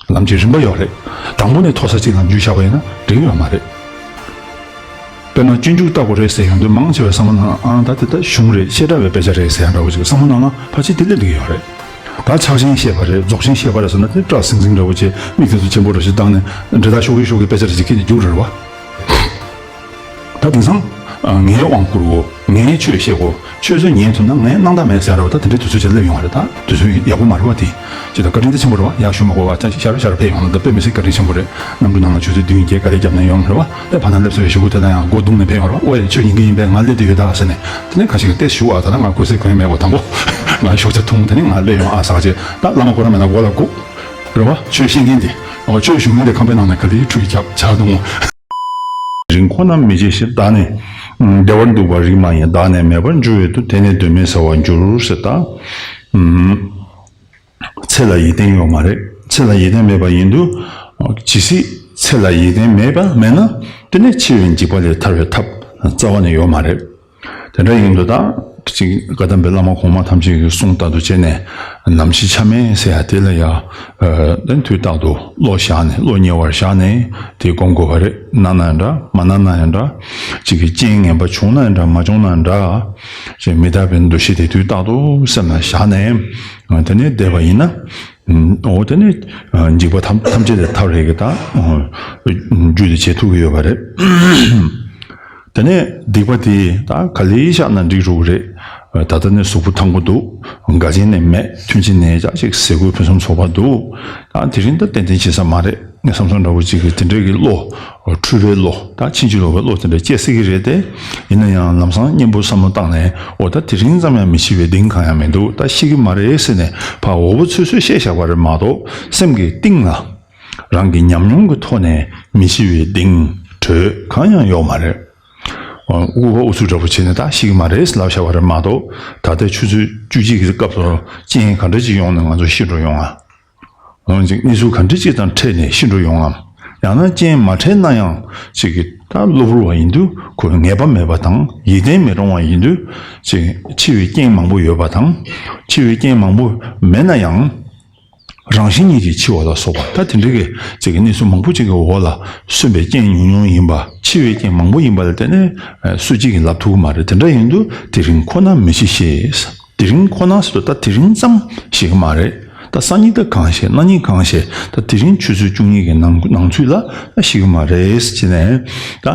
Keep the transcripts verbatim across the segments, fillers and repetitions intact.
ལམ་གྱི་རིམ་པ་ཡོད་རེད། དང་པོ་ནས་མཐོ་ས་གཅིག་ལ་འཇུ་བཞག་པ་ཡིན་ན་འགྲིག་ཡོད་མ་རེད། དཔེར་ན་སྤྱོད་འཇུག་ལྟ་བུ་རེད་ཟེར་ཡོང་དུས་མང་ཆེ་བའི་བསམ་བློ་ནང་ཨང་ད་དེ་ལྟ་གཞུང་རེད། བཤད་གྲྭ་བའི་དཔེ་ཆ་རེད་ཟེར་ཡང་འདྲ་བོ་ཅིག་བསམ་བློ་ནང་ལ་ཕལ་ཆེར་དེ་སླེབས་བསྡད་ཀྱི་ཡོད་རེད། ད་ཕྱག་ཆེན་བཤད་པ་རེད། རྫོགས་ཆེན་བཤད་པ་རེད་ཟེར་ན་དེ་སྐྲག་ཟིང་ཟིང་འདྲ་བོ་ཅིག་མིག་དེ་ཚོ་ཆེན་པོ་འདྲ་ཞིག་བཏང་ནས་འབྲི་དག་ཤོག་གི་ཤོག་གི་དཔེ་ཆ་རེ་ཅིག་ཁྱེར་ནས་རྒྱུགས་རེད་བ། ད་དེང་སང་ངའི་དབང་བསྐུར་གོ། ངའི་ཆོས་བཤད་གོ། ཆོས་ཚོད་ཉན་ཐུབ་ན་ངས་གནང་ད་མེད་ཟེར་ར་བ། ད་དེ་འདྲའི་དུས་ཚོད་ཅིག་སླེབས་ཡོང་བ་རེད། ད་དུས་ཚོད་ཡག་པོ་མ་རེད་བ། དེ་ཅི་ད་བཀའ་དྲིན་དེ་ཆེན་པོ་རེད་བ། ཡག་ཞུ་མ་དགོས་བ། ཅང་ཤར་ཤར་ཕེབས་ཡོང་ན་ད་དཔེ་མི་སྲིད་བཀའ་དྲིན་ཆེན་པོ་རེད། གནམ་གྲུ་ནང་ལ་ཆུ་ཚོད་བདུན་བརྒྱད་ག་རེ་བརྒྱབ་ན་ཡོང་རེད་བ། ཨེ་ཕ་ན་སླེབས་སོང་བའི་གཞུག་གུ་དེ་ལ་ཡང་སྒོ་བརྡུངས་ནས་ཕེབས་ཡོང་རེད་བ། ཨོ་ཡ་ཁྱོད་ཉིན་གི་ཡིན་པས་ང་སླེབས་བསྡད་ཡོད་ད་ཟེར་ནས། དེ་ནས་ཁ་ཤས་ཀྱིས་ཏེ་ཞུ་བ་ད་ལ་ང་གུས་སེ་གོན་མེད་གོ། དང་པོ་ང་ཤོག་ཆ་འཐུང་། དེ་ནས་ང་སླེབས་ཡོང་ཨ་ཟེར་བྱས། ད་བླ་མ་ཁོ་རང་མེད་ན་མགོ་ལ་སྒུག་རེད་བ། ཆོས་བཤད་མཁན་དེ། ཨོ་ཆོས་ཞུ་མཁན་དེ་ཁང་པའི་ནང་ནས་ག་ལེར་ཁྲུས་རྒྱབ་ཇ་འཐུང་། དེ་རིང་ཁོ་ན་མི་བྱེད་ཞེས་བདག་ནི། བདེ་བར་འདུག་པ་རིགས་མ་ཡིན། བདག་ནི་མེད་པར་འགྱུར་བའི་དུས། དེ་ནི་གདོད་མའི་ས་བར་འགྱུར་ཟེར་ད། ཚེ་ལ་ཡིད་བརྟན་ཡོད་མ་རེད། ཚེ་ལ་ཡིད་བརྟན་མེད་པ་ཡིན་དུས། ཇི་སྲིད་ཚེ་ལ་ཡིད་བརྟན་མེད་པ་མེད་ན། དེ་ནི་འཆི་བའི་འཇིགས་པ་ལས་ཐར་བའི་ཐབས་རྩ་བ་ནས་ཡོད་མ་རེད། དེ་འདྲ་ཡིན་དུས་ད་ཅིག་བཀའ་གདམས་པའི་བླ་མ་གོང་མ་ཐམས་ཅད་ཀྱི་གསུང་ལྟར་དུ་བྱས་ནས། ནམ་འཆི་ཆ་མེད་ཟེར་ཡ་དེ་ལ་ཡ། ཨ་དེ་དུས་རྟག་ཏུ་བློ་བཞག་ནས་བློ་ཉེ་བར་བཞག་ནས་དེ་སྒོམ་དགོས་པ་རེད། གནང་ན་ཡང་འདྲ་མ་གནང་ན་ཡང་འདྲ། ཅིག་གི་རྐྱེན་ངན་པ་བྱུང་ན་ཡང་འདྲ་མ་བྱུང་ན་ཡང་འདྲ། ཅིག་མི་རྟག་པའི་འདུ་ཤེས་དེ་དུས་རྟག་ཏུ་སེམས་ལ་བཞག་ནས། དེ་ནས་བསྡད་པ་ཡིན་ན། འོ་དེ་ནས་འཇིགས་པ་ཐམས་ཐམས་ཅད་ལས་ཐར་རེ་གི་ད་རྒྱུ་དེ་བྱེད་ཐུབ་ཀྱི་ཡོད་པ་རེད། དེ་ནས་སྡིག་པ་དེ་ད་ག་ལེ་བཤགས་ན་འགྲིག་འགྲོ་གི་རེད། ད་ལྟ་ནས་གཟུགས་པོ་ཐང་པོ་འདུག་འགལ་རྐྱེན་ནི་མེད། མཐུན་རྐྱེན་ནི་ཡག་ཅིག་ཟས་གོས་ཕུན་སུམ་ཚོགས་པ་འདུག་ད་དེ་རིང་ད་ཏན་ཏན་བྱེད་ས་མ་རེད། ངས་བསམ་སོང་འདྲ་བོ་ཅིག་གིས་དེ་འདྲའི་གི་བློ། འཁྲུལ་པའི་བློ། ད་ཕྱིན་ཅི་ལོག་པའི་བློ་དེ་འདྲ་སྐྱེ་སྲིད་ཀྱི་རེད་དེ། ཡིན་ན་ཡང་ལམ་སང་གཉེན་པོ་བསམ་བློ་བཏང་ནས་འོ་ད་དེ་རིང་ཙམ་ཡང་མི་འཆི་བའི་གདེང་གང་ཡང་མི་འདུག་ད་ཤི་གི་མ་རེད་ཟེར་ནས་ཕར་འོ་བུ་ཚོད་ཚོད་བཤད་བཞག་པ་རེད་མ་གཏོགས་སེམས་ཀྱི་གཏིང་ལ། རང་གི་ཉམས་མྱོང་གི་ཐོག་ནས་མི་འཆི་བའི་གདེང་གྲོལ་གང་ཡང་ཡོད་མ་རེད། ཨ་ཨུ་ཨ་ཨུ་ཚུགས་འདྲ་པོ་བྱས་ནས་ད་ཤི་གི་མ་རེད་ལབ་བཞག་པ་རེད་མ་གཏོགས། ད་ལྟའི་ཆུ་ཚོད་བཅུ་གཅིག་གི་སྐབས་སུ་རྐྱེན་ག་འདྲ་ཅིག་ཡོང་ནས་ང་ཚོ་ཤི་འགྲོ་ཡོང་ང་། འོན་ཅིག་གནས་ཚུལ་ག་འདྲ་ཅིག་དང་འཕྲད་ནས་ཤི་འགྲོ་ཡོང་ངམ། ཡང་ན་རྐྱེན་མ་འཕྲད་ན་ཡང་ཅིག་གི་ད་གློ་བུར་བ་ཡིན་དུས་ཁོས་ངེས་པ་མེད་པ་དང་ཡིད་བརྟན་མི་རུང་བ་ཡིན་དུས་ཅིག་འཆི་བའི་རྐྱེན་མང་པོ་ཡོད་པ་དང་། འཆི་བའི་རྐྱེན་མང་པོ་མེད་ན་ཡང་། རང་བཞིན་ཉིད་ཀྱིས་འཆི་བ་ལ་སོགས་པ་ད་དེ་འདྲ་གི་ཅིག་གི་གནས་ཚུལ་མང་པོ་ཅིག་གི་འོག་ལ་སོན་པའི་རྐྱེན་ཉུང་ཉུང་ཡིན་པ། འཆི་བའི་རྐྱེན་མང་པོ་ཡིན་པ་ལ་བརྟེན་ནས་སུ་གཅིག་གིས་ལབ་ཐུབ་ཀྱི་མ་རེད། དེ་འདྲ་ཡིན་དུས་དེ་རིང་ཁོ་ན་མི་འཆི་ཞེས། དེ་རིང་ཁོ་ན་ཟེར་དུས་ད་དེ་རིང་ཙམ་ཞིག་མ་རེད། ད་སང་ཉིན་ད་གང་ཤེས། གནངས་ཉིན་གང་ཤེས། ད་དེ་རིང་ཆུ་ཚོད་བཅུ་གཉིས་ཀྱི་ནང་ནང་ཚུད་ལ་ཤི་གི་མ་རེད་ཟེར་ནས་ད་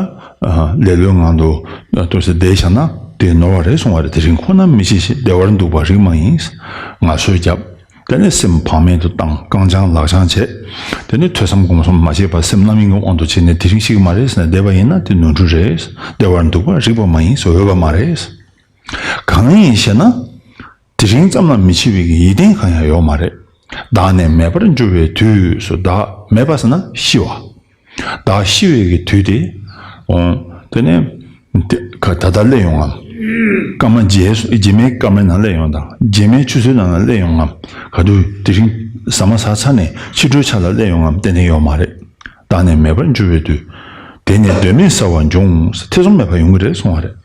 ལེ་ལོའི་ངང་དུ་ལྟོས་ཟེར་བསྡད་བཞག་ན་དེ་ནོར་བ་རེད་གསུང་བ་རེད། དེ་རིང་ཁོ་ན་མི་འཆི་ཞེས། བདེ་བར་འདུག་པ་རིགས་མ་ཡིན། ངལ་གསོ་བརྒྱབ། དེ་ནས་སེམས་བག་མེད་དུ་བཏང་། རྐང་བརྐྱང་ལག་བརྐྱང་བྱས། དེ་ནས་ཐོས་བསམ་སྒོམ་གསུམ་མ་བྱས་པར་སེམས་རྣམ་གཡེང་གི་དབང་དུ་བྱས་ནས་དེ་རིང་ཤི་གི་མ་རེད་ཟེར་ནས་བསྡད་པ་ཡིན་ན་དེ་ནོར་འཁྲུལ་རེད། བདེ་བར་འདུག་པ་རིགས་པ་མ་ཡིན་ཟེར་འོས་པ་མ་རེད། གང་ཡིན་ཞེ་ན། དེ་རིང་ཙམ་ལ་མི་འཆི་བའི་གི་ཡིད་བརྟན་གང་ཡང་ཡོད་མ་རེད། བདག་ནི་མེད་པར་འགྱུར་བའི་དུས་སུ། བདག་མེད་པ་ཟེར་ན་ཤི་བ། བདག་ཤི་བའི་གི་དུས་དེ། འོང་། དེ་ནས་དེ་ག་ད་ལྟ་སླེབས་ཡོང་ངམ། སྐར་མ་རྗེས་སུ་རྗེས་མའི་སྐར་མའི་ནང་སླེབས་ཡོང་དང་། རྗེས་མའི་ཆུ་ཚོད་ནང་ལ་སླེབས་ཡོང་ངམ། ག་དུས་དེ་རིང་ཟ་མ་ཟ་ཚར་ནས་ཕྱི་དྲོའི་ཆ་ལ་སླེབས་ཡོང་ངམ་ཏན་ཏན་ཡོད་མ་རེད། བདག་ནི་མེད་པར་འགྱུར་བའི་དུས། དེ་ནི་གདོད་མའི་ས་བར་འབྱུང་། ཐེ་ཚོམ་མེད་པར་ཡོང་གི་རེད་གསུང་བ་རེད།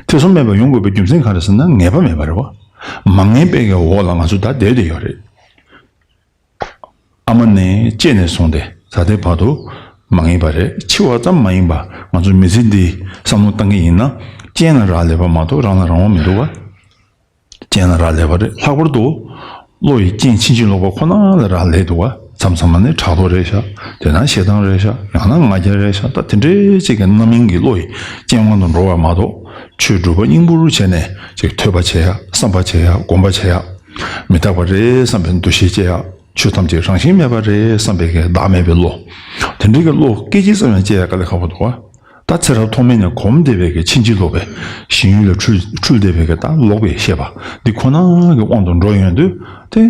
ཐེ་ཚོམ་མེད་པར་ཡོང་དགོས་པའི་རྒྱུ་མཚན་གང་རེད་ཟེར་ན་ངེས་པ་མེད་པ་རེད་བ། མ་ངེས་པའི་གི་འོག་ལ་ང་ཚོ་ད་བསྡད་བསྡད་ཡོད་རེད། ཨ་མ་ནས་སྐྱེས་ནས་བཟུང་སྟེ་ད་ལྟའི་བར་དུ་མ་ངེས་པ་རེད། འཆི་བ་ཙམ་མ་ཡིན་པ་ང་ཚོ་མི་ཚེ་འདི་བསམ་བློ་བཏང་གི་ཡིན་ན་རྐྱེན་ལ་རག་ལས་པ་མ་གཏོགས་རང་ལ་རང་དབང་མི་འདུག་བ། རྐྱེན་ལ་རག་ལས་པ་རེད། ལྷག་པར་དུ་བློ་ཡི་རྐྱེན་ཕྱིན་ཅི་ལོག་པ་ཁོ་ན་ལ་རག་ལས་འདུག་བ། མཚམས་མཚམས་མ་ནི་ཕྲག་དོག་རེད་ཤག་དེ་ན་ཞེ་སྡང་རེད་ཤག་ཡང་ན་ང་རྒྱལ་རེད་ཤག་ད་དེ་འདྲའི་ཅིག་གི་རྣམ་གཡེང་གི་བློ་ཡི་རྐྱེན་དབང་དུ་འགྲོ་བ་མ་གཏོགས་ཆོས་སྒྲུབ་པ་སྙིང་པོར་བྱས་ནས་ཅིག་ཐོས་པ་བྱེད་ཡ། བསམ་པ་བྱེད་ཡ། སྒོམ་པ་བྱེད་ཡ། མི་རྟག་པ་རེད་བསམ་པའི་འདུ་ཤེས་སྐྱེ་ཡ། ཆོས་ཐམས་ཅད་རང་བཞིན་མེད་པ་རེད་བསམ་པའི་གི་བདག་མེད་པའི་བློ། དེ་འདྲའི་གི་བློ་སྐད་ཅིག་ཙམ་ཡང་སྐྱེ་ཡ་དཀའ་ལས་ཁག་པོ་འདུག་བ། ད་ཚེ་རབས་ཐོག་མེད་ནས་གོམས་བསྡད་པའི་གི་ཕྱིན་ཅི་ལོག་པའི་ཞེན་ཡུལ་ལ་འཁྲུལ་འཁྲུལ་བསྡད་པའི་གི་ད་ལོག་པའི་ཤེས་པ་འདི་ཁོ་ན་གི་དབང་དུ་འགྲོ་ཡོང་དུས་དེ་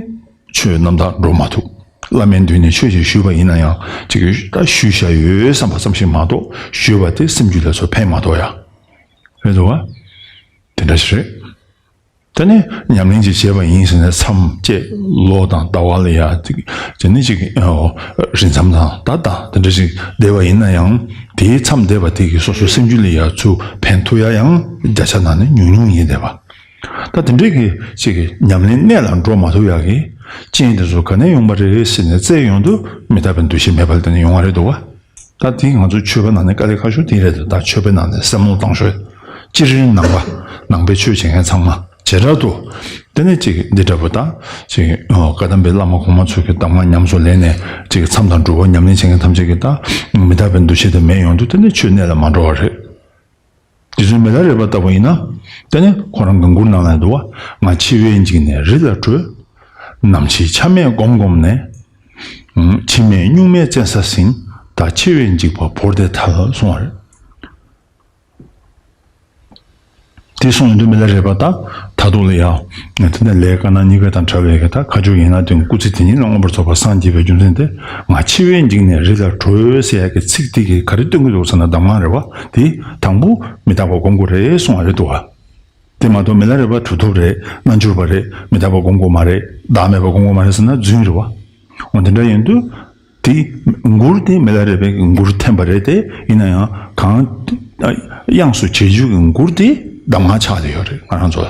ཆོས་རྣམ་དག་འགྲོ་མ་ཐུབ། བླ་མའི་མདུན་ནས་ཆོས་ཅིག་ཞུས་པ་ཡིན་ན་ཡང་ཅིག་གི་ད་ཞུས་བཞག་ཡོད་བསམ་པ་ཙམ་ཞིག་མ་གཏོགས་ཞུས་པ་དེ་སེམས་རྒྱུད་ལ་ཚུར་ཕན་མ་ཐོགས་ཡ། རེད་འདུག་བ། དེ་འདྲ་ཞིག་རེད། དེ་ནས་ཉམས་ལེན་ཅིག་བྱས་པ་ཡིན་ཟེར་ནས་མཚམས་བཅད་ལོ་དང་ཟླ་བ་ལ་ཡ་ཅིག་དེ་ནས་ཅིག་རིང་མཚམས་དང་ད་དང་དེ་འདྲ་ཞིག་བསྡད་པ་ཡིན་ན་ཡང་དེའི་མཚམས་བསྡད་པ་དེ་གིས་སོ་སོའི་སེམས་རྒྱུད་ལ་ཡ་ཚུར་ཕན་ཐོགས་ཡ་ཡང་བརྒྱ་ཆ་ནང་ནས་ཉུང་ཉུང་ཡིན་བསྡད་པ། ད་དེ་འདྲའི་གི་ཅིག་ཉམས་ལེན་གནད་ལ་འགྲོ་མ་ཐུབ་ཡ་གི་ རྐྱེན་དེ་ཚོ་ག་ནས་ཡོང་པ་རེད་ཟེར་ནས་བཙལ་ཡོང་དུས་མི་རྟག་པའི་འདུ་ཤེས་མེད་པ་ལ་བརྟེན་ནས་ཡོང་བ་རེད་འདུག་བ། ད་དེ་ང་ཚོ་ཆོས་པ་ནང་ནས་དཀའ་ལས་ཁག་ཤོས་དེ་རེད་འདུག་ད་ཆོས་པའི་ནང་ནས་སེམས་ལུང་བཏང་ཤོས། སྤྱིར་ནང་པ། ནང་པའི་ཆོས་བྱེད་མཁན་ཚང་མ་བྱེ་བྲག་ཏུ། དེ་ནས་ཅིག་འདི་འདྲ་པོ་དང་། ཅིག་ཨོ། བཀའ་གདམས་པའི་བླ་མ་གོང་མ་ཚོ་གི་གདམས་ངག་ཉམས་སུ་ལེན་ནས་ཅིག་མཚམས་དང་སྒྲུབ་པ་ཉམས་ལེན་བྱེད་མཁན་ཐམས་ཅད་ཀྱིས་ད་མི་རྟག་པའི་འདུ་ཤེས་དེ་མེད་ཡོང་དུས་དེ་ནས་ཆོས་གནད་ལ་མ་འགྲོ་བ་རེད། རྗེ་བཙུན་མི་ལ་རས་པ་ལྟ་བུ་ཡིན་ན། དེ་ནས་ཁོ་རང་གི་མགུར་ནང་ལ་འདུག་བ། ང་འཆི་བས་འཇིགས་ནས་རི་ལ་བྲོས། ནམ་འཆི་ཆ་མེད་སྒོམ་སྒོམ་ནས། འཆི་མེད་གཉུག་མའི་བཙན་ས་ཟིན། ད་འཆི་བས་འཇིགས་པ་བོར་ཏེ་ཐལ་གསུང་བ་རེད། དེ་གསུངས་ཡོང་དུས་མི་ལ་རས་པ་ད་ད་དུང་ལ་ཡང་དེ་ནས་ལས་དཀར་ནག་གཉིས་ཀ་དང་བྲལ་བའི་གི་ད་ཁ་སྦྱོར་ཡིན་ན་དོན་སྐུ་ཚེ་དེ་ཉིད་ལ་མངོན་པར་རྫོགས་པར་སངས་རྒྱས་པའི་རྒྱུ་མཚན་དེ། ང་འཆི་བས་འཇིགས་ནས་རི་ལ་བྲོས་ཟེར་ཡ་གི་ཚིག་དེ་གིས་ག་རེ་སྟོན་གྱི་འདུག་ཟེར་ན་གདམས་ངག་རེད་བ། དེ་དང་པོ་མི་རྟག་པ་སྒོམ་དགོས་རེད་གསུང་བ་རེད་འདུག་བ། དེ་མ་གཏོགས་མི་ལ་རས་པ་གྲུབ་ཐོབ་རེད། རྣལ་འབྱོར་པ་རེད། མི་རྟག་པ་སྒོམ་དགོས་མ་རེད། བདག་མེད་པ་སྒོམ་དགོས་མ་རེད་ཟེར་ན་རྫུན་རེད་བ། འོ་དེ་འདྲ་ཡིན་དུས། དེ་མགུར་དེ་མི་ལ་རས་པའི་མགུར་འཐེན་པ་རེད་དེ། ཡིན་ན་ཡང་གང་། དབྱངས་སུ་བྱེད་རྒྱུ་གི་མགུར་དེ་གདམས་ངག་ཆགས་བསྡད་ཡོད་རེད་ང་རང་ཚོ་ལ།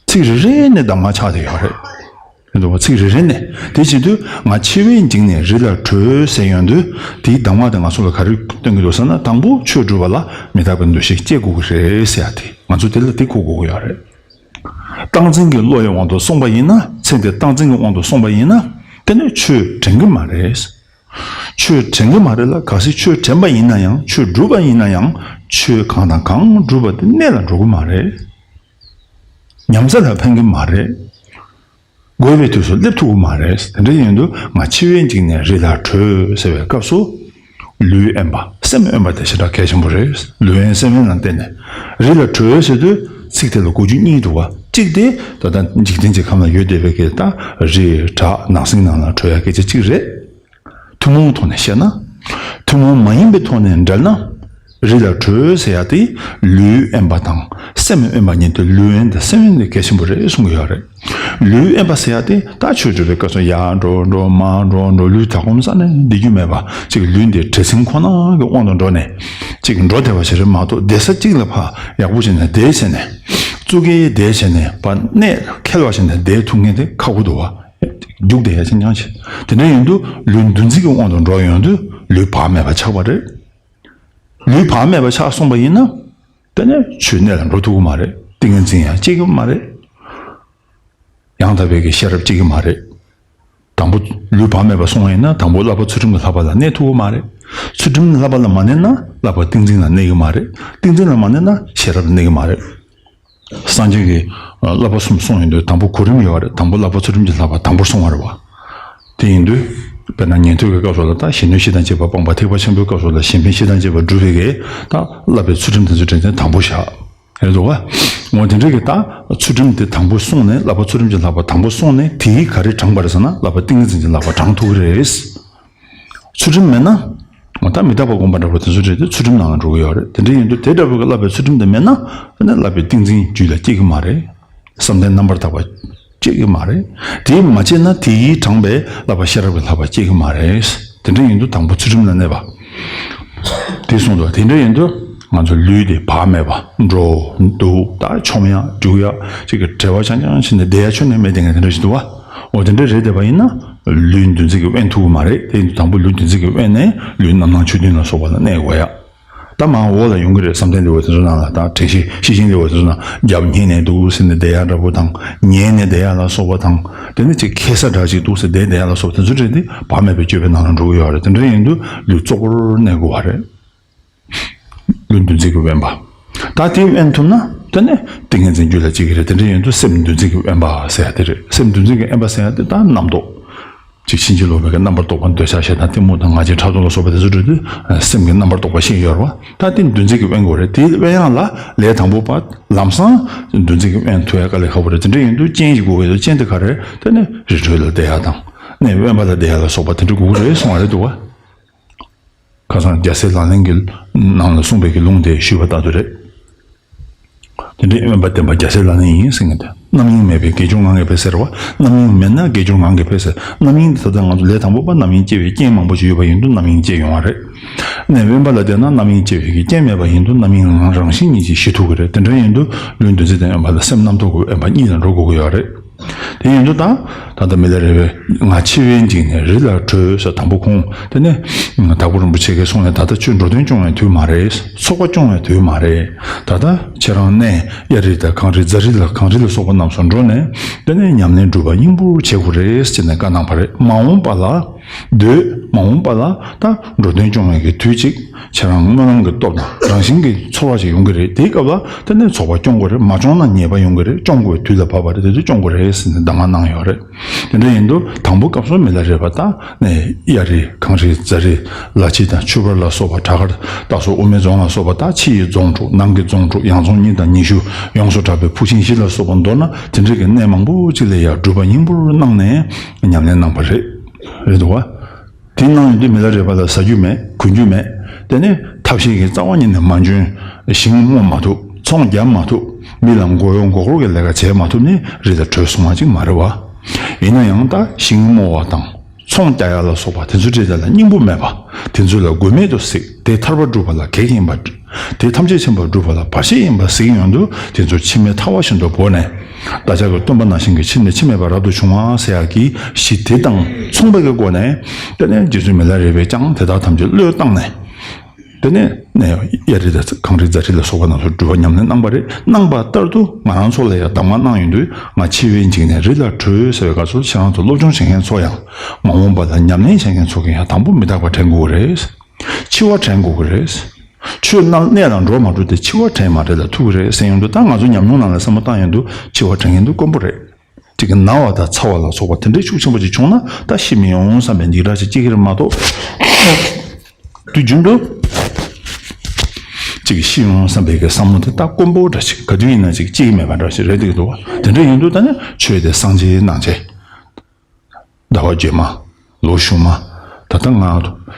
ཚིག་རེ་རེ་ནས་གདམས་ངག་ཆགས་བསྡད་ཡོད་རེད། རེད་འདུག་བ། ཚིག་རེ་རེ་ནས། དེ་བྱེད་དུས་ང་འཆི་བས་འཇིགས་ནས་རི་ལ་བྲོས་ཟེར་ཡོང་དུས། དེའི་གདམས་ངག་དེ་ང་ཚོ་ལ་ག་རེ་སྟོན་གྱི་འདུག་ཟེར་ན། དང་པོ་ཆོས་སྒྲུབ་པ་ལ་མི་རྟག་པའི་འདུ་ཤེས་སྐྱེ་དགོས་ཀྱི་རེད་ཟེར་ཡ་དེ། ང་ཚོ་དེ་ལ་དེ་གོ་དགོས་ཀྱི་ཡོད་རེད། སྟངས་འཛིན་གྱི་བློ་ཡི་དབང་དུ་སོང་པ་ཡིན་ན། ཚེ་འདི་སྟངས་འཛིན་གྱི་དབང་དུ་སོང་པ་ཡིན་ན། དེ་ནི་ཆོས་དྲན་གྱི་མ་རེད། ཆོས་དྲན་གྱི་མ་རེད་ལ། གལ་སྲིད་ཆོས་དྲན་པ་ཡིན་ན་ཡང་། ཆོས་སྒྲུབ་པ་ཡིན་ན་ཡང་། ཆོས་གང་དང་གང་སྒྲུབ་པ་དེ་གནད་ལ་འགྲོ་གི་མ་རེད། ཉམས་ཚད་ལ་ཕན་གྱི་མ་རེད། དགོས་པའི་དུས་སུ་སླེབས་ཐུབ་ཀྱི་མ་རེད། དེ་འདྲ་ཡིན་དུས་ང་འཆི་བས་འཇིགས་ནས་རི་ལ་བྲོས་ཟེར་བའི་སྐབས་སུ། ལུས་དབེན་པ། སེམས་དབེན་པ་དེ་ཞེ་དྲག་གལ་ཆེན་པོ་རེད། ལུས་དབེན་སེམས་དབེན་ལ་བརྟེན་ནས། རི་ལ་བྲོས་ཟེར་དུས་ཚིག་དེ་ལ་གོ་རྒྱུ་གཉིས་འདུག་བ། གཅིག་དེ་ད་ལྟ་འཇིག་རྟེན་གྱི་ཁམས་ལ་ཡོད་བསྡད་པའི་གི་ད་རི་བྲག་ནགས་གསེང་ནང་ལ་བྲོས་ཡ་སྐད་ཆ་གཅིག་རེད། ཐུན་མོང་ཐོག་ནས་བཤད་ན། ཐུན་མོང་མ་ཡིན་པའི་ཐོག་ནས་འགྲེལ་ན། རི་ལ་བྲོས་ཟེར་ཡ་དེ་ལུས་དབེན་པ་དང་སེམས་དབེན་པ་གཉིས་དེ། ལུས་དབེན་དང་སེམས་དབེན་དེ་གལ་ཆེན་པོ་རེད་གསུང་གི་ཡོད་རེད། ལུས་དབེན་པ་ཟེར་ཡ་དེ་ད་ཆོས་སྒྲུབ་པའི་སྐབས་སུ་ཡར་འགྲོ་འགྲོ་མར་འགྲོ་འགྲོ། ལུས་ད་གོམས་ས་ནས་བསྡད་རྒྱུ་མེད་པ་ཅིག་ལུས་འདི་བྲེལ་ཟིང་ཁོ་ན་གི་དབང་དུ་འགྲོ་ནས་ཅིག་འགྲོ་བདེ་བ་ཞིག་རེད་མ་གཏོགས། བསྡད་ས་གཅིག་ལ་ཕར་ཡག་པོ་བྱས་ནས་བསྡད་བྱས་ནས། བཙུགས་ཀའི་བསྡད་བྱས་ནས་ཕར་གནས་ཁེལ་བ་བྱས་ནས་བསྡད་ཐུབ་མཁན་དེ་ཁག་པོ་འདུག་བ། རྒྱུགས་བསྡད་ཡ་ཅིག་ཉག་ཅིག་དེ་འདྲ་ཡིན་དུས་ལུས་འདུ་འཛི་གི་དབང་དུ་འགྲོ་ཡོང་དུས་ལུས་བག་མེད་པ་ཆགས་པ་རེད། ལུས་བག་མེད་པ་ཆགས་སོང་པ་ཡིན་ན། དེ་ནས་ཆོས་གནད་ལ་འགྲོ་ཐུབ་ཀྱི་མ་རེད། ཏིང་ངེ་འཛིན་ཡང་སྐྱེ་གི་མ་རེད། ཡང་དག་པའི་གི་ཤེས་རབ་སྐྱེ་གི་མ་རེད། དང་པོ་ལུས་བག་མེད་པ་སོང་བ་ཡིན་ན་དང་པོ་བསླབ་པ་ཚུལ་ཁྲིམས་ཀྱི་བསླབ་པ་ལ་གནས་ཐུབ་ཀྱི་མ་རེད། ཚུལ་ཁྲིམས་བསླབ་པ་ལ་མ་གནས་ན་བསླབ་པ་ཏིང་འཛིན་ལ་གནས་ཀྱི་མ་རེད། ཏིང་འཛིན་ལ་མ་གནས་ན་ཤེས་རབ་ལ་གནས་ཀྱི་མ་རེད། སངས་རྒྱས་ཀྱིས་བསླབ་པ་གསུམ་གསུངས་ཡོང་དུས་དང་པོ་གོ་རིམ་ཡོད་རེད། དང་པོ་བསླབ་པ་ཚུལ་ཁྲིམས་ཀྱི་བསླབ་པ་དང་པོར་གསུངས་པ་རེད་བ། དེ་ཡིན་དུས། དཔེར་ན་ཉན་ཐོས་ཀྱི་སྐབས་སུ་ལ་ད་གཞོན་ནུ་བཞི་དང་བཅས་པ་སྤངས་པ། ཐེག་པ་ཆེན་པོའི་སྐབས་སུ་ལ་གཞན་ཕན་བཞི་དང་བཅས་པ་སྒྲུབ་པའི་གི་ད་བསླབ་པའི་ཚུལ་ཁྲིམས་དེ་ཚོ་དྲན་ཚན་དང་པོ་བཞག་རེད་འདུག་བ། འོ་དེ་འདྲ་གི་ད་ཚུལ་ཁྲིམས་དེ་དང་པོ་གསུངས་ནས། བསླབ་པ་ཚུལ་ཁྲིམས་ཀྱི་བསླབ་པ་དང་པོ་གསུངས་ནས། དེའི་ག་རེ་དྲངས་པ་རེད་ཟེར་ན། བསླབ་པ་ཏིང་ངེ་འཛིན་གྱི་བསླབ་པ་དྲངས་ཐུབ་ཀྱི་རེད། ཚུལ་ཁྲིམས་མེད་ན། ད་མི་རྟག་པ་སྒོམ་པ་འདྲ་པོ་དེ་ཚོ་རེད་དེ། ཚུལ་ཁྲིམས་ནང་ལ་འགྲོ་གི་ཡོད་རེད། དེ་འདྲ་ཡིན་དུས་དེ་འདྲ་པོའི་གི་བསླབ་པའི་ཚུལ་ཁྲིམས་དེ་མེད་ན། ཨ་ནི་བསླབ་པའི་ཏིང་འཛིན་རྒྱུད་ལ་སྐྱེ་གི་མ་རེད། བསམ་གཏན་རྣམ་པར་དག་པ་སྐྱེ་གི་མ་རེད། དེ་མ་སྐྱེས་ན་དེ་ཡིས་དྲངས་པའི་བསླབ་པ་ཤེས་རབ་ཀྱི་བསླབ་པ་སྐྱེ་གི་མ་རེད། དེ་འདྲ་ཡིན་དུས་དང་པོ་ཚུལ་ཁྲིམས་ལ་གནས་པ། དེ་གསུངས་འདུག་དེ་འདྲ་ཡིན་དུས་ང་ཚོ་ལུས་དེ་བག་མེད་པ། འགྲོ་འདུག་ད་མཆོང་ཡ་རྒྱུག་ཡ་ཅིག་གི་བྲེལ་བ་རྐྱང་རྐྱང་བྱས་ནས་བསྡད་ཡ་ཁྱོན་ནས་མེད་དེ་ངས་དེ་འདྲ་ཞིག་འདུག་བ། འོ་དེ་འདྲ་རེད་བསྡད་པ་ཡིན་ན། ལུས་འདུ་འཛི་གིས་དབེན་ཐུབ་ཀྱི་མ་རེད། དེ་ཡིན་དུས་དང་པོ་ལུས་འདུ་འཛི་གིས་དབེན་ནས་ལུས་རྣམ་སྣང་ཆོས་བདུན་ལ་སོགས་པ་ལ་གནས་དགོས་ཡ། ད་མར་འོག་ལ་ཡོང་གི་རེད། བསམ་གཏན་ལྟ་བུ་དེ་ཚོ་ནང་ལ་དང་། དྲན་ཤེས་ཤེར་ཕྱིན་ལྟ་བུ་དེ་ཚོ་ནང་རྒྱབ་བསྙེས་ནས་འདུག་ཟེར་ནས་བསྡད་ཡ་འདྲ་པོ་དང་། ཉལ་ནས་བསྡད་ཡ་ལ་སོགས་པ་དང་། དེ་ནས་ཅིག་ཁེ་ས་འདྲ་ཅིག་འདུག་ཟེར་བསྡད་བསྡད་ཡ་ལ་སོགས་པ་དེ་ཚོ་རེད་དེ། བག་མེད་པའི་སྤྱོད་པའི་ནང་ལ་འགྲོ་གི་ཡོད་རེད། དེ་འདྲ་ཡིན་དུས་ལུས་བཙོག་པོར་གནས་དགོས་པ་རེད། ལུས་འདུ་འཛི་གིས་དབེན་པ། ད་དེ་དབེན་ཐུབ་ན་དེ་ནས་ཏིང་ངེ་འཛིན་རྒྱུད་ལ་སྐྱེ་གི་རེད། དེ་འདྲ་ཡིན་དུས་སེམས་འདུ་འཛི་གིས་དབེན་པ་ཟེར་ཡ་དེ་རེད། སེམས་འདུ་འཛི་གིས་དབེན་པ་ཟེར་ཡ་དེ་ད་རྣམ་རྟོག་ཅིག་ཕྱིན་ཅི་ལོག་པའི་གི་རྣམ་པར་རྟོག་པ། འདོད་ཆགས་ཞེ་སྡང་གཏི་མུག་དང་ང་རྒྱལ་ཕྲག་དོག་ལ་སོགས་པ་དེ་ཚོ་འགྲོ་དུས་སེམས་ཀྱི་རྣམ་པར་རྟོག་པ་ཤེས་ཡོད་རེད་བ། ད་དེ་འདུ་འཛི་གིས་དབེན་དགོས་རེད། དེ་དབེན་ཡག་ལ་ལས་དང་པོ་པ་ལམ་སང་འདུ་འཛི་གིས་དབེན་ཐུབ་ཡ་དཀའ་ལས་ཁག་པོ་རེད། དེ་འདྲ་ཡིན་དུས་རྐྱེན་ཞིག་དགོས་ཀྱི་ཡོད། རྐྱེན་དེ་ག་རེ་རེད། དེ་ནི་རི་ཁྲོད་ལ་བསྡད་ཡ་དང་། གནས་དབེན་པ་ལ་བསྡད་ཡ་ལ་སོགས་པ་དེ་འདྲ་དགོས་ཀྱི་རེད་གསུང་བ་རེད་འདུག་བ། ཁ་སང་རྒྱལ་སྲས་ལག་ལེན་གྱི་ནང་ལ་གསུངས་པའི་གི་ལུང་དེ་ཞུས་པ་ལྟར་དུ་རེད། དེ་འདྲའི་དབེན་པ་བསྟེན་པ་རྒྱལ་སྲས་ལག་ལེན་ཡིན་ཟེར་མཁན་དེ། རྣམ་གཡེང་མེད་པའི་དགེ་སྦྱོར་ངང་གིས་འཕེལ་ཟེར་བ། རྣམ་གཡེང་མེད་ན་དགེ་སྦྱོར་ངང་གིས་འཕེལ་ཟེར། རྣམ་གཡེང་དེ་ད་ལྟ་ང་ཚོ་ལས་དང་པོ་པ་རྣམ་གཡེང་སྐྱེ་བའི་རྐྱེན་མང་པོ་ཞིག་ཡོད་པ་ཡིན་དུས་རྣམ་གཡེང་སྐྱེ་ཡོང་བ་རེད། གནས་དབེན་པ་ལ་བསྡད་ན་རྣམ་གཡེང་སྐྱེ་བའི་གི་རྐྱེན་མེད་པ་ཡིན་དུས་རྣམ་གཡེང་རང་རང་བཞིན་ཉིད་ཀྱིས་ཞི་ཐུབ་ཀྱི་རེད། དེ་འདྲ་ཡིན་དུས་ལུས་འདུ་འཛི་དང་དབེན་པ་ལ་སེམས་རྣམ་རྟོག་གི་དབེན་པ་གཉིས་ལ་འགྲོ་དགོས་ཀྱི་ཡོད་རེད། དེ་ཡིན་དུས་ད་ད་ལྟ་མི་ལ་རས་པས་ང་འཆི་བས་འཇིགས་ནས་རི་ལ་བྲོས་ཟེར། དང་པོ་ཁོང་དེ་ནས་དྭགས་པོ་རིན་པོ་ཆེ་གིས་གསུངས་ནས། ད་ལྟ་ཁྱོད་འགྲོ་དོན་སྐྱོང་བའི་དུས་མ་རེད། ཚོགས་པ་སྐྱོང་བའི་དུས་མ་རེད། ད་ལྟ་ཁྱེད་རང་གནས་གཡའ་རི་དང་གངས་རི་རྫ་རི་ལ་གངས་རི་ལ་སོགས་པ་རྣམས་སུ་འགྲོ་ནས་དེ་ནས་ཉམས་ལེན་སྒྲུབ་པ་སྙིང་པོར་བྱེད་དགོས་རེད་ཟེར་ནས་བཀའ་གནང་བ་རེད། མ་འོངས་པ་ལ་སྡོད། མ་འོངས་པ་ལ་ད་འགྲོ་དོན་སྐྱོང་བའི་གི་དུས་གཅིག་ཁྱེད་རང་སྨོན་ལམ་གྱི་སྟོབས་དང་རང་བཞིན་གྱི་ཚོར་བ་ཞིག་ཡོང་གི་རེད། དེའི་སྐབས་ལ་དེ་ནས་ཚོགས་པ་སྐྱོང་དགོས་རེད། མ་སྐྱོང་ན་ཉེས་པ་ཡོང་གི་རེད། སྐྱོང་དགོས་པའི་དུས་ལ་བབ་པ་རེད། དེ་ཚོ་སྐྱོང་དགོས་རེད་ཟེར་ནས་གདམས་ངག་གནང་ཡོད་རེད། དེ་འདྲ་ཡིན་དུས་དང་པོ་སྐབས་སུ་མི་ལ་རས་པ་ད་ནས་གཡའ་རི་གངས་རི་རྫ་རི་ལ་ཕྱི་དང་ཆུ་བར་ལ་སོགས་པ། བྲག་དཀར་སྟག་མཚོ་དབུ་མའི་རྫོང་ལ་སོགས་པ། ད་ཕྱི་ཡི་རྫོང་དྲུག་ནང་གི་རྫོང་དྲུག་ཡང་རྫོང་གཉིས་དང་ཉི་ཤུ་ཡོངས་སུ་གྲགས་པའི་ཕུག་ཆེན་བཞི་ལ་སོགས་པ་མདོར་ན་དེ་འདྲ་གི་གནས་མང་པོ་ཅིག་ལ་ཡང་སྒྲུབ་པ་སྙིང་པོར་གནང་ནས་ཉམས་ལེན་གནང་བ་རེད། རེད་འདུག་བ། དེ་གནང་ཡོང་དུས་མི་ལ་རས་པ་ལ་ཟ་རྒྱུ་མེད། གོན་རྒྱུ་མེད། དེ་ནས་ཐབས་ཤེས་ཀྱིས་རྩ་བ་ཉིད་ནས་མ་འཇོན། ཞིང་རྨོ་མ་ཐུབ། ཚོང་རྒྱག་མ་ཐུབ། མི་ལ་མགོ་གཡོག་མགོ་སྐོར་གྱི་ལས་ཀ་བྱེད་མ་ཐུབ་ནས་རི་ལ་བྲོས་སོང་བ་ཅིག་མ་རེད་བ། ཡིན་ན་ཡང་ད་ཞིང་རྨོ་བ་དང་ཚོང་རྒྱག་ཡ་ལ་སོགས་པ་དེ་ཚོ་འདྲ་ལ་སྙིང་པོ་མེད་པ། དེ་ཚོ་ལ་དགོས་མེད་དུ་གཟིགས། དེ་ཐར་པ་སྒྲུབ་པ་ལ་གེགས་ཡིན་པ། དེ་ཐམས་ཅད་མཁྱེན་པ་སྒྲུབ་པ་ལ་བར་ཆད་ཡིན་པ་གཟིགས་ཡོང་དུས་དེ་ཚོ་འཆི་མེད་ཐལ་བ་བཞིན་དུ་བོར་ནས། བདག་ཅག་གི་སྟོན་པ་ནང་བཞིན་གྱི་འཆི་ནས་འཆི་མེད་པ་རབ་ཏུ་བྱུང་བ་ཟེར་ཡག་གི་གཞི་དེ་དང་མཚུངས་པའི་གི་སྒོ་ནས། དེ་ནས་རྗེ་བཙུན་མི་ལ་རས་པས་ཀྱང་དེ་དག་ཐམས་ཅད་བློས་བཏང་ནས། དེ་ནས་ནས་གཡའ་རི་དང་གངས་རི་རྫ་རི་ལ་སོགས་པ་རྣམས་སུ་སྒྲུབ་པ་ཉམས་ལེན་གནང་བ་རེད། གནང་བ་ལྟར་དུ་ང་རང་ཚོ་ལ་ཡང་གདམས་ངག་གནང་ཡོང་དུས། ང་འཆི་བས་འཇིགས་ནས་རི་ལ་བྲོས་ཟེར་བའི་སྐབས་སུ་ཁྱེད་རང་ཚོ་སློབ་སྦྱོང་བྱེད་མཁན་ཚོ་ཡང་མ་འོངས་པ་ལ་ཉམས་ལེན་བྱེད་མཁན་ཚོ་གིས་ཡང་དང་པོ་མི་རྟག་པ་དྲན་དགོས་རེད། འཆི་བ་དྲན་དགོས་ཀྱི་རེད། ཆོས་རྣམས་གནས་ལ་འགྲོ་མ་འགྲོ་དེ་འཆི་བ་དྲན་མ་དྲན་ལ་ཐུག་གི་རེད་ཟེར་ཡོང་དུས། ད་ང་ཚོ་ཉམས་མྱོང་ནང་ལ་བསམ་བློ་བཏང་ཡོང་དུས་འཆི་བ་དྲན་མཁན་དེ་དཀོན་པོ་རེད། དེ་གི་ན་བ་དང་ཚ་བ་ལ་སོགས་པ་དེ་འདྲའི་ཤུགས་ཆེན་པོ་ཅིག་བྱུང་ན་ད་ཤི་མི་ཡོང་བསམ་པའི་འཇིགས་སྐྲག་ཅིག་སྐྱེ་གི་རེད་མ་གཏོགས། དུས་རྒྱུན་དུ་ཅིག་ཤི་ཡོང་བསམ་པའི་གི་བསམ་བློ་དེ་ད་དཀོན་པོ་འདྲ་ཅིག་ག་དུས་ཡིན་ན་ཅིག་སྐྱེ་གི་མེད་པ་འདྲ་ཞིག་རེད་འདུག་གི་འདུག་བ། དེ་འདྲ་ཡིན་དུས་ད་ནི་ཆོས་དེ་སངས་རྒྱས་གནང་བྱས། ཟླ་བ་རྗེས་མ། ལོ་གཞུག་མ། ད་ལྟ་ང་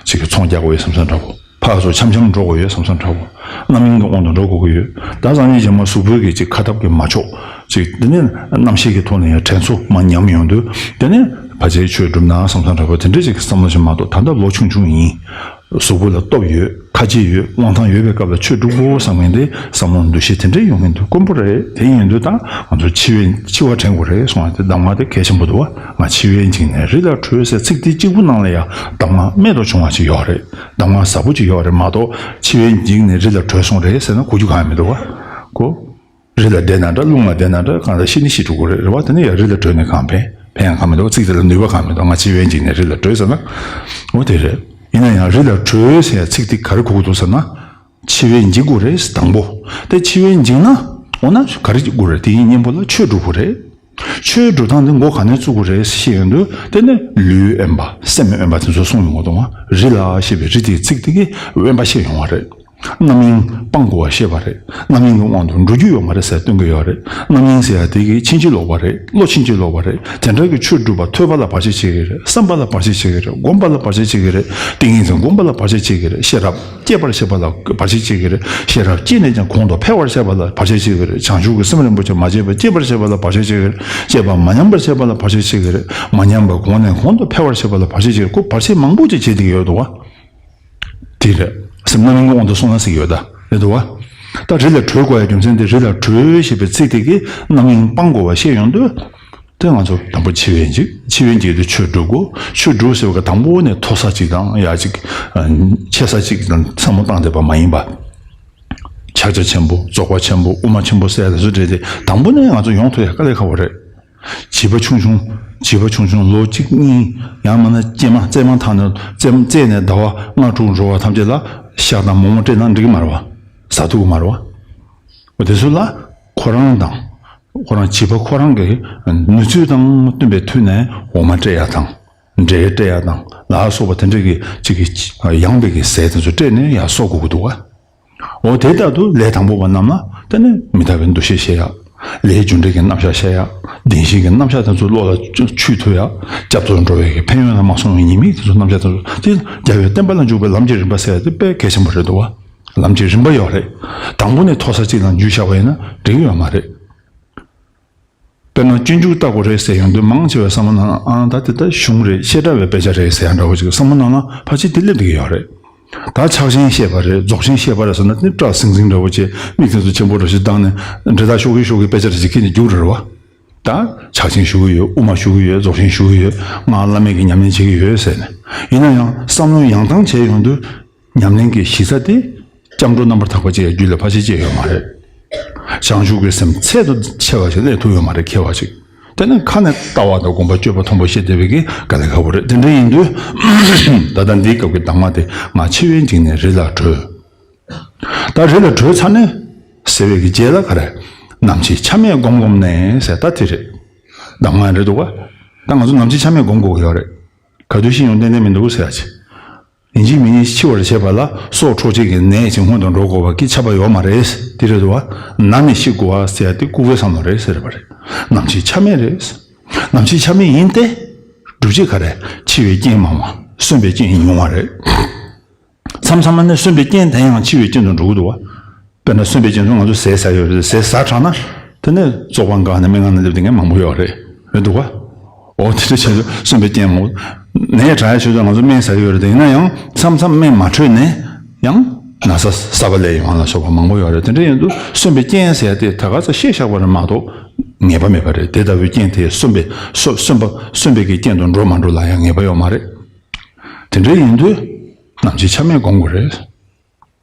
ཅིག་གི་ཚོང་རྒྱག་དགོས་ཡོད་བསམ་བསམ་འདྲ་པོ། ཕར་ཚུར་འཆམ་འཆམ་འགྲོ་དགོས་ཡོད་བསམ་བསམ་འདྲ་པོ། རྣམ་གཡེང་གི་དབང་དུ་འགྲོ་དགོས་ཀྱི་ཡོད། ད་སང་ཉིན་རྗེས་མ་གཟུགས་པོའི་གི་ཅིག་ཁ་སྟབས་ཀྱིས་མ་ཆོག་ཅིག་དེ་ནས་རྣམ་ཤེས་ཀྱི་ཐོག་ནས་ཡང་དྲན་གསོ་མར་ཉམས་ཡོང་དུས། དེ་ནས་ཕལ་ཆེར་ཆོས་སྒྲུབ་ན་བསམ་བསམ་འདྲ་པོ་དེ་འདྲ་ཅིག་གི་བསམ་བློ་ཞིག་མ་གཏོགས། ད་ལྟ་ལོ་ཆུང་ཆུང་ཡིན། གཟུགས་པོ་ལ་སྟོབས་ཡོད། ཁ་རྗེ་ཡོད། དབང་ཐང་ཡོད་པའི་སྐབས་ལ་ཆོས་སྒྲུབ་དགོས་བསམ་མཁན་དེ་བསམ་བློ་འདུ་ཤེས་དེ་འདྲ་ཡོང་མཁན་དེ་དཀོན་པོ་རེད། དེ་ཡིན་དུས་ད་ང་ཚོ་འཆི་བའི་འཆི་བ་དྲན་དགོས་རེད་གསུངས་པ་དེ་གདམས་ངག་དེ་གལ་ཆེན་པོ་འདུག་བ། ང་འཆི་བས་འཇིགས་ནས་རི་ལ་བྲོས་ཟེར་ཚིག་དེ་གཅིག་པུ་ནང་ལ་ཡང་གདམས་ངག་རྨད་དུ་བྱུང་བ་ཅིག་ཡོད་རེད། གདམས་ངག་ཟབ་པོ་ཅིག་ཡོད་རེད་མ་གཏོགས། འཆི་བས་འཇིགས་ནས་རི་ལ་བྲོས་སོང་རེད་ཟེར་ན་གོ་རྒྱུ་གང་ཡང་མི་འདུག་བ། གོ་རི་ལ་བསྡད་ན་འདྲ། རླུང་ལ་བསྡད་ན་འདྲ། གང་ལ་ཤི་ནི་ཤི་འགྲོ་གི་རེད། རེད་བ། དེ་ནི་ཡང་རི་ལ་བྲོས་ནས་གང་ཕན། ཕན་ཡང་གང་མི་འདུག་ཚིག་དེ་ལ་ནུས་པ་གང་མི་འདུག་ང་འཆི་བས་འཇིགས་ནས་རི་ལ་བྲོས་ཟེར་ན། འོ་དེ་རེད། ཡིན་ན་ཡང་རི་ལ་བྲོས་ཟེར་ཡ་ཚིག་དེ་ག་རེ་གོ་གི་འདུག་ཟེར་ན། འཆི་བས་འཇིགས་དགོས་རེད་དང་པོ། དེ་འཆི་བས་འཇིགས་ན། འོ་ན་ག་རེ་བྱེད་དགོས་རེད། དེ་ཡིན་གཉེན་པོ་ལ་ཆོས་སྒྲུབ་དགོས་རེད། ཆོས་སྒྲུབ་སྟངས་དེ་མགོ་ག་ནས་བཙུགས་དགོས་རེད་ཞེས་ཡོང་དུས། དེ་ནི་ལུས་དབེན་པ་སེམས་དབེན་པ་དེ་ཚོ་གསུངས་ཡོང་གི་འདུག་རི་ལ་ཞེས་པའི་རི་དེའི་ཚིག་དེ་གིས་དབེན་པ་བཤད་ཡོང་བ་རེད། རྣམ་གཡེང་སྤང་དགོས་པ་ཤེས་པ་རེད། རྣམ་གཡེང་གི་དབང་དུ་འགྲོ་རྒྱུ་ཡོད་མ་རེད་ཟེར་སྟོན་གྱི་ཡོད་རེད། རྣམ་གཡེང་ཟེར་ཡ་དེ་གིས་ཕྱིན་ཅི་ལོག་པ་རེད། བློ་ཕྱིན་ཅི་ལོག་པ་རེད། དེ་འདྲ་གི་ཆོས་སྒྲུབ་པ་ཐོས་པ་ལ་བར་ཆད་བྱེད་ཀྱི་རེད། བསམ་པ་ལ་བར་ཆད་བྱེད་ཀྱི་རེད། སྒོམ་པ་ལ་བར་ཆད་བྱེད་ཀྱི་རེད། ཏིང་ངེ་འཛིན་སྒོམ་པ་ལ་བར་ཆད་བྱེད་ཀྱི་རེད། ཤེས་རབ་སྐྱེད་པར་བྱེད་པ་ལ་བར་ཆད་བྱེད་ཀྱི་རེད། ཤེས་རབ་སྐྱེས་ནས་ཀྱང་གོང་དུ་འཕེལ་བར་བྱེད་པ་ལ་བར་ཆད་བྱེད་ཀྱི་རེད། བྱང་ཆུབ་ཀྱི་སེམས་རིན་པོ་ཆེ་མ་སྐྱེས་པ་སྐྱེད་པར་བྱེད་པ་ལ་བར་ཆད་བྱེད་ཀྱི་རེད། སྐྱེས་པ་མ་ཉམས་པར་བྱེད་པ་ལ་བར་ཆད་བྱེད་ཀྱི་རེད། མ་ཉམས་པ་གོང་ནས་གོང་དུ་འཕེལ་བར་བྱེད་པ་ལ་བར་ཆད་བྱེད་ཀྱི་རེད། ཁོ་བར་ཆད་མང་པོ་ཅིག་བྱེད་བསྡད་ཀྱི་ཡོད་འདུག་བ། དེ་རེད། སེམས་རྣམ་གཡེང་གི་དབང་དུ་སོང་ན་ཟེར་གྱི་ཡོད་ད། རེད་འདུག་བ། ད་རི་ལ་བྲོས་དགོས་ཡ་རྒྱུ་མཚན་དེ། རི་ལ་བྲོས་ཞེས་པའི་ཚིག་དེ་གིས་རྣམ་གཡེང་སྤང་དགོས་པ་ཤེས་ཡོང་དུས། དེ་ང་ཚོ་དང་པོ་འཆི་བས་འཇིགས། འཆི་བས་འཇིགས་དུས་ཆོས་སྒྲུབ་དགོས། ཆོས་སྒྲུབ་ཟེར་བ་གི་དང་པོ་ནས་མཐོ་ས་གཅིག་དང་ཡ་གཅིག་ཆེ་ས་གཅིག་དང་བསམ་བློ་བཏང་བསྡད་པ་མ་ཡིན་པ། ཕྱག་རྒྱ་ཆེན་པོ། རྫོགས་པ་ཆེན་པོ། དབུ་མ་ཆེན་པོ་ཟེར་ཡ་དེ་ཚོ་འདྲ་དེ་དང་པོ་ནས་ང་ཚོ་ཡོང་ཐུབ་ཡ་དཀའ་ལས་ཁག་པོ་རེད། བྱིས་པ་ཆུང་ཆུང་། བྱིས་པ་ཆུང་ཆུང་ལོ་གཅིག་གཉིས། ཡང་མིན་ན་སྐྱེས་མ་བཙས་མ་ཐག་ནས་བཙས་བཙས་ནས་ཟླ་བ་ལྔ་དྲུག་འགྲོ་བ་ཐམས་ཅད་ལ་ཤ་དང་མོག་མོག་སྤྲད་ན་འགྲིག་གི་མ་རེད་བ། ཟ་ཐུབ་ཀྱི་མ་རེད་བ། འོ་དེ་ཚོ་ལ་ཁོ་རང་དང་། ཁོ་རང་བྱིས་པ་ཁོ་རང་གི་ནུས་ཚོད་དང་བསྟུན་པའི་ཐོག་ནས་འོ་མ་སྤྲད་ཡ་དང་། འབྲས་སྤྲད་ཡ་དང་ལ་སོགས་པ་དེ་འདྲ་གི་ཅིག་གི་ཡངས་པའི་གི་ཟས་དེ་ཚོ་སྤྲད་ནས་ཡར་གསོ་དགོས་ཀྱི་འདུག་བ། འོ་དེ་ལྟར་དུ་ལས་དང་པོ་པ་རྣམས་ལ་དེ་ནི་མི་རྟག་པའི་འདུ་ཤེས་བཤད་ཡག་ལས་རྒྱུ་འབྲས་ཀྱི་རྣམ་གཞག་བཤད་ཡག་བདེན་བཞིའི་གི་རྣམ་གཞག་དེ་ཚོ་བློ་ལ་ཆུད་ཐུབ་ཡག་སྐྱབས་སུ་འགྲོ་བའི་གི་ཕན་ཡོན་ལ་མ་སོང་བའི་ཉེས་དམིགས་དེ་ཚོ་རྣམ་གཞག་དེ་ཚོ་དེ་རྒྱལ་བའི་བསྟན་པ་ལ་འཇུག་པའི་ལམ་གྱི་རིམ་པ་ཟེར་ཡག་དེ་དཔེ་གལ་ཆེན་པོ་རེད་འདུག་བ། ལམ་གྱི་རིམ་པ་ཡོད་རེད། དང་པོ་ནས་མཐོ་ས་གཅིག་ལ་འཇུས་བཞག་པ་ཡིན་ན་འགྲིག་ཡོད་མ་རེད། དཔེར་ན་སྤྱོད་འཇུག་ལྟ་བུ་རེད་ཟེར་ཡོང་དུས་མང་ཆེ་བའི་བསམ་བློ་ནང་ལ་ཨང་ད་དེ་ད་གཞུང་རེད། བཤད་གྲྭ་བའི་དཔེ་ཆ་རེད་ཟེར་ཡ་འདྲ་བོ་ཅིག་བསམ་བློ་ནང་ལ་ཕལ་ཆེར་དེ་སླེབས་བསྡད་ཀྱི་ཡོད་རེད། ད་ཕྱག་ཆེན་བཤད་པ་རེད། རྫོགས་ཆེན་བཤད་པ་རེད་ཟེར་ན་དེ་སྐྲ་ཟིང་ཟིང་འདྲ་བོ་བྱས། མིག་དེ་ཚོ་ཆེན་པོ་འདྲ་ཞིག་བཏང་ནས་འབྲི་ཐག་ཤོག་གི་ཤོག་གི་དཔེ་ཆ་རེ་ཞིག་ཁྱེར་ནས་རྒྱུགས་རེད་བ། ད་ཕྱག་ཆེན་ཞུ་གི་ཡོད། དབུ་མ་ཞུ་གི་ཡོད། རྫོགས་ཆེན་ཞུ་གི་ཡོད། སྔགས་བླ་མེད་ཀྱི་ཉམས་ལེན་བྱེད་ཀྱི་ཡོད་ཟེར་ནས། ཡིན་ན་ཡང་བསམ་བློ་ཡང་ཐང་བྱས་ཡོང་དུས་ཉམས་ལེན་གྱི་གཞི་རྩ་དེ་སྐྱབས་འགྲོ་རྣམ་པར་དག་པ་ཅིག་ཡང་རྒྱུད་ལ་ཕལ་ཆེར་སྐྱེས་ཡོད་མ་རེད། བྱང་ཆུབ་ཀྱི་སེམས་ཚད་དུ་ཆེ་བ་ཞིག་སླེབས་ཐུབ་ཡོད་མ་རེད། མཁས་པ་ཞིག་དེ་ནི་ཁ་ནས་ལྟ་བ་དང་སྒོམ་པ་སྤྱོད་པ་མཐོན་པོ་བཤད་བསྡད་པའི་གི་དཀའ་ལས་ཁག་པོ་རེད། དེ་འདྲ་ཡིན་དུས་ད་ལྟ་འདིའི་སྐབས་ཀྱི་གདམས་ངག་དེ། ང་འཆི་བས་འཇིགས་ནས་རི་ལ་བྲོས། ད་རི་ལ་བྲོས་ཚར་ནས་ཟེར་བའི་གི་རྗེས་ལ་ག་རེ། ནམ་འཆི་ཆ་མེད་བསྒོམས་བསྒོམས་ནས་ཟེར། ད་དེ་རེད། གདམས་ངག་རེད་འདུག་ག་ད་ང་ཚོ་ནམ་འཆི་ཆ་མེད་བསྒོམ་དགོས་ཀྱི་ཡོད་རེད། ག་དུས་ཤི་ཡོང་ཏན་ཏན་མི་འདུག་ཟེར་ཡ་ཅིག་ཡིན་གཅིག་མིན་གཉིས་འཆི་བར་བྱེད་པ་ལ་སྲོག་འཕྲོག་བྱེད་ཀྱི་ནད་ཅིག་སྔོན་དུ་འགྲོ་དགོས་པ་གི་ཆ་བ་ཡོད་མ་རེད། དེ་རེད་འདུག་ག་ན་ནས་ཤི་དགོས་པ་ཟེར་ཡ་དེ་ལྐུགས་པའི་བསམ་བློ་རེད་ཟེར་བ་རེད། ནམ་འཆི་ཆ་མེད་རེད། ནམ་འཆི་ཆ་མེད་ཡིན་ཏེ། སྒྲུབ་བྱེད་ག་རེ། འཆི་བའི་རྐྱེན་མང་བ། གསོན་པའི་རྐྱེན་ཉུང་བ་རེད། མཚམས་མཚམས་ནས་གསོན་པའི་རྐྱེན་དེ་ཡང་འཆི་བའི་རྐྱེན་དུ་འགྲོ་གི་འདུག་བ། དཔེར་ན་གསོན་པའི་རྐྱེན་དུ་ང་ཚོ་ཟས་ཟ་ཡོད་རེད། ཟས་ཟ་དྲགས་ན། དེ་ནས་བཙོག་པ་འགགས་ནས་སྨན་ཁང་ནང་སླེབས་བསྡད་མཁན་མང་པོ་ཡོད་རེད། རེད་འདུག་བ། འོ་དེ་འདྲ་བྱས་ཏེ་གསོན་པའི་རྐྱེན་མང་པོ། ནད་དྲག་ཡ་ཆེད་དུ་ང་ཚོ་སྨན་ཟ་ཡོད་རེད། དེ་ཡིན་ན་ཡང་མཚམས་མཚམས་སྨན་མ་འཕྲོད་ནས་ཡང་ན་ཚ་གསར་པ་སླེབས་ཡོང་བ་ལ་སོགས་པ་མང་པོ་ཡོད་རེད། དེ་འདྲ་ཡིན་དུས་གསོན་པའི་རྐྱེན་ཟེར་ཡ་དེ་ད་ག་ཚོད་བཤད་བཞག་པ་རེད་མ་གཏོགས་ངེས་པ་མེད་པ་རེད། དེ་ལྟ་བུའི་རྐྱེན་དེ་གསོན་པའི་གསོ་གསོན་པ་གསོན་པའི་གི་རྐྱེན་དུ་འགྲོ་མ་འགྲོ་ལ་ཡང་ངེས་པ་ཡོད་མ་རེད། དེ་འདྲ་ཡིན་དུས་ནམ་འཆི་ཆ་མེད་སྒོམ་དགོས་རེད།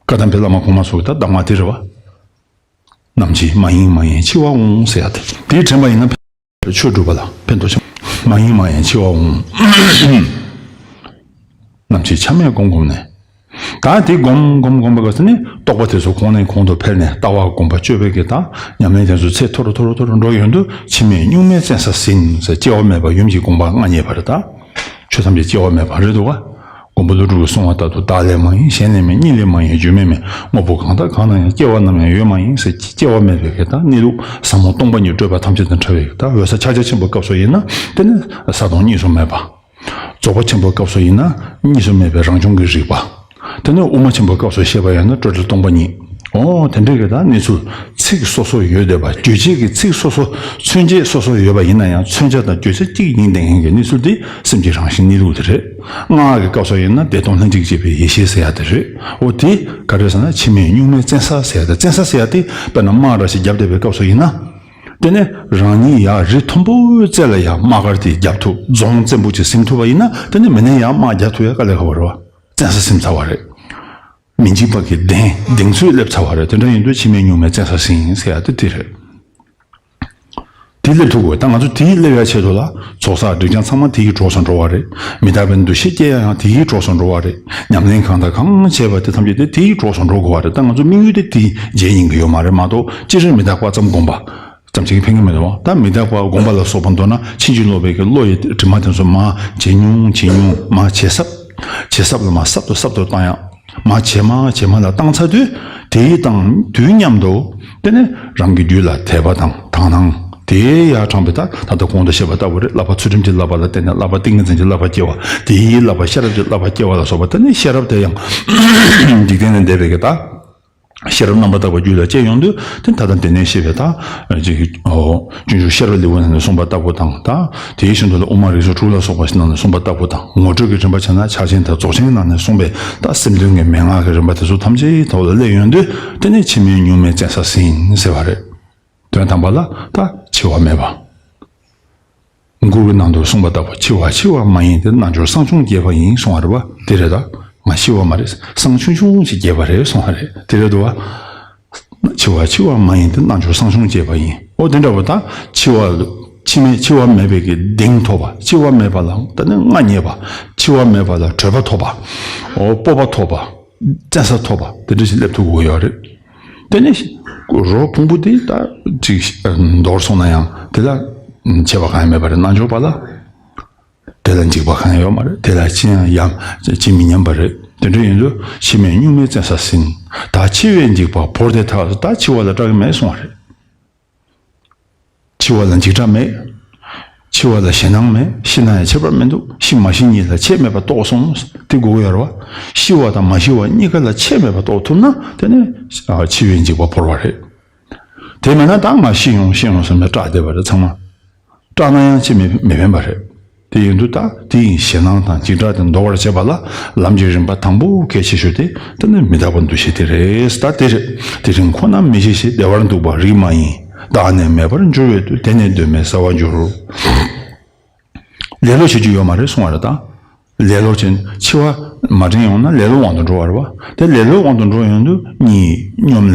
བཀའ་གདམས་པའི་བླ་མ་གོང་མ་ཚོ་གི་ད་གདམས་ངག་དེ་རེད་བ། ནམ་འཆི་མ་ཡེངས་མ་ཡེངས་འཆི་བ་འོང་ཟེར་ཡ་དེ། དེ་དྲན་པ་ཡིན་ན་ཆོས་སྒྲུབ་པ་ལ་ཕན་ཐོགས་ཆེན་པོ། མ་ཡེངས་མ་ཡེངས་འཆི་བ་འོང་། ནམ་འཆི་ཆ་མེད་སྒོམ་སྒོམ་ནས། ད་དེ་སྒོམ་སྒོམ་སྒོམ་པའི་སྐབས་སུ་ནི་རྟོག་པ་དེ་ཚོ་གོང་ནས་གོང་དུ་འཕེལ་ནས་ལྟ་བ་སྒོམ་པ་སྤྱོད་པའི་གི་ད་ཉམས་ལེན་དེ་ཚོ་ཚད་མཐོ་རུ་མཐོ་རུ་མཐོ་རུ་འགྲོ་ཡོང་དུས་འཆི་མེད་གཉུག་མའི་བཙན་ས་ཟིན་ཟེར། སྐྱེ་བ་མེད་པ་ཡུམ་གྱི་དགོངས་པ་མངའ་བརྙེས་པ་རེད་ད། ཆོས་ཐམས་ཅད་སྐྱེ་བ་མེད་པ་རེད་འདུག་བ། མགོན་པོ་ཀླུ་སྒྲུབ་ཀྱིས་གསུངས་པ་ལྟར་དུ། བདག་ལས་མ་ཡིན་གཞན་ལས་མེད། གཉིས་ལས་མ་ཡིན་རྒྱུ་མེད་མེད། དངོས་པོ་གང་དག་གང་ན་ཡང་། སྐྱེ་བ་ནམ་ཡང་ཡོད་མ་ཡིན་ཟེར། སྐྱེ་བ་མེད་པའི་གི་ད་གནས་ལུགས་ཟབ་མོ་སྟོང་པ་ཉིད་སྤྲོས་པ་ཐམས་ཅད་དང་བྲལ་བའི་གི་ད་འོད་གསལ་ཕྱག་རྒྱ་ཆེན་པོའི་སྐབས་སུ་ཡིན་ན་དེ་ནི་ས་དང་གཉིས་སུ་མེད་པ། རྫོགས་པ་ཆེན་པོའི་སྐབས་སུ་ཡིན་ན་གཉིས་སུ་མེད་པའི་རང་བྱུང་གི་རིག་པ། དེ་ནས་དབུ་མ་ཆེན་པོའི་སྐབས་སུ་བཤད་པ་ཡིན་ན་སྤྲོས་བྲལ་སྟོང་པ་ཉིད། འོ་དེ་འདྲའི་གི་ད་གནས་ཚུལ་ཚིག་སོ་སོ་ཡོད་བསྡད་པ། རྗོད་བྱེད་ཀྱི་ཚིག་སོ་སོ་མཚོན་བྱེད་སོ་སོ་ཡོད་པ་ཡིན་ན་ཡང་མཚོན་བྱ་དང་རྗོད་བྱེད་གཅིག་ཡིན་བསྡད་མཁན་གྱི་གནས་ཚུལ་དེ་སེམས་ཀྱི་རང་བཞིན་གནས་ལུགས་དེ་རེད། སྔགས་ཀྱི་སྐབས་སུ་ཡིན་ན་བདེ་སྟོང་ལྷན་ཅིག་སྐྱེས་པའི་ཡེ་ཤེས་ཟེར་ཡ་དེ་རེད། འོ་དེ་ག་རེ་ཟེར་ན་འཆི་མེད་གཉུག་མའི་བཙན་ས་ཟེར་ཡ་དེ། བཙན་ས་ཟེར་ཡ་དེ་དཔེར་ན་དམག་འདྲ་ཞིག་བརྒྱབ་བསྡད་པའི་སྐབས་སུ་ཡིན་ན། དེ་ནས་རང་ཉིད་ཡར་རི་མཐོན་པོའི་རྩེ་ལ་ཡར་དམག་སྒར་དེ་བརྒྱབ་ཐུབ། རྫོང་བཙན་པོ་ཅིག་ཟིན་ཐུབ་པ་ཡིན་ན་དེ་ནས་མི་ནས་ཡར་དམག་རྒྱག་ཐུབ་ཡ་དཀའ་ལས་ཁག་པོ་རེད་བ། བཙན་ས་ཟིན་ཚར་བ་རེད། མི་འཇིགས་པ་གི་གདེང་གདེང་ཚོད་སླེབས་ཚར་བ་རེད། དེ་འདྲ་ཡིན་དུས་འཆི་མེད་གཉུག་མའི་བཙན་ས་ཟིན་ཟེར་ཡ་དེ་དེ་རེད། དེ་སླེབས་ཐུབ་དགོས། ད་ང་ཚོ་དེ་སླེབས་ཡ་ཆེད་དུ་ལ་ཚོགས་བསགས་སྒྲིབ་སྦྱང་ཚང་མ་དེའི་གྲོགས་སུ་འགྲོ་བ་རེད། མི་རྟག་པའི་འདུ་ཤེས་སྐྱེ་ཡ་ཡང་དེའི་གྲོགས་སུ་འགྲོ་བ་རེད། ཉམས་ལེན་གང་དང་གང་བྱས་པ་དེ་ཐམས་ཅད་དེ་དེའི་གྲོགས་སུ་འགྲོ་དགོས་བ་རེད། ད་ང་ཚོ་དམིགས་ཡུལ་དེ་དེའི་རྗེས་ཡིན་གྱི་ཡོད་མ་རེད་མ་གཏོགས་སྤྱིར་མི་རྟག་པ་ཙམ་བསྒོམ་པ་ཙམ་བྱེད་ཀྱི་ཕན་གྱི་མི་འདུག་ད་མི་རྟག་པ་བསྒོམ་པ་ལ་སོགས་པ་མདོར་ན་ཕྱིན་ཅི་ལོག་པའི་གི་བློ་ཡི་དྲི་མ་དེ་ཚོ་མར་ཇེ་ཉུང་ཇེ་ཉུང་མར་ཇེ་ཟབ་ཇེ་ཟབ་ལ་མར་ཟབ་ཏུ་ཟབ་ཏུ་བཏང་ཡག་མར་ཇེ་མང་ཇེ་མང་ལ་བཏང་ཚར་དུས། དེའི་དང་དུས་མཉམ་དུ་དེ་ནས་རང་གི་རྒྱུད་ལ་དད་པ་དང་དག་སྣང་དེ་ཡར་དྲངས་པའི། ད་ད་ལྟ་གོང་དུ་བཤད་པ་ལྟ་བུ་རེད། བསླབ་པ་ཚུལ་ཁྲིམས་ཀྱི་བསླབ་པ་ལ་བརྟེན་ནས་བསླབ་པ་ཏིང་ངེ་འཛིན་གྱི་བསླབ་པ་སྐྱེ་བ། དེའི་བསླབ་པ་ཤེས་རབ་ཀྱི་བསླབ་པ་སྐྱེ་བ་ལ་སོགས་པ། དེ་ནས་ཤེས་རབ་དེ་ཡང་འཇིག་རྟེན་ལས་འདས་པའི་གི་ད་ཤེས་རབ་རྣམ་པར་དག་པ་རྒྱུད་ལ་སྐྱེ་ཡོང་དུས། དེ་ད་ལྟ་འདི་ནས་བཤད་པའི་ད་ཅིག་ཨོ་སྤྱོད་འཇུག་ཤེས་རབ་ལེའུ་ནང་ནས་གསུངས་པ་ལྟ་བུ་དང་། ད་དེའི་བཞིན་དུ་ལ་དབུ་མ་རིགས་གསུམ་དྲུག་ལ་སོགས་པ་ཞིག་ནང་ནས་གསུངས་པ་ལྟ་བུ་དང་། ངོ་སྤྲོད་ཀྱི་རིམ་པ་བྱས་ན་ཕྱག་ཆེན་དང་རྫོགས་ཆེན་ནང་ནས་གསུངས་པའི་ད་སེམས་དོན་གྱི་མན་ངག་གི་རིམ་པ་དེ་ཚོ་ཐམས་ཅད་ཐོག་ལ་སླེབས་ཡོང་དུས། དེ་ནས་འཆི་མེད་གཉུག་མའི་བཙན་ས་ཟིན་ཟེར་བ་རེད། དོན་དམ་པ་ལ་ད་འཆི་བ་མེད་པ། མགུར་གྱི་ནང་དུ་གསུངས་པ་ལྟ་བུ། འཆི་བ་འཆི་བ་མ་ཡིན་ཏེ། རྣལ་འབྱོར་སངས་ཆུང་སྐྱེས་པ་ཡིན་གསུངས་པ་རེད་བ། དེ་རེད། ད་ང་འཆི་བ་མ་རེད། སངས་ཆུང་ཆུང་ཞིག་སྐྱེས་པ་རེད་གསུངས་པ་རེད། དེ་རེད་འདུག་བ། འཆི་བ་འཆི་བ་མ་ཡིན་ཏེ། རྣལ་འབྱོར་སངས་ཆུང་སྐྱེས་པ་ཡིན། ཨོ་དེ་འདྲ་བོ་ད་འཆི་བ་འཆི་མེད་འཆི་བ་མེད་པའི་གི་གདེང་ཐོབ་པ། འཆི་བ་མེད་པ་ལ་ད་ནི་མངའ་བརྙེས་པ། འཆི་བ་མེད་པ་ལ་བགྲོད་པ་ཐོབ་པ། ཨོ་སྤོབས་པ་ཐོབ་པ། བཙན་ས་ཐོབ་པ་དེ་འདྲ་ཞིག་སླེབས་ཐུབ་དགོས་ཡོད་རེད། དེ་ནས་རོ་ཕུང་པོ་དེ་ད་ཅིག་འདོར་སོང་ན་ཡང་དེ་ལ་ཆད་པ་གང་ཡང་མེད་པ་རེད། རྣལ་འབྱོར་པ་ལ་དེ་ལ་འཇིགས་པ་གང་ཡང་ཡོད་མ་རེད། དེ་ལ་ཅི་ཡང་ཡང་ཅི་མི་སྙམ་པ་རེད། དེ་འདྲ་ཡིན་དུས་འཆི་མེད་གཉུག་མའི་བཙན་ས་ཟིན། ད་འཆི་བའི་འཇིགས་པ་བོར་ཏེ་ཐག་ད་འཆི་བ་ལ་སྐྲག་གི་མེད་གསུངས་པ་རེད། འཆི་བ་ལ་འཇིགས་སྐྲག་མེད། འཆི་བ་ལ་ཞེད་སྣང་མེད། ཤི་ན་ཡང་ཁྱད་པར་མི་འདུག་ཤི་མ་ཤི་གཉིས་ལ་ཁྱད་མེད་པ་རྟོགས་སོང་། དེ་དགོས་ཀྱི་ཡོད་རེད་བ། ཤི་བ་དང་མ་ཤི་བ་གཉིས་ཀ་ལ་ཁྱད་མེད་པ་རྟོགས་ཐུབ་ན་དེ་ནི་ཨ་འཆི་བའི་འཇིགས་པ་བོར་བ་རེད། དེ་མེད་ན་ད་ང་ཤི་ཡོང་ཤི་ཡོང་བསམ་ནས་སྐྲག་བསྡད་པ་རེད་ཚང་མ། སྐྲག་ན་ཡང་ཅི་མི་མི་ཕན་པ་རེད། དེ་ཡིན་དུས་ད་དེ་ཡི་ཞེད་སྣང་དང་འཇིགས་སྐྲག་དེ་འདོར་བར་བྱེད་པ་ལ་ལམ་གྱི་རིམ་པ་དང་པོ་གལ་ཆེ་ཤོས་དེ་དེ་ནི་མི་རྟག་པ་འདུ་ཤེས་དེ་རེད། ད་དེ་རེད། དེ་རིང་ཁོ་ན་མི་ཤེས་ཤིང་བདེ་བར་འདུག་པ་རིགས་མ་ཡིན། བདག་ནི་མེད་པར་འགྱུར་བའི་དུས། དེ་ནི་གདོད་མའི་ཟ་བར་འགྱུར། ལེ་ལོ་བྱེད་རྒྱུ་ཡོད་མ་རེད་གསུང་བ་རེད་ད། ལེ་ལོ་བྱེད། འཆི་བ་མ་དྲན་ཡོང་ན་ལེ་ལོའི་དབང་དུ་འགྲོ་བ་རེད་བ། དེ་ལེ་ལོའི་དབང་དུ་འགྲོ་ཡོང་དུས་གཉིད་སྙོམ་ལས།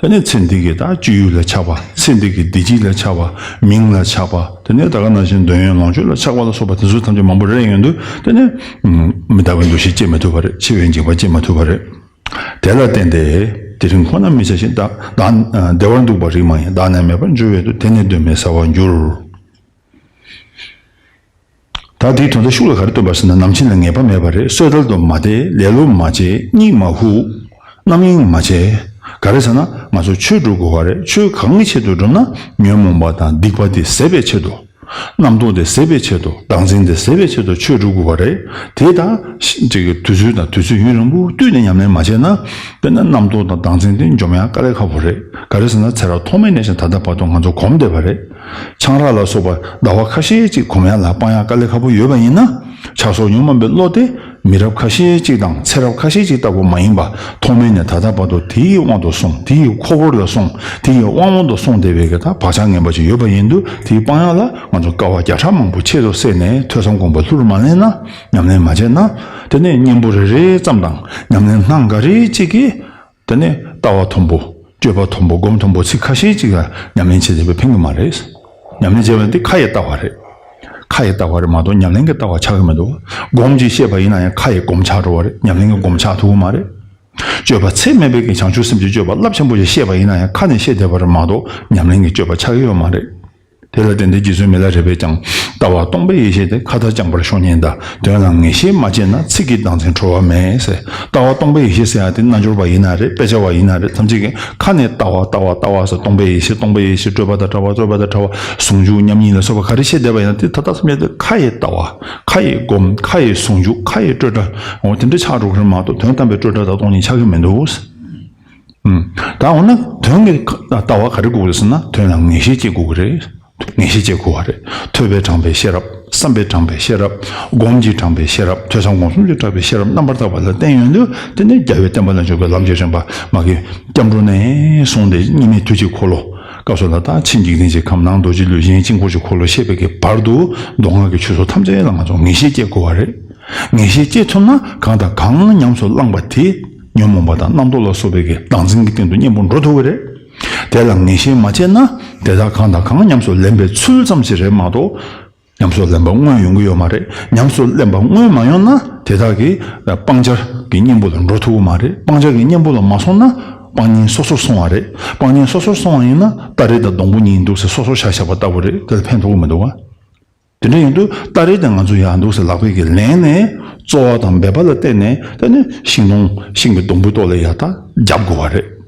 དེ་ནས་ཚེ་འདི་གི་ད་སྤྱོད་ཡུལ་ལ་ཆགས་པ། ཚེ་འདི་གི་བདེ་སྐྱིད་ལ་ཆགས་པ། མིང་ལ་ཆགས་པ། དེ་ནས་ད་ག་ནང་བཞིན་འདོད་ཡོན་ལོངས་སྤྱོད་ལ་ཆགས་པ་ལ་སོགས་པ་དེ་ཚོ་ཐམས་ཅད་མང་པོ་རེད་ཡོང་དུས། དེ་ནས་མི་རྟག་པའི་འདུ་ཤེས་སྐྱེ་མི་ཐུབ་པ་རེད། འཆི་བའི་འཇིགས་པ་སྐྱེ་མི་ཐུབ་པ་རེད། དེ་ལ་བརྟེན་ཏེ། དེ་རིང་ཁོ་ན་མི་བྱ་ཞིང་། བདག་བདག་བདེ་བར་འདུག་པ་རིགས་མ་ཡིན། བདག་ནི་མེད་པར་འགྱུར་བའི་དུས། དེ་ནི་གདོད་མའི་ཟ་བར་འགྱུར། ད་དེའི་དོན་དག་ཤུགས་ལ་ག་རེ་སྟོན་པ་ཟེར་ན། ནམ་འཆི་ལ་ངེས་པ་མེད་པ་རེད། གསོད་གྲལ་དུ་མ་བསྡད། ལེ་ལོ་མ་བྱེད། གཉིད་མ་ཁུག། རྣམ་གཡེང་མ་བྱེད། ག་རེ་ཟེར་ན། ང་ཚོ་ཆོས་སྒྲུབ་དགོས་པ་རེད། ཆོས་གང་གི་ཆེད་དུ་སྒྲུབ་ན། ཉོན་མོངས་པ་དང་སྡིག་པ་དེ་ཟད་པའི་ཆེད་དུ། རྣམ་རྟོག་དེ་ཟད་པའི་ཆེད་དུ། བདག་འཛིན་དེ་ཟད་པའི་ཆེད་དུ་ཆོས་སྒྲུབ་དགོས་པ་རེད། དེ་དང་ཅིག་གི་དུས་ཚོད་དང་དུས་ཚོད་ཡུན་རིང་པོ་བསྟུད་ནས་ཉམས་ལེན་མ་བྱས་ན། དཔེར་ན་རྣམ་རྟོག་དང་བདག་འཛིན་དེ་འཇོམས་ཡག་དཀའ་ལས་ཁག་པོ་རེད། ག་རེ་ཟེར་ན། ཚེ་རབས་ཐོག་མེད་ནས་བྱས་ད་ལྟ་བར་དུ་ང་ཚོ་གོམས་བསྡད་པ་རེད། ཆང་རག་ལ་སོགས་པ་ཟླ་བ་ཁ་ཤས་ཅིག་གོམས་ཡག་ལ་སྤང་ཡག་དཀའ་ལས་ཁག་པོ་ཡོད་པ་ཡིན་ན། ཆགས་སོགས་ཉོན་མོངས་པའི་བློ་དེ་མི་རབས་ཁ་ཤས་ཅིག་དང་ཚེ་རབས་ཁ་ཤས་ཅིག་ལྟ་བུ་མ་ཡིན་པ། ཐོག་མེད་ནས་ད་ལྟ་བར་དུ་དེའི་དབང་དུ་སོང་། དེའི་ཁོག་ཧོར་ལ་སོང་། དེའི་དབང་འོག་ཏུ་སོང་བསྡད་པའི་གི་ད་བག་ཆགས་ངན་པ་ཅིག་ཡོད་པ་ཡིན་དུས། དེའི་སྤང་ཡག་ལ་ང་ཚོ་དཀའ་བ་བརྒྱ་ཕྲག་མང་པོ་ཆེད་དུ་བསྲེས་ནས། ཐོས་བསམ་སྒོམ་པ་ལྷུར་མ་ལེན་ན། ཉམས་ལེན་མ་བྱས་ན། དེ་ནས་གཉེན་པོ་རེ་རེ་ཙམ་དང་ཉམས་ལེན་སྣ་འགའ་རེ་གཅིག་གིས། དེ་ནས་ལྟ་བ་མཐོན་པོ། སྤྱོད་པ་མཐོན་པོ། སྒོམ་མཐོན་པོ་ཚིག་ཁ་ཤས་ཅིག་ལ་ཉམས་ལེན་བྱེད་བྱེད་པས་ཕན་གྱི་མ་རེད། ཉམས་ལེན་བྱེད་པ་འདི་ཁ་ཡི་ལྟ་བ་རེད། ཁ་ཡི་ལྟ་བ་རེད་མ་གཏོགས་ཉམས་ལེན་གྱི་ལྟ་བ་ཆགས་ཀྱི་མི་འདུག། སྒོམ་ཅིག་བཤད་པ་ཡིན་ན་ཡང་ཁ་ཡི་སྒོམ་ཆགས་འགྲོ་བ་རེད། ཉམས་ལེན་གྱི་སྒོམ་ཆགས་ཐུབ་ཀྱི་མ་རེད། སྤྱོད་པ་ཚད་མེད་པའི་གི་བྱང་ཆུབ་སེམས་ཀྱི་སྤྱོད་པ་རླབས་ཆེན་པོ་ཞིག་བཤད་པ་ཡིན་ན་ཡང་ཁ་ནས་བཤད་བསྡད་པ་རེད་མ་གཏོགས་ཉམས་ལེན་གྱི་སྤྱོད་པ་ཆགས་ཀྱི་ཡོད་མ་རེད། དེ་ལ་བརྟེན་ཏེ་རྗེ་བཙུན་མི་ལ་རས་པས་ཀྱང་། ལྟ་བ་སྟོང་པའི་ཡེ་ཤེས་དེ། ཁ་ལྟར་བཅངས་པར་ཤོག་ཉིད་གདའ། དོན་ལ་ངེས་ཤེས་མ་སྐྱེས་ན། ཚིག་གིས་བདག་འཛིན་གྲོལ་བ་མེད་ཟེར། ལྟ་བ་སྟོང་པའི་ཡེ་ཤེས་ཟེར་ཡག་དེ་རྣལ་འབྱོར་པ་ཡིན་ན་རེད། དཔེ་ཆ་བ་ཡིན་ན་རེད། ཐམས་ཅད་ཀྱིས་ཁ་ནས་ལྟ་བ་ལྟ་བ་ལྟ་བ་ཟེར། སྟོང་པའི་ཡེ་ཤེས་སྟོང་པའི་ཡེ་ཤེས། སྤྲོས་པ་དང་བྲལ་བ་སྤྲོས་པ་དང་བྲལ་བ། ཟུང་འཇུག་མཉམ་ཉིད་ལ་སོགས་པ་ག་རེ་བཤད་བསྡད་པ་ཡིན་ན། དེ་ད་ལྟ་བསམ་ཡས་དེ་ཁ་ཡི་ལྟ་བ། ཁ་ཡི་སྒོམ། ཁ་ཡི་ཟུང་འཇུག། ཁ་ཡི་སྤྲོས་བྲལ། འོ་དེ་འདྲ་ཆགས་འགྲོ་གི་རེད་མ་གཏོགས། དོན་དམ་པའི་སྤྲོས་བྲལ་དང་སྟོང་ཉིད་ཆགས་ཀྱི་མི་འདུག། ཨུམ། ད་འོ་ན་དོན་གྱི་ལྟ་བ་ག་རེ་དགོས་ཀྱི་རེད་ཟེར་ན། དོན་ལ་ངེས་ཤེས་སྐྱེ་དགོས་ཀྱི་རེད། ངེས་ཤེས་སྐྱེ་དགོས་པ་རེད། ཐོས་པས་དྲངས་པའི་ཤེས་རབ། བསམ་པས་དྲངས་པའི་ཤེས་རབ། སྒོམ་གྱིས་དྲངས་པའི་ཤེས་རབ། ཐོས་བསམ་སྒོམ་གསུམ་གྱིས་དྲངས་པའི་ཤེས་རབ་རྣམ་པར་དག་པ་ལ་བརྟེན་ཡོང་དུས། དེ་ནས་རྒྱལ་བའི་བསྟན་པ་ལ་འཇུག་པའི་ལམ་གྱི་རིམ་པ། མ་གི་སྐྱབས་འགྲོ་ནས་བཟུང་སྟེ་གཉིས་མེད་ཐུགས་ཀྱི་འཁོར་ལོ། སྐབས་སུ་ལ་ད་ཕྱི་འཇིག་རྟེན་གྱི་ཁམས། ནང་རྡོ་རྗེ་ལུས། གཞན་དཀྱིལ་འཁོར་གྱི་འཁོར་ལོ་བཤད་པའི་གི་བར་དུ། མདོ་སྔགས་ཀྱི་ཆོས་ཚོགས་ཐམས་ཅད་ལ་ང་ཚོ་ངེས་ཤེས་སྐྱེ་དགོས་པ་རེད། ངེས་ཤེས་སྐྱེ་ཐུབ་ན། གང་དང་གང་ཉམས་སུ་བླངས་པ་དེ་ཉོན་མོངས་པ་དང་རྣམ་རྟོག་ལ་སོགས་པའི་གི་བདག་འཛིན་གྱི་སྟེང་དུ་གཉེན་པོ་འགྲོ་ཐུབ་ཀྱི་རེད། དེ་ལ་ངེས་ཤེས་མ་སྐྱེས་ན། དེ་དག་གང་དང་གང་ཉམས་སུ་ལེན་པའི་ཚུལ་ཙམ་ཞིག་རེད་མ་གཏོགས། ཉམས་སུ་ལེན་པ་དངོས་ཡོང་གི་ཡོད་མ་རེད། ཉམས་སུ་ལེན་པ་དངོས་མ་ཡོང་ན། དེ་དག་གིས་སྤང་བྱ་གི་གཉེན་པོ་ལ་འགྲོ་ཐུབ་ཀྱི་མ་རེད། སྤང་བྱ་གི་གཉེན་པོ་ལ་མ་སོང་ན། སྤང་གཉེན་སོ་སོར་སོང་བ་རེད། སྤང་གཉེན་སོ་སོར་སོང་བ་ཡིན་ན། སྟ་རེ་དང་སྡོང་པོ་གཉིས་འདུག་ཟེར་སོ་སོར་བཞག་བཞག་པ་ལྟ་བུ་རེད། དེ་ལ་ཕན་ཐོགས་ཀྱི་མི་འདུག་བ། དེ་འདྲ་ཡིན་དུས་སྟ་རེ་དེ་ང་ཚོ་ཡག་འདུག་ཟེར་ལག་པས་ཀྱིས་ལེན་ནས། རྩོལ་བ་དང་འབད་པ་ལ་བརྟེན་ནས། དེ་ནས་ཤིང་སྡོང་། ཤིང་གི་སྡོང་པོའི་ཐོག་ལ་ཡར་ད་རྒྱབ་དགོས་པ་རེད།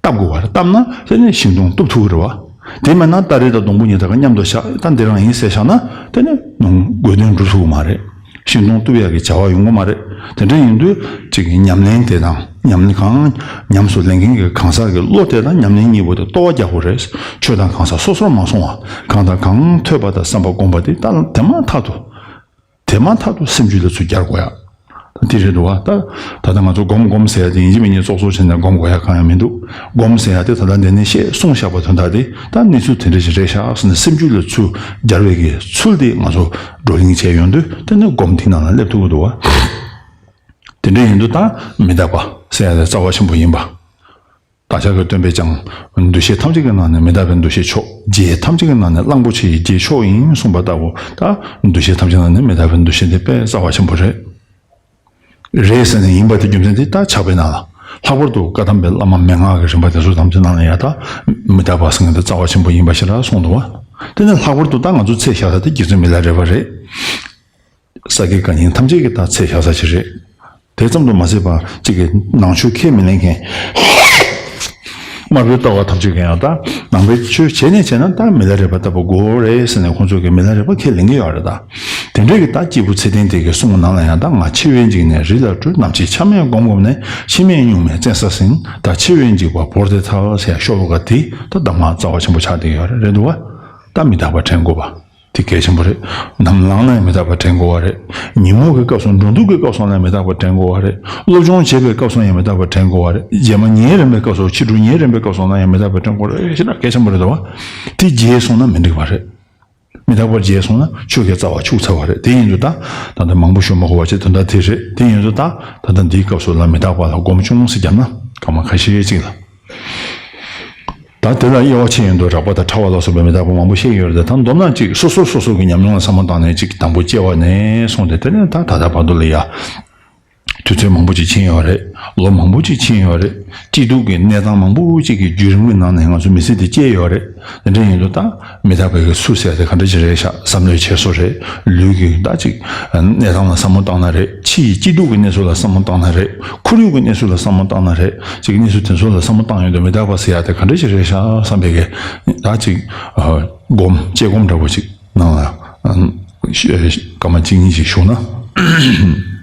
བཏབ་དགོས་པ་རེད། བཏབ་ན་དེ་ནས་ཤིང་སྡོང་གཏུབ་ཐུབ་ཀྱི་རེད་བ། དེ་མིན་ན་སྟ་རེ་དང་སྡོང་པོ་གཉིས་ད་ག་མཉམ་དུ་བཞག་ད་འདི་རང་ཡིན་ཟེར་བཞག་ན། དེ་ནས་དགོས་དོན་འགྲུབ་ཐུབ་ཀྱི་མ་རེད། ཤིང་སྡོང་གཏུབ་ཡག་གི་བྱ་བ་ཡོང་གི་མ་རེད། དེ་འདྲ་ཡིན་དུས་ཅིག་གི་ཉམས་ལེན་དེ་དང་། ཉམས་ལེན་གང་ཉམས་སུ་ལེན་མཁན་གྱི་གང་ཟག་གི་བློ་དེ་དང་ཉམས་ལེན་གཉིས་པོ་དེ་ལྟོ་བ་རྒྱག་དགོས་རེད། ཆོས་དང་གང་ཟག་སོ་སོར་མ་སོང་བ། གང་དང་གང་ཐོས་པ་དང་བསམ་པ་སྒོམ་པ་དེ་ད་དེ་མ་ཐག་ཏུ། དེ་མ་ཐག་ཏུ་སེམས་རྒྱུད་ལ་ཚུར་སྦྱར་དགོས་ཡ། ད་དེ་རེད་འདུག་བ། ད་ད་ལྟ་ང་ཚོ་སྒོམ་སྒོམ་ཟེར་ཡ་དེ་ཡིན་གཅིག་མིན་གཉིས་ཙོག་ཙོག་བྱས་ནས་སྒོམ་དགོས་ཡ་གང་ཡང་མི་འདུག། སྒོམ་ཟེར་ཡ་དེ་ད་ལྟ་འདི་ནས་བཤད་གསུངས་བཞག་པ་དོན་དག་དེ། ད་གནས་ཚུལ་དེ་འདྲ་ཞིག་རེད་ཤག་ཟེར་ནས་སེམས་རྒྱུད་ལ་ཚུར་སྦྱར་བའི་གི་ཚུལ་དེ་ང་ཚོ་བགྲོ་གླེང་བྱས་ཡོང་དུས། དེ་ནས་སྒོམ་དེའི་ནང་ལ་སླེབས་ཐུབ་ཀྱི་འདུག་བ། དེ་འདྲ་ཡིན་དུས་ད་མི་རྟག་པ་ཟེར་ཡ་དེ་རྩ་བ་ཆེན་པོ་ཡིན་པ། བདག་ཅག་གི་སྟོན་པས་ཀྱང་། འདུ་ཤེས་ཐམས་ཅད་ཀྱི་ནང་ནས་མི་རྟག་པའི་འདུ་ཤེས་མཆོག། རྒྱས་ཐམས་ཅད་ཀྱི་ནང་ནས་གླང་པོ་ཆེ་ཡི་རྒྱས་མཆོག་ཡིན་གསུངས་པ་ལྟ་བུ། ད་འདུ་ཤེས་ཐམས་ཅད་ནང་ནས་མི་རྟག་པའི་འདུ་ཤེས་འདི་དཔེ་རྩ་བ་ཆེན་པོ་རེད། རེད་ཟེར་ནས་ཡིན་པ་དེ་རྒྱུ་མཚན་དེ་ད་ཆགས་པའི་ནང་ལ། ལྷག་པར་དུ་བཀའ་གདམས་པའི་བླ་མ་མན་ངག་གི་རིམ་པ་དེ་ཚོ་ཐམས་ཅད་ནང་ལ་ཡ་ད་མི་རྟག་པ་ཟེར་མཁན་དེ་རྩ་བ་ཆེན་པོ་ཡིན་པ་ཞིག་ལ་གསུངས་འདུག་བ། དེ་ནས་ལྷག་པར་དུ་ད་ང་ཚོ་ཚད་བཞག་ས་དེ་རྗེ་བཙུན་མི་ལ་རས་པ་རེད། ས་དགེ་བཀའ་རྙིང་ཐམས་ཅད་ཀྱི་ད་ཚད་བཞག་ས་ཞིག་རེད། དེ་ཙམ་དུ་མ་ཟད་པ་གཅིག་གི་ནང་ཆོས་ཁས་མི་ལེན་མཁན། དམར་པོའི་ལྟ་བ་ཐམས་ཅད་ཀྱི་ཡང་ད་ནང་པའི་ཆོས་བྱས་ནས་བྱས་ན་ད་མི་ལ་རས་པ་ལྟ་བུ་དགོས་རེད་ཟེར་ནས་ཁོང་ཚོ་གི་མི་ལ་རས་པ་ཁས་ལེན་གྱི་ཡོད་རེད་ད། དེ་འདྲའི་གི་ད་སྐྱེས་བུ་ཚེ་བརྟན་དེ་གི་གསུང་ནང་ལ་ཡང་ད་ང་འཆི་བས་འཇིགས་ནས་རི་ལ་བྲོས། ནམ་འཆི་ཆ་མེད་སྒོམ་སྒོམ་ནས། འཆི་མེད་གཉུག་མའི་བཙན་ས་ཟིན། ད་འཆི་བས་འཇིགས་པ་བོར་ཏེ་ཐལ་ཟེར་ཡ་ཤོ་ལོ་ཀ་དེ་ད་གདམས་ངག་རྩ་བ་ཆེན་པོ་ཆགས་བསྡད་ཡོད་རེད། རེད་འདུག་བ། ད་མི་རྟག་པ་དྲན་དགོས་པ། དེ་གལ་ཆེན་པོ་རེད། ནམ་ལངས་ན་ཡང་མི་རྟག་པ་དྲན་དགོས་པ་རེད། ཉིན་མོ་གི་སྐབས་སུ་འགྲོ་འདུག་གི་སྐབས་སུ་ཡང་མི་རྟག་པ་དྲན་དགོས་པ་རེད། སློབ་སྦྱོང་བྱེད་པའི་སྐབས་སུ་ཡང་མི་རྟག་པ་དྲན་དགོས་པ་རེད། རྗེས་མ་ཉལ་རན་པའི་སྐབས་སུ་ཕྱི་དྲོ་ཉལ་རན་པའི་སྐབས་སུ་ཡང་མི་རྟག་པ་དྲན་དགོས་རེད། ཞེ་དྲག་གལ་ཆེན་པོ་རེད་དོ། དེ་བརྗེད་སོང་ན་མི་འགྲིག་པ་རེད། མི་རྟག་པར་བརྗེད་སོང་ན་ཆོས་ཀྱི་རྩ་བ་འཆུག་ཚར་བ་རེད། དེ་ཡིན་དུས་ད་ད་ལྟ་མང་པོ་ཞུ་མ་དགོས་པ་བྱས་དོན་དག་དེ་རེད། དེ་ཡིན་དུས་ད་ད་ལྟ་འདིའི་སྐབས་སུ་ལ་མི་རྟག་པ་ལ་སྒོམ་ཅུང་ཟད་བརྒྱབ་ན་སྐར་མ་ཁ་ཤས་ཅིག་ལ། ད་དེ་ལ་དབྱེ་བ་ཕྱེ་ཡོང་དུས་རགས་པ་དང་ཕྲ་བ་ལ་སོགས་པའི་མི་རྟག་པ་མང་པོ་བཤད་ཡོད་རེད། ད་མདོར་ན་གཅིག་སོ་སོ་སོ་སོ་གི་ཉམས་མྱོང་ལ་བསམ་བློ་བཏང་ནས་གཅིག་དང་པོ་སྐྱེ་བ་ནས་བཟུང་སྟེ་དེ་ནས་ད་ད་ལྟ་བར་དུ་ལ་ཡ། དུས་ཚོད་མང་པོ་ཅིག་ཕྱིན་ཡོད་རེད། ལོ་མང་པོ་ཅིག་ཕྱིན་ཡོད་རེད། སྐྱིད་སྡུག་གི་གནས་སྟངས་མང་པོ་ཅིག་གི་བརྒྱུད་རིམ་གྱི་ནང་ནས་ང་ཚོ་མི་ཚེ་འདི་སྐྱེལ་ཡོད་རེད། དེ་འདྲ་ཡིན་དུས་ད་མི་རྟག་པའི་གི་ཚུལ་ཟེར་དེ་ག་འདྲ་ཅིག་རེད་ཤག་བསམ་བློའི་འཁྱེར་སོ་རེད། ལུས་ཀྱི་ད་ཅིག་གནས་སྟངས་ལ་བསམ་བློ་བཏང་ན་རེད། ཕྱི་ཡི་སྐྱིད་སྡུག་གི་གནས་ཚུལ་ལ་བསམ་བློ་བཏང་ན་རེད། ཁོར་ཡུག་གི་གནས་ཚུལ་ལ་བསམ་བློ་བཏང་ན་རེད། ཅིག་གནས་ཚུལ་དེ་ཚོ་ལ་བསམ་བློ་བཏང་ཡོང་དུས་མི་རྟག་པ་ཟེར་ཡ་དེ་ག་འདྲ་ཅིག་རེད་ཤག་བསམ་པའི་གི་ད་ཅིག་སྒོམ་དཔྱད་སྒོམ་འདྲ་པོ་ཅིག་ནང་ལ་སྐར་མ་གཅིག་གཉིས་ཅིག་ཞུགས་ན།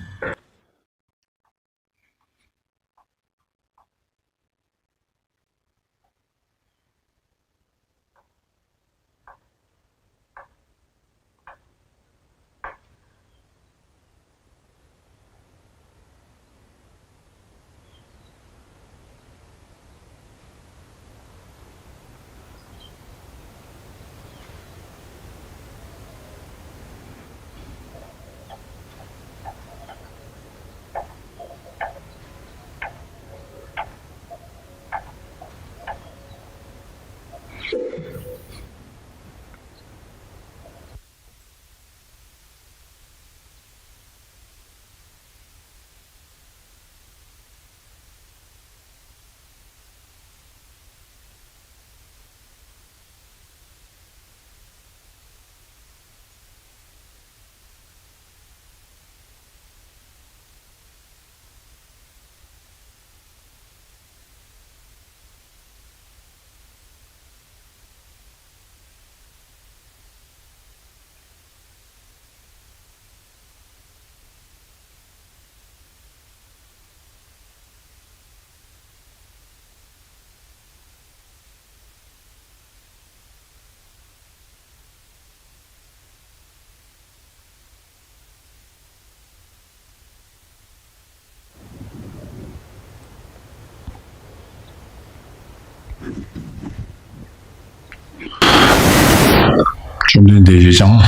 བཅོམ་ལྡན་འདས་ཀྱིས་ཀྱང་།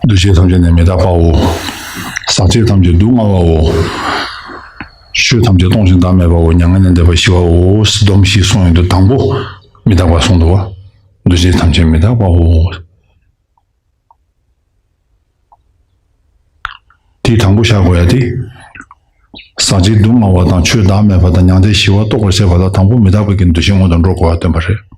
འདུ་བྱེད་ཐམས་ཅད་ནི་མི་རྟག་པའོ། ཟག་བཅས་ཐམས་ཅད་སྡུག་བསྔལ་བའོ། ཆོས་ཐམས་ཅད་སྟོང་ཞིང་བདག་མེད་པའོ། མྱ་ངན་ལས་འདས་པ་ཞི་བའོ། སྡོམ་ཞེས་གསུངས་ཡོང་དུས་དང་པོ་མི་རྟག་པ་གསུངས་འདུག་བ། འདུ་བྱེད་ཐམས་ཅད་མི་རྟག་པའོ། དེའི་དང་པོ་བཞག་དགོས་ཡ་དེ། ཟག་བཅས་སྡུག་བསྔལ་བ་དང་ཆོས་བདག་མེད་པ་དང་མྱང་འདས་ཞི་བ་རྟོགས་པར་བྱེད་པ་ལ་དང་པོ་མི་རྟག་པའི་གི་འདུ་ཤེས་སྔོན་དུ་འགྲོ་དགོས་པ་སྟོན་པ་རེད།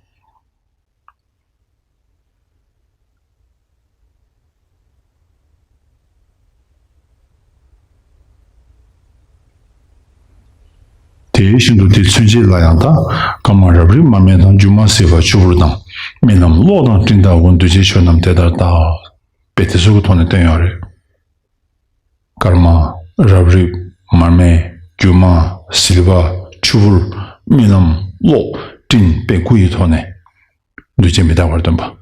དེ་བཞིན་དུ་དེ་མཚོན་བྱེད་ལ་ཡང་དག་སྐར་མ་རབ་རིབ་མར་མེ་དང་སྒྱུ་མ་ཟིལ་པ་ཆུ་བུར་དང་རྨི་ལམ་གློག་དང་སྤྲིན་ལྟ་བུ་འདུ་བྱེད་ཆོས་རྣམས་དེ་ལྟར་བལྟ། དཔེ་དེ་ཚོ་གི་ཐོག་ནས་བསྟན་ཡོད་རེད། སྐར་མ། རབ་རིབ། མར་མེ། སྒྱུ་མ། ཟིལ་པ། ཆུ་བུར། རྨི་ལམ། གློག། སྤྲིན་དཔེ་དགུ་ཡི་ཐོག་ནས་འདུ་བྱེད་མི་རྟག་པར་སྟོན་པ།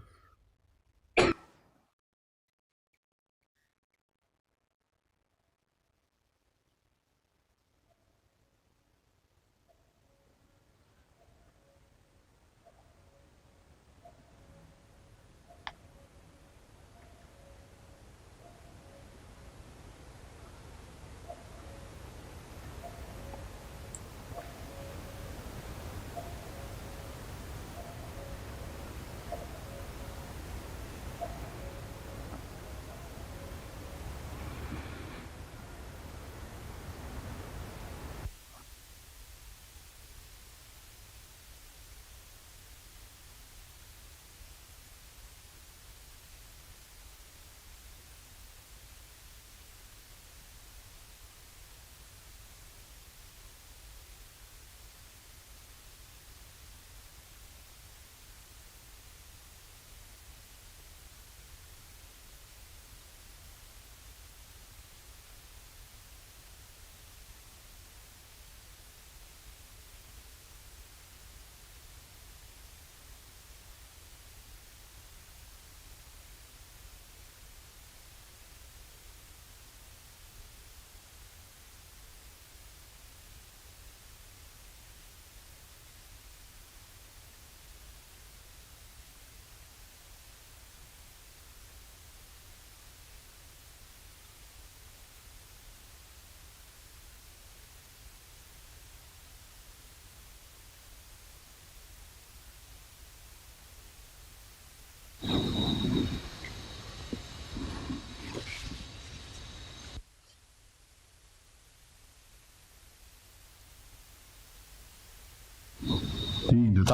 དེ་ཡིན་དུས་ད།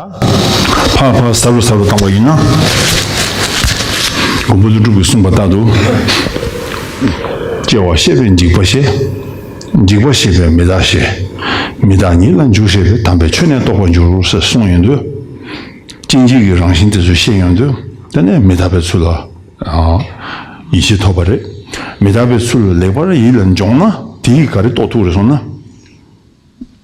ཕར་ཕར་ཟབ་རུ་ཟབ་རུ་བཏང་བ་ཡིན་ན། མགོན་པོ་ཀླུ་སྒྲུབ་ཀྱིས་གསུངས་པ་ལྟར་དུ། སྐྱེ་བ་ཤེས་པས་འཇིག་པ་ཤེས། འཇིག་པ་ཤེས་པས་མི་རྟག་ཤེས། མི་རྟག་ཉིད་ལ་འཇུག་ཤེས་པས་དམ་པའི་ཆོས་ནི་རྟོགས་པར་འགྱུར་ཟེར་གསུངས་ཡོང་དུས། སྐྱེ་འཇིག་གི་རང་བཞིན་དེ་ཚོ་ཤེས་ཡོང་དུས། དེ་ནས་མི་རྟག་པའི་ཚུལ་ལ། ཡིད་ཆེས་ཐོབ་པ་རེད། མི་རྟག་པའི་ཚུལ་ལེགས་པར་ཡིད་ལ་འཇོག་ན་དེ་ཡིས་ག་རེ་རྟོགས་ཐུབ་རེད་གསུངས་ན།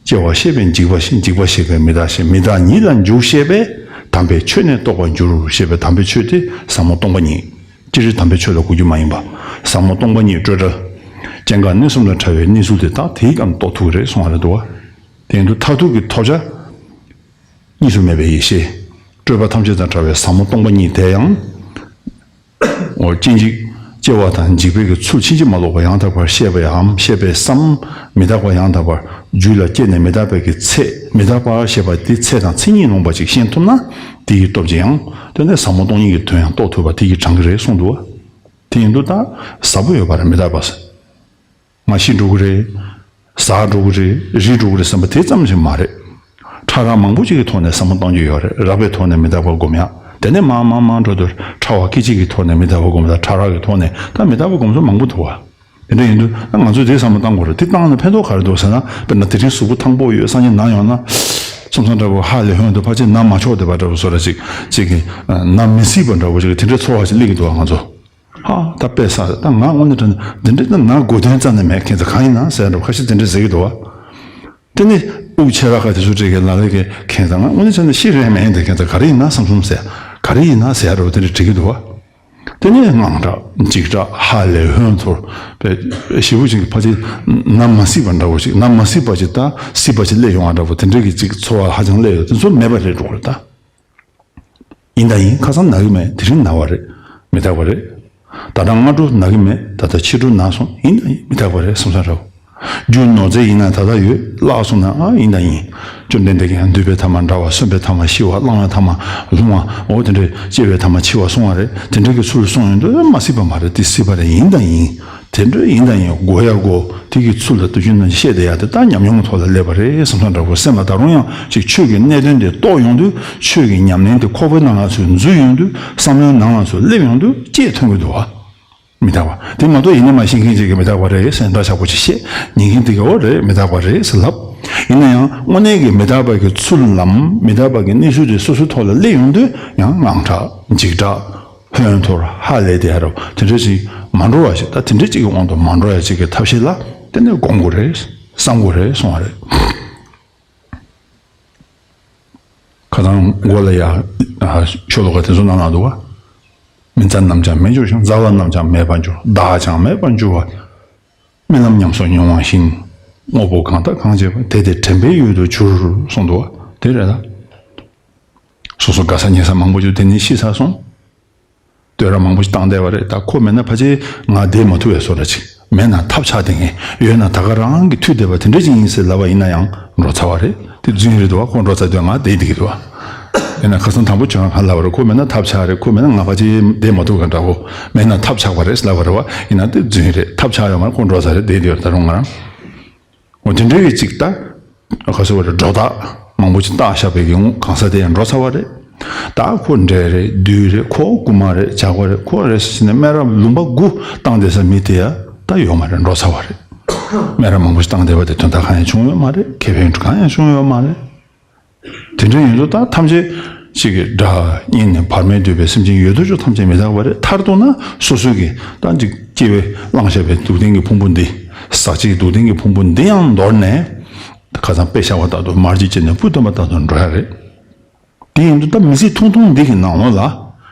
སྐྱེ་བ་ཤེས་པས་འཇིག་པ་ཤེས། འཇིག་པ་ཤེས་པས་མི་རྟག་ཤེས། མི་རྟག་ཉིད་ལ་འཇུག་ཤེས་པས་དམ་པའི་ཆོས་ནི་རྟོགས་པར་འགྱུར་ཞེས་པའི་དམ་པའི་ཆོས་དེ་ཟབ་མོ་སྟོང་པ་ཉིད། སྤྱིར་དམ་པའི་ཆོས་ལ་གོ་རྒྱུ་མ་ཡིན་པ། ཟབ་མོ་སྟོང་པ་ཉིད་སྤྲོས་བྲལ། སྐྱེ་འགག་གནས་གསུམ་དང་བྲལ་བའི་གནས་ཚུལ་དེ་དག་དེའི་སྒང་རྟོགས་ཐུབ་ཀྱི་རེད་གསུང་བ་རེད་འདུག་བ། དེ་ཡིན་དུས་མཐར་ཐུག་གི་ཐོབ་བྱ། གཉིས་སུ་མེད་པའི་ཡེ་ཤེས། སྤྲོས་པ་ཐམས་ཅད་དང་བྲལ་བའི་ཟབ་མོ་སྟོང་པ་ཉིད་དེ་ཡང་། འོ་སྐྱེ་འཇིག་སྐྱེ་བ་དང་འཇིག་པའི་གི་ཚུལ་ཕྱིན་ཅི་མ་ལོག་པ་ཡང་དག་པར་ཤེས་པའམ་ཤེས་པའི་སམ། མི་རྟག་པ་ཡང་དག་པར་རྒྱུད་ལ་སྐྱེས་ནས་མི་རྟག་པའི་གི་ཚད་མི་རྟག་པ་ཞེས་པ་དེ་ཚད་དང་མཚན་ཉིད་ལོངས་པ་ཅིག་ཤེས་ཐུབ་ན། དེ་ཡི་སྟོབས་ཀྱིས་ཡང་དེ་ནས་ཟབ་མོ་སྟོང་ཉིད་ཀྱི་དོན་ཡང་རྟོགས་ཐུབ་པ་དེ་ཡིས་དྲང་གི་རེད་གསུངས་འདུག་བ། དེ་ཡིན་དུས་ད་ཟབ་པོ་ཡོད་པ་རེད་མི་རྟག་པ། ང་ཤི་འགྲོ་གི་རེད། ཟ་འགྲོ་གི་རེད། རིལ་འགྲོ་གི་རེད་བསམ་པ་དེ་ཙམ་ཞིག་མ་རེད། ཕྲ་རགས་མང་པོ་ཅིག་གི་ཐོག་ནས་ཟབ་མོ་གཏོང་རྒྱུ་ཡོད་རེད། རགས་པའི་ཐོག་ནས་མི་རྟག་པ་སྒོམ་ཡག་དེ་ནས་མར་མར་མར་འགྲོ་དུས་ཕྲ་བ་སྐད་ཅིག་གི་ཐོག་ནས་མི་རྟག་པ་སྒོམ་དང་ཕྲ་རགས་ཀྱི་ཐོག་ནས་ད་མི་རྟག་པ་སྒོམ་ས་མང་པོ་འདུག་བ། དེ་འདྲ་ཡིན་དུས་ད་ང་ཚོས་དེ་ཟབ་མོ་གཏོང་དགོས་རེད། དེ་བཏང་ནས་ཕན་ཐོགས་ག་རེ་འདུག་ཟེར་ན། དཔེར་ན་དེ་རིང་གཟུགས་པོ་ཐང་པོ་ཡོད། སང་ཉིན་ན་ཡོང་ན། སོང་ཙང་འདྲ་པོ་ཧ་ལས་ཧོན་དུ་ཕལ་ཆེར་ན་མ་ཆོག་བསྡད་པ་འདྲ་པོ་བཟོ་འདྲ་ཅིག་ཅིག་གིས་ན་མི་སྲིད་པ་འདྲ་པོ་ཅིག་དེ་འདྲའི་ཚོར་བ་ཞིག་སླེབས་ཀྱི་འདུག་བ་ང་ཚོ། ཧ། ད་དཔེ་ས་ད་ང་དངོས་གནས་དྲང་གནས་འདི་འདྲ་ད་ང་དགོས་དོན་རྩ་ནས་མེད། ཁྱེད་ཚོ་གང་ཡིན་ན་ཟེར་འགྲོ་ཁ་ཤས་དེ་འདྲ་ཟེར་གྱི་འདུག་བ། དེ་ནི་དབུགས་ཆད་ལ་ཁ་དེ་ཚོ་བྲིས་ཀྱི་ལ་ལས་ཀྱི་ཁྱེད་ཚོ་ང་དངོས་གནས་བྱས་ན་ཤི་རན་མེད་འདི་ཁྱེད་ཚོ་ག་རེ་ཡིན་ན་བསམ་བསམ་ཟེར་ག་རེ་ཡིན་ན་ཟེར་འགྲོ་དེ་འདྲ་བྲིས་ཀྱི་འདུག་བ། དེ་ནི་དངངས་སྐྲག་འཇིགས་སྐྲག་ཧ་ལས་ཧོན་ཐོར་པའི་ཞེ་པོ་ཅིག་གི་ཕལ་ཆེར་ན་མ་སྲིད་པ་འདྲ་བོ་ཅིག་ན་མ་སྲིད་པ་ཅིག་ད་སྲིད་པ་ཅིག་སླེབས་ཡོང་བ་འདྲ་བོ་དེ་འདྲ་གི་ཅིག་ཚོར་བ་ཧ་ཅང་སླེབས་ཡོད། དེ་ཚོ་མེད་པ་རེད་འགྲོ་གི་རེད་ད། ཡིན་དང་ཡིན། ཁ་སང་ན་གི་མེད། དེ་རིང་ན་བ་རེད། མི་རྟག་པ་རེད། ད་ལྟ་སྔ་དྲོ་ན་གི་མེད། ད་ལྟ་ཕྱི་དྲོ་ན་སོང་། ཡིན་དང་ཡིན། མི་རྟག་པ་རེད་བསམ་ས་འདྲ་བོ། རྒྱུ་ནོར་རྫས་ཡིན་ན་ད་ལྟ་ཡོད། བརླག་སོང་ན་ཨ་ཡིན་དང་ཡིན། བཅོམ་ལྡན་འདས་ཀྱིས་ཡང་འདུས་པའི་ཐ་མ་འདྲ་བ། གསོན་པའི་ཐ་མ་ཤི་བ། བླང་བའི་ཐ་མ་ལྷུང་བ། འོ་དེ་འདྲའི་སྐྱེ་བའི་ཐ་མ་འཆི་བ་གསུང་བ་རེད། དེ་འདྲ་གི་ཚུལ་གསུང་ཡོང་དུས་མ་སྲིད་པ་མ་རེད། དེ་སྲིད་པ་རེད། ཡིན་དང་ཡིན། དེ་འདྲ་ཡིན་དང་ཡིན། དགོས་ཡ་དགོས། དེ་གི་ཚུལ་ལ་དུས་རྒྱུན་ནས་བཤད་བསྡད་ཡ་དེ་ད་ཉམས་མྱོང་གི་ཐོག་ལ་སླེབས་པ་རེད་བསམ་བསམ་འདྲ་པོ། སེམས་ལ་ད་རུང་ཡང་ཅིག་ཆོས་ཀྱི་གནད་དོན་དེ་རྟོགས་ཡོང་དུས། ཆོས་ཀྱི་ཉམས་ལེན་དེ་ཁོག་པའི་ནང་ལ་ཚུར་འཛུལ་ཡོང་དུས། བསམ་བློའི་ནང་ལ་ཚུར་སླེབས་ཡོང་དུས་སྐྱེས་ཐོན་གྱི་འདུག་བ། མི་རྟག་པ་དེ་མ་གཏོགས་ཡིན་ན་མ་ཤེས་མཁན་ཅིག་གིས་མི་རྟག་པ་རེད་ཟེར་འདྲ་ཆགས་པོ་ཅིག་བཤད། ཉན་མཁན་དེ་གིས་འོ་རེད་མི་རྟག་པ་རེད་ཟེར་ལབ། ཡིན་ན་ཡང་དངོས་གནས་ཀྱི་མི་རྟག་པ་གི་ཚུལ་ལམ། མི་རྟག་པ་གི་གནས་ཚུལ་དེ་སོ་སོའི་ཐོག་ལ་སླེབས་ཡོང་དུས་ཡང་དངངས་སྐྲག་འཇིགས་སྐྲག་ཧོན་ཐོར་ཧ་ལས་དེ་ཧ་རོ་དེ་འདྲ་ཞིག་མ་འགྲོ་བ་ཞིག་ད་དེ་འདྲ་ཅིག་གི་དབང་དུ་མ་འགྲོ་ཡ་ཅིག་གི་ཐབས་ཤེས་ལ་དེ་ནས་སྒོམ་དགོས་རེད། བསམ་དགོས་རེད་གསུང་བ་རེད། ཁ་སང་མགོ་ལ་ཡ་ཤོ་ལོ་ཀ་དེ་ཚོ་ནང་ལ་འདུག་བ། མི་མཛའ་རྣམས་ཀྱང་མི་འགྱུར་ཞིང་། མཛའ་བ་རྣམས་ཀྱང་མེད་པར་འགྱུར། བདག་ཀྱང་མེད་པར་འགྱུར་བ། རྨི་ལམ་ཉམས་སུ་མྱོང་བ་བཞིན། དངོས་པོ་གང་དག་གང་བྱེད་པ། དེ་དེ་དྲན་པའི་ཡུལ་དུ་གྱུར་གསུངས་འདུག་བ། དེ་རེད་ལ། སོ་སོ་དགའ་ས་ཉེ་ས་མང་པོ་ཅིག་དེ་ནས་ཤི་ཚར་སོང་། བསྟོད་ར་མང་པོ་ཞིག་བཏང་བསྡད་པ་རེད། ད་ཁོ་མེད་ན་ཕལ་ཆེར་ང་བསྡད་མ་ཐུབ་པའི་བཟོ་འདྲ་ཅིག་མེད་ན་ཐབས་ཆག་བསྡད་མཁན། ཡོད་ན་ད་ག་རང་གི་མཐུད་བསྡད་པ་དེ་འདྲ་ཅིག་ཡིན་ཟེར་ལབ་པ་ཡིན་ན་ཡང་འགྲོ་ཚར་བ་རེད། དེ་རྫུན་རེད་འདུག་བ། ཁོ་འགྲོ་ཚར་དུས་ང་བསྡད་བསྡད་ཀྱི་འདུག་བ། ཡིན་ན་ཁ་སང་དང་པོ་ཁྱོད་རང་ག་ལབ་པ་རེད། ཁོ་མེད་ན་ཐབས་ཆག་རེད། ཁོ་མེད་ན་ང་ཕལ་ཆེར་བསྡད་མ་ཐུབ་ག་འདྲ་བོ། མེད་ན་ཐབས་ཆག་པ་རེད་ལབ་པ་རེད་བ། ཡིན་ན་དེ་རྫུན་རེད། ཐབས་ཆག་ཡོད་མ་རེད། ཁོ་འགྲོ་ཚར་རེད། བསྡད་བསྡད་ཡོད་རེད། ད་རུང་ང་རང་། འོ་དེ་འདྲའི་གི་ཅིག་ད། ག་ཟེར་བ་རེད། སྒྲོ་བཏགས་མང་པོ་ཅིག་བཏགས་བཞག་པའི་གི་ངོ་གང་ཟག་དེ་ཡང་འགྲོ་ཚར་བ་རེད། ད་ཁོ་འདྲེ་རེད། བདུད་རེད། ཁོ་རྐུན་མ་རེད། ཇག་པ་རེད། ཁོ་རེད་ཟེར་ནས་སྨད་ར་ལུང་པ་དགུ་བཏང་བསྡད་ས་མི་དེ་ཡ་ད་ཡོད་མ་རེད། འགྲོ་ཚར་བ་རེད། སྨད་ར་མང་པོ་ཞིག་བཏང་བསྡད་པ་དེ་དོན་དག་གང་ཡང་བྱུང་ཡོད་མ་རེད། ཁེ་ཕན་གང་ཡང་བྱུང་ཡོད་མ་རེད། དེ་འདྲ་ཡིན་དུས་ད་ཐམས་ཅད་ཅིག་གི་དགྲ་གཉེན་ནས་བར་མེད་འདུས་པའི་སེམས་ཅན་ཡོད་དོ་ཅོག་ཐམས་ཅད་མི་རྟག་པ་རེད། མཐར་གཏུགས་ན་སོ་སོ་གི་ད་ཅིག་སྐྱེ་བའི་བླངས་བཞག་པའི་སྡུག་བདེན་གྱི་ཕུང་པོ་འདི། ཟག་བཅས་སྡུག་བདེན་གྱི་ཕུང་པོ་འདི་ཡང་འདོར་ནས། ཁ་སང་དཔེ་བཞག་པ་ལྟར་དུ་དམར་གྱིས་བཅད་ནས་སྤུ་བཏོན་པ་ལྟར་དུ་འགྲོ་ཡ་རེད། དེ་ཡིན་དུས་ད་མི་ཚེ་ཐུང་ཐུང་འདི་གི་ནང་ལོགས་ལ།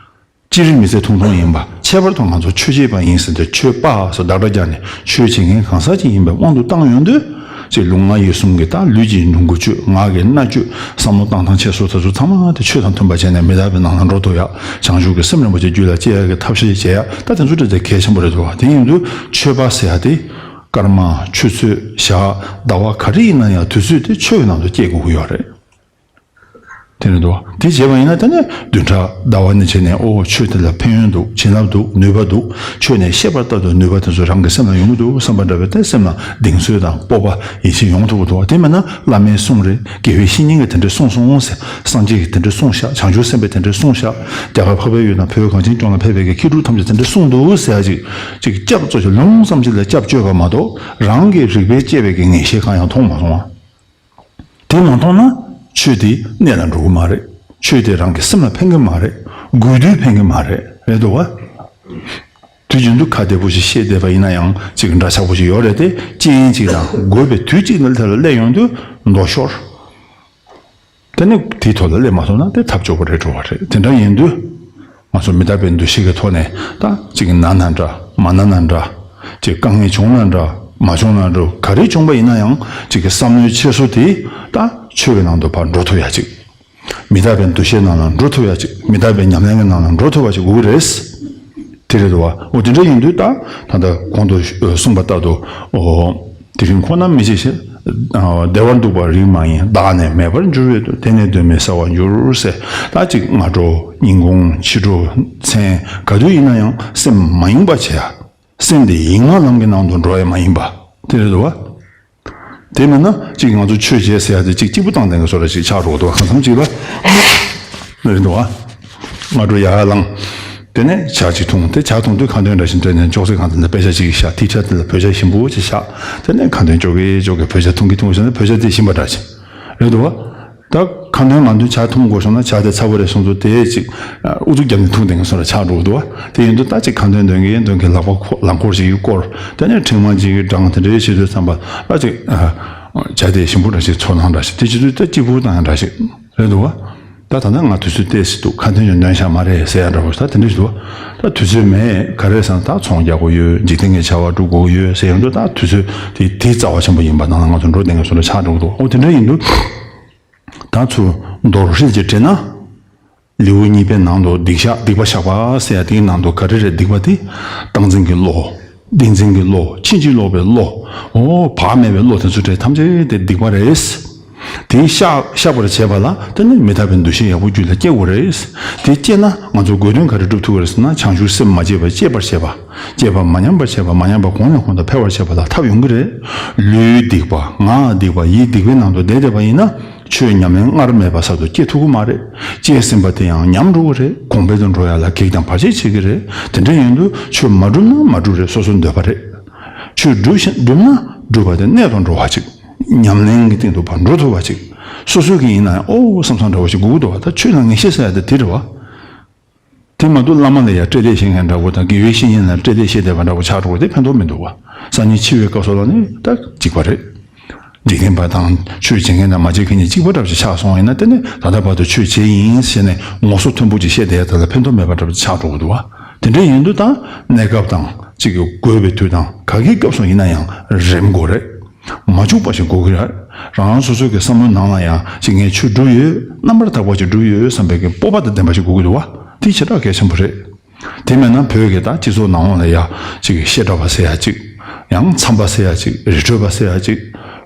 སྤྱིར་མི་ཚེ་ཐུང་ཐུང་ཡིན་པ། ཁྱད་པར་དུ་ང་ཚོ་ཆོས་བྱེད་པ་ཡིན་ཟེར་དུས་ཆོས་པ་སོགས་བདག་སྒྲ་སྦྱར་ནས་ཆོས་བྱེད་མཁན་གང་ཟག་ཅིག་ཡིན་པའི་དབང་དུ་བཏང་ཡོང་དུས། ཅེས་ལུས་ངག་ཡིད་གསུམ་གྱི་ད་ལུས་ཀྱི་ནོར་འགུལ་སྤྱོད། ངག་གི་སྣ་སྤྱོད། བསམ་བློ་བཏང་སྟངས་བྱེད་སོགས་དེ་ཚོ་ཚང་མ་དེ་ཆོས་དང་མཐུན་པ་བྱས་ནས་མི་རྟག་པའི་ནང་ལ་འགྲོ་ཐུབ་ཡ། བྱང་ཆུབ་ཀྱི་སེམས་རིན་པོ་ཆེ་རྒྱུད་ལ་སྐྱེ་ཡ་གི་ཐབས་ཤེས་བྱེད་ཡ། ད་དེ་ཚོ་འདྲ་དེ་གལ་ཆེན་པོ་རེད་འདུག་བ། དེ་ཡིན་དུས་ཆོས་པ་ཟེར་ཡ་དེ། སྐར་མ་ཆུ་ཚོད་ཞག་ཟླ་བ་ག་རེ་ཡིན་ན་ཡང་དུས་ཚོད་དེ་ཆོས་ཀྱི་ནང་དུ་སྐྱེལ་དགོས་ཀྱི་ཡོད་རེད། དེ་རེད་འདུག་དེ་བྱས་པ་ཡིན་ན་དེ་ནས་བདུན་ཕྲག་ཟླ་བ་ནས་བྱས་ནས་ཨོ་ཆོས་དེ་ལ་ཕན་ཡོན་འདུག་བྱིན་རླབས་འདུག་ནུས་པ་འདུག་ཆོས་ནས་ཤེས་པ་ལྟར་དུ་ནུས་པ་དེ་ཚོ་རང་གི་སེམས་ལ་ཡོང་གི་འདུག་བསམ་པ་འདྲ་བའི་དེ་སེམས་ལ་གདེང་ཚོད་དང་སྤོབས་པ་ཡིད་ཆེས་ཡོང་ཐུབ་ཀྱི་འདུག་དེ་མིན་ན་བླ་མའི་གསུང་རེད། དགེ་བའི་བཤེས་གཉེན་གྱིས་དེ་འདྲས་གསུངས་སོང་ཟེར། སངས་རྒྱས་ཀྱིས་དེ་འདྲས་གསུངས་ཤག་བྱང་ཆུབ་སེམས་དཔས་དེ་འདྲས་གསུངས་ཤག་རྒྱ་གར་འཕགས་པའི་ཡུལ་དང་བོད་གངས་ཅན་ལྗོངས་ལ་ཕེབས་པའི་མཁས་གྲུབ་ཐམས་ཅད་དེ་འདྲས་གསུངས་འདུག་ཟེར་ཡ་ཅིག་ཅིག་སྐྱབས་གཙོ་ཆེ་ལུང་བསམ་ཅིག་ལ་སྐྱབས་བཅོལ་བ་མ་གཏོགས་རང་གི་རིག་པས་དཔྱད་པའི་གི་ངེས་ཤེས་གང་ཡང་མཐོང་མ་སོང་བ། དེ་མ་མཐོང་ན་ཆོས་དེ་གནད་ལ་འགྲོ་གི་མ་རེད། ཆོས་དེ་རང་གི་སེམས་ལ་ཕན་གི་མ་རེད། དགོས་དུས་ཕན་གི་མ་རེད། རེད་འདུག་བ། དུས་རྒྱུན་དུ་ཁ་བདེ་པོ་ཞིག་བཤད་བསྡད་པ་ཡིན་ན་ཡང་ཅིག་འདྲ་ཆགས་པོ་ཞིག་ཡོད་རེད་དེ། རྐྱེན་གཅིག་དང་དགོས་པའི་དུས་གཅིག་ནི་དེ་ལ་སླེབས་ཡོང་དུས་མདོག་ཤོར། དེ་ནི་དེའི་ཐོག་ལ་སླེབས་མ་སོང་ན་དེ་ཐབས་སྐྱོ་པོ་རེད་འགྲོ་བ་རེད། དེ་འདྲ་ཡིན་དུས། ང་ཚོ་མི་རྟག་པའི་འདུ་ཤེས་ཀྱི་ཐོག་ནས་ད་ཅིག་ན་ན་འདྲ་མ་ན་ན་འདྲ། ཅིག་དཀའ་ངལ་བྱུང་ན་འདྲ་མ་བྱུང་ན་འདྲ་ག་རེ་བྱུང་པ་ཡིན་ན་ཡང་ཅིག་གི་བསམ་བློའི་འཁྱེར་སོ་དེ་ད་ཆོས་ཀྱི་ནང་དུ་ཕར་འགྲོ་ཐུབ་ཡ་ཅིག་མི་རྟག་པའི་འདུ་ཤེས་ནང་ལ་འགྲོ་ཐུབ་ཡ་ཅིག་མི་རྟག་པའི་ཉམས་ལེན་གྱི་ནང་ལ་འགྲོ་ཐུབ་པ་ཅིག་དགོས་ཀྱི་རེད། དེ་རེད་འདུག་བ། འོ་དེ་འདྲ་ཡིན་དུས་ད་ད་ལྟ་གོང་དུ་གསུངས་པ་ལྟར་དུ་འོ། དེ་རིང་ཁོ་ན་མི་བྱེད་ཞེས། བདེ་བར་འདུག་པ་རིགས་མ་ཡིན། བདག་ནི་མེད་པར་འགྱུར་བའི་དུས། དེ་ནི་གདོད་མའི་ས་བ་འགྱུར་ཟེར། ད་ཅིག་སྔ་དྲོ་ཉིན་གུང་ཕྱི་དྲོ་མཚན་ག་དུས་ཡིན་ན་ཡང་སེམས་མ་ཡེངས་པ་བྱེད་ཡ། སེམས་དེ་ཡེངས་མ་ལམ་གྱི་ནང་དུ་འགྲོ་ཡ་མ་ཡིན་པ། དེ་རེད་འདུག་བ། དེ་མིན་ན་ཅིག་ང་ཚོ་ཆོས་བྱེད་ཟེར་ཡ་དེ་ཅིག་གཅིག་པུ་བཏང་བསྡད་མཁན་བཟོ་འདྲ་ཞིག་ཆགས་འགྲོ་གི་འདུག་གང་འཚམ་ཅིག་ལ། རེད་འདུག་བ། སྔ་དྲོ་ཡར་ལངས། དེ་ནས་ཇ་ཅིག་འཐུང་། དེ་ཇ་འཐུང་དུས་ཁ་འདོན་འདྲ་ཞིག་འདྲ་ནས་ཅོག་ཙེ་གང་དེ་ལ་དཔེ་ཆ་ཅིག་བཞག་དེའི་ཆ་དེ་ལ་བོད་ཇ་ཞིམ་པོ་ཅིག་བཞག་དེ་ནས་ཁ་འདོན་ཅོག་གེ་ཅོག་གེ་བོད་ཇ་འཐུང་གི་འཐུང་བཞག་ན་བོད་ཇ་དེ་ཞིམ་པ་འདྲ་ཞིག་རེད་འདུག་བ། ད་ཁ་འདོན་ང་འདོན་ཇ་འཐུང་དགོས་སོང་ན་ཇ་དེ་ཚ་པོ་རེད་སོང་ཚུལ་དེ་ཅིག་ཨུ་ཚུགས་བརྒྱབ་ནས་འཐུང་བསྡད་མཁན་བཟོ་འདྲ་ཆགས་འགྲོ་གི་འདུག་བ། དེ་ཡིན་དུས་ད་ཅིག་ཁ་འདོན་འདོན་གི་འདོན་གི་ལག་པ་ཁོ་ལག་འཁོར་ཞིག་བསྐོར། དེ་ནས་ཕྲེང་བ་ཅིག་བགྲངས། དེ་འདྲའི་བྱེད་དུས་ཙམ་པ་ད་ཅིག་ཇ་དེ་ཞིམ་པོ་འདྲ་ཞིག་ཚོར་སྣང་འདྲ་ཞིག་དེ་བྱེད་དུས་ད་སྐྱིད་པོ་བཏང་ཡ་འདྲ་ཞིག་རེད་འདུག་བ། ད་ད་ལྟ་ང་དུས་ཚོད་ཏོག་ཙམ་འདུག་ཁ་འདོན་ཡང་འདོན་ཤག་མ་རེད་ཟེར་ཡ་འདྲ་བོ་ད་དེ་འདྲ་ཞིག་འདུག་ད་དུས་ཚོད་མེད་ག་རེ་ཟེར་ན་ད་ཚོང་རྒྱག་དགོས་ཡོད། འཇིག་རྟེན་གྱི་བྱ་བ་སྒྲུབ་དགོས་ཡོད་ཟེར་ཡོང་དུས་ད་དུས་ཚོད་དེ་དེའི་རྩ་བ་ཆེན་པོ་ཡིན་པ་ནང་ལ་ང་ཚོ་འགྲོ་བསྡད་མཁན་བཟོ་འདྲ་ཆགས་འགྲོ་གི་འདུག་འོ་དེ་འདྲ་ཡིན་དུས་ད་ཚུར་མདོར་ཧྲིལ་གྱིས་དྲིལ་ན། ལེའུ་གཉིས་པའི་ནང་དུ་སྡིག་བཤགས་སྡིག་པ་བཤགས་པ་ཟེར་ཡ་དེའི་ནང་དུ་ག་རེ་རེད་སྡིག་པ་དེ། སྟངས་འཛིན་གྱི་བློ། བདེན་འཛིན་གྱི་བློ། ཕྱིན་ཅི་ལོག་པའི་བློ། འོ་བག་མེད་པའི་བློ་དེ་ཚོ་རེད་ཐམས་ཅད་དེ་སྡིག་པ་རེད། དེ་བཤགས་བཤགས་པར་བྱེད་པ་ལ་དེ་ནི་མི་རྟག་པའི་འདུ་ཤེས་ཡག་པོ་རྒྱུད་ལ་སྐྱེ་དགོས་རེད། དེ་སྐྱེས་ན་ང་ཚོ་དགོས་དོན་ག་རེ་སྒྲུབ་ཐུབ་ཀྱི་རེད་ཟེར་ན་བྱང་ཆུབ་སེམས་མ་བརྗེད་པར་སྐྱེད་པར་བྱེད་པ། སྐྱེས་པ་མ་ཉམས་པར་བྱེད་པ། མ་ཉམས་པ་གོང་ནས་གོང་དུ་འཕེལ་བར་བྱེད་པ་ལ་ཐབས་ཡོང་གི་རེད། ལུས་སྡིག་པ་ངག་སྡིག་པ་ཡིད་སྡིག་པའི་ནང་དུ་བསྡད་བསྡད་པ་ཡིན་ན། ཆོས་ཉམས་ལེན་སྔར་མེད་པ་གསར་དུ་སྐྱེ་ཐུབ་ཀྱི་མ་རེད། སྐྱེས་ཟིན་པ་དེ་ཡང་ཉམས་འགྲོ་གི་རེད། གོང་འཕེལ་དུ་འགྲོ་ཡ་ལ་གེགས་དང་བར་ཆད་བྱེད་ཀྱི་རེད། དེ་འདྲ་ཡིན་དུས་ཆོས་མ་སྒྲུབ་ན་མ་སྒྲུབ་རེད། སོ་སོའི་འདོད་པ་རེད། ཆོས་སྒྲུབ་བཞིན་སྒྲུབ་ན་སྒྲུབ་པ་དེ་གནད་དུ་འགྲོ་བ་ཅིག་ཉམས་ལེན་གྱི་སྟེང་དུ་ཕར་འགྲོ་ཐུབ་པ་ཅིག་སོ་སོ་གི་ཡིན་ན་ཡང་ཨོ་བསམ་བསམ་འདྲ་བོ་ཞིག་དགོས་ཀྱི་འདུག་བ། ད་ཆོས་ལ་ངེས་ཤེས་ཟེར་ཡ་དེ་དེ་རེད་བ། དེ་མ་གཏོགས་བླ་མ་ལ་ཡང་སྤྲེལ་ལད་བཤད་མཁན་འདྲ་བོ་དང་དགེ་བའི་བཤེས་གཉེན་ལ་སྤྲེལ་ལད་བཤད་བསྡད་པ་འདྲ་བོ་ཆགས་འགྲོ་བ་དེ་ཕན་ཐོགས་མི་འདུག་བ། སང་ཉིན་འཆི་བའི་སྐབས་སུ་ལ་ནི་ད་གཅིག་པ་རེད། འཇིག་རྟེན་པ་དང་ཆོས་བྱེད་མཁན་དང་མ་བྱེད་མཁན་གཉིས་གཅིག་པ་འདྲ་བོ་ཞིག་ཆགས་སོང་བ་ཡིན་ན་དེ་ནི་ད་ལྟ་བར་དུ་ཆོས་བྱས་ཡིན་ཟེར་ནས་ངོ་སོ་མཐོན་པོ་ཅིག་བཤད་བསྡད་ཡ་དེ་ལ་ཕན་ཐོགས་མེད་པ་འདྲ་བོ་ཅིག་ཆགས་འགྲོ་གི་འདུག་བ། དེ་འདྲ་ཡིན་དུས་ད་གནས་སྐབས་དང་གཅིག་གི་དགོས་པའི་དུས་དང་ག་གི་སྐབས་སུ་ཡིན་ན་ཡང་རེམ་དགོས་རེད། མ་འཆུག་པ་ཞིག་དགོས་ཀྱི་རེད། རང་རང་སོ་སོའི་གི་བསམ་བློའི་ནང་ལ་ཡང་ཅིག་ངས་ཆོས་སྒྲུབ་ཡོད། རྣམ་པར་དག་པ་ཞིག་སྒྲུབ་ཡོད་བསམ་པའི་གི་སྤོབས་པ་དང་ལྡན་པ་ཞིག་དགོས་ཀྱི་འདུག་བ། དེ་ཞེ་དྲག་གལ་ཆེན་པོ་རེད། དེ་མེད་ན་བོད་ཀྱི་ད་སྤྱི་ཚོགས་ནང་ལོགས་ལ་ཡ་ཅིག་བཤད་གྲྭ་པ་ཟེར་ཡ་ཅིག་ཡང་མཚམས་པ་ཟེར་ཡ་ཅིག་རི་ཁྲོད་པ་ཟེར་ཡ་ཅིག་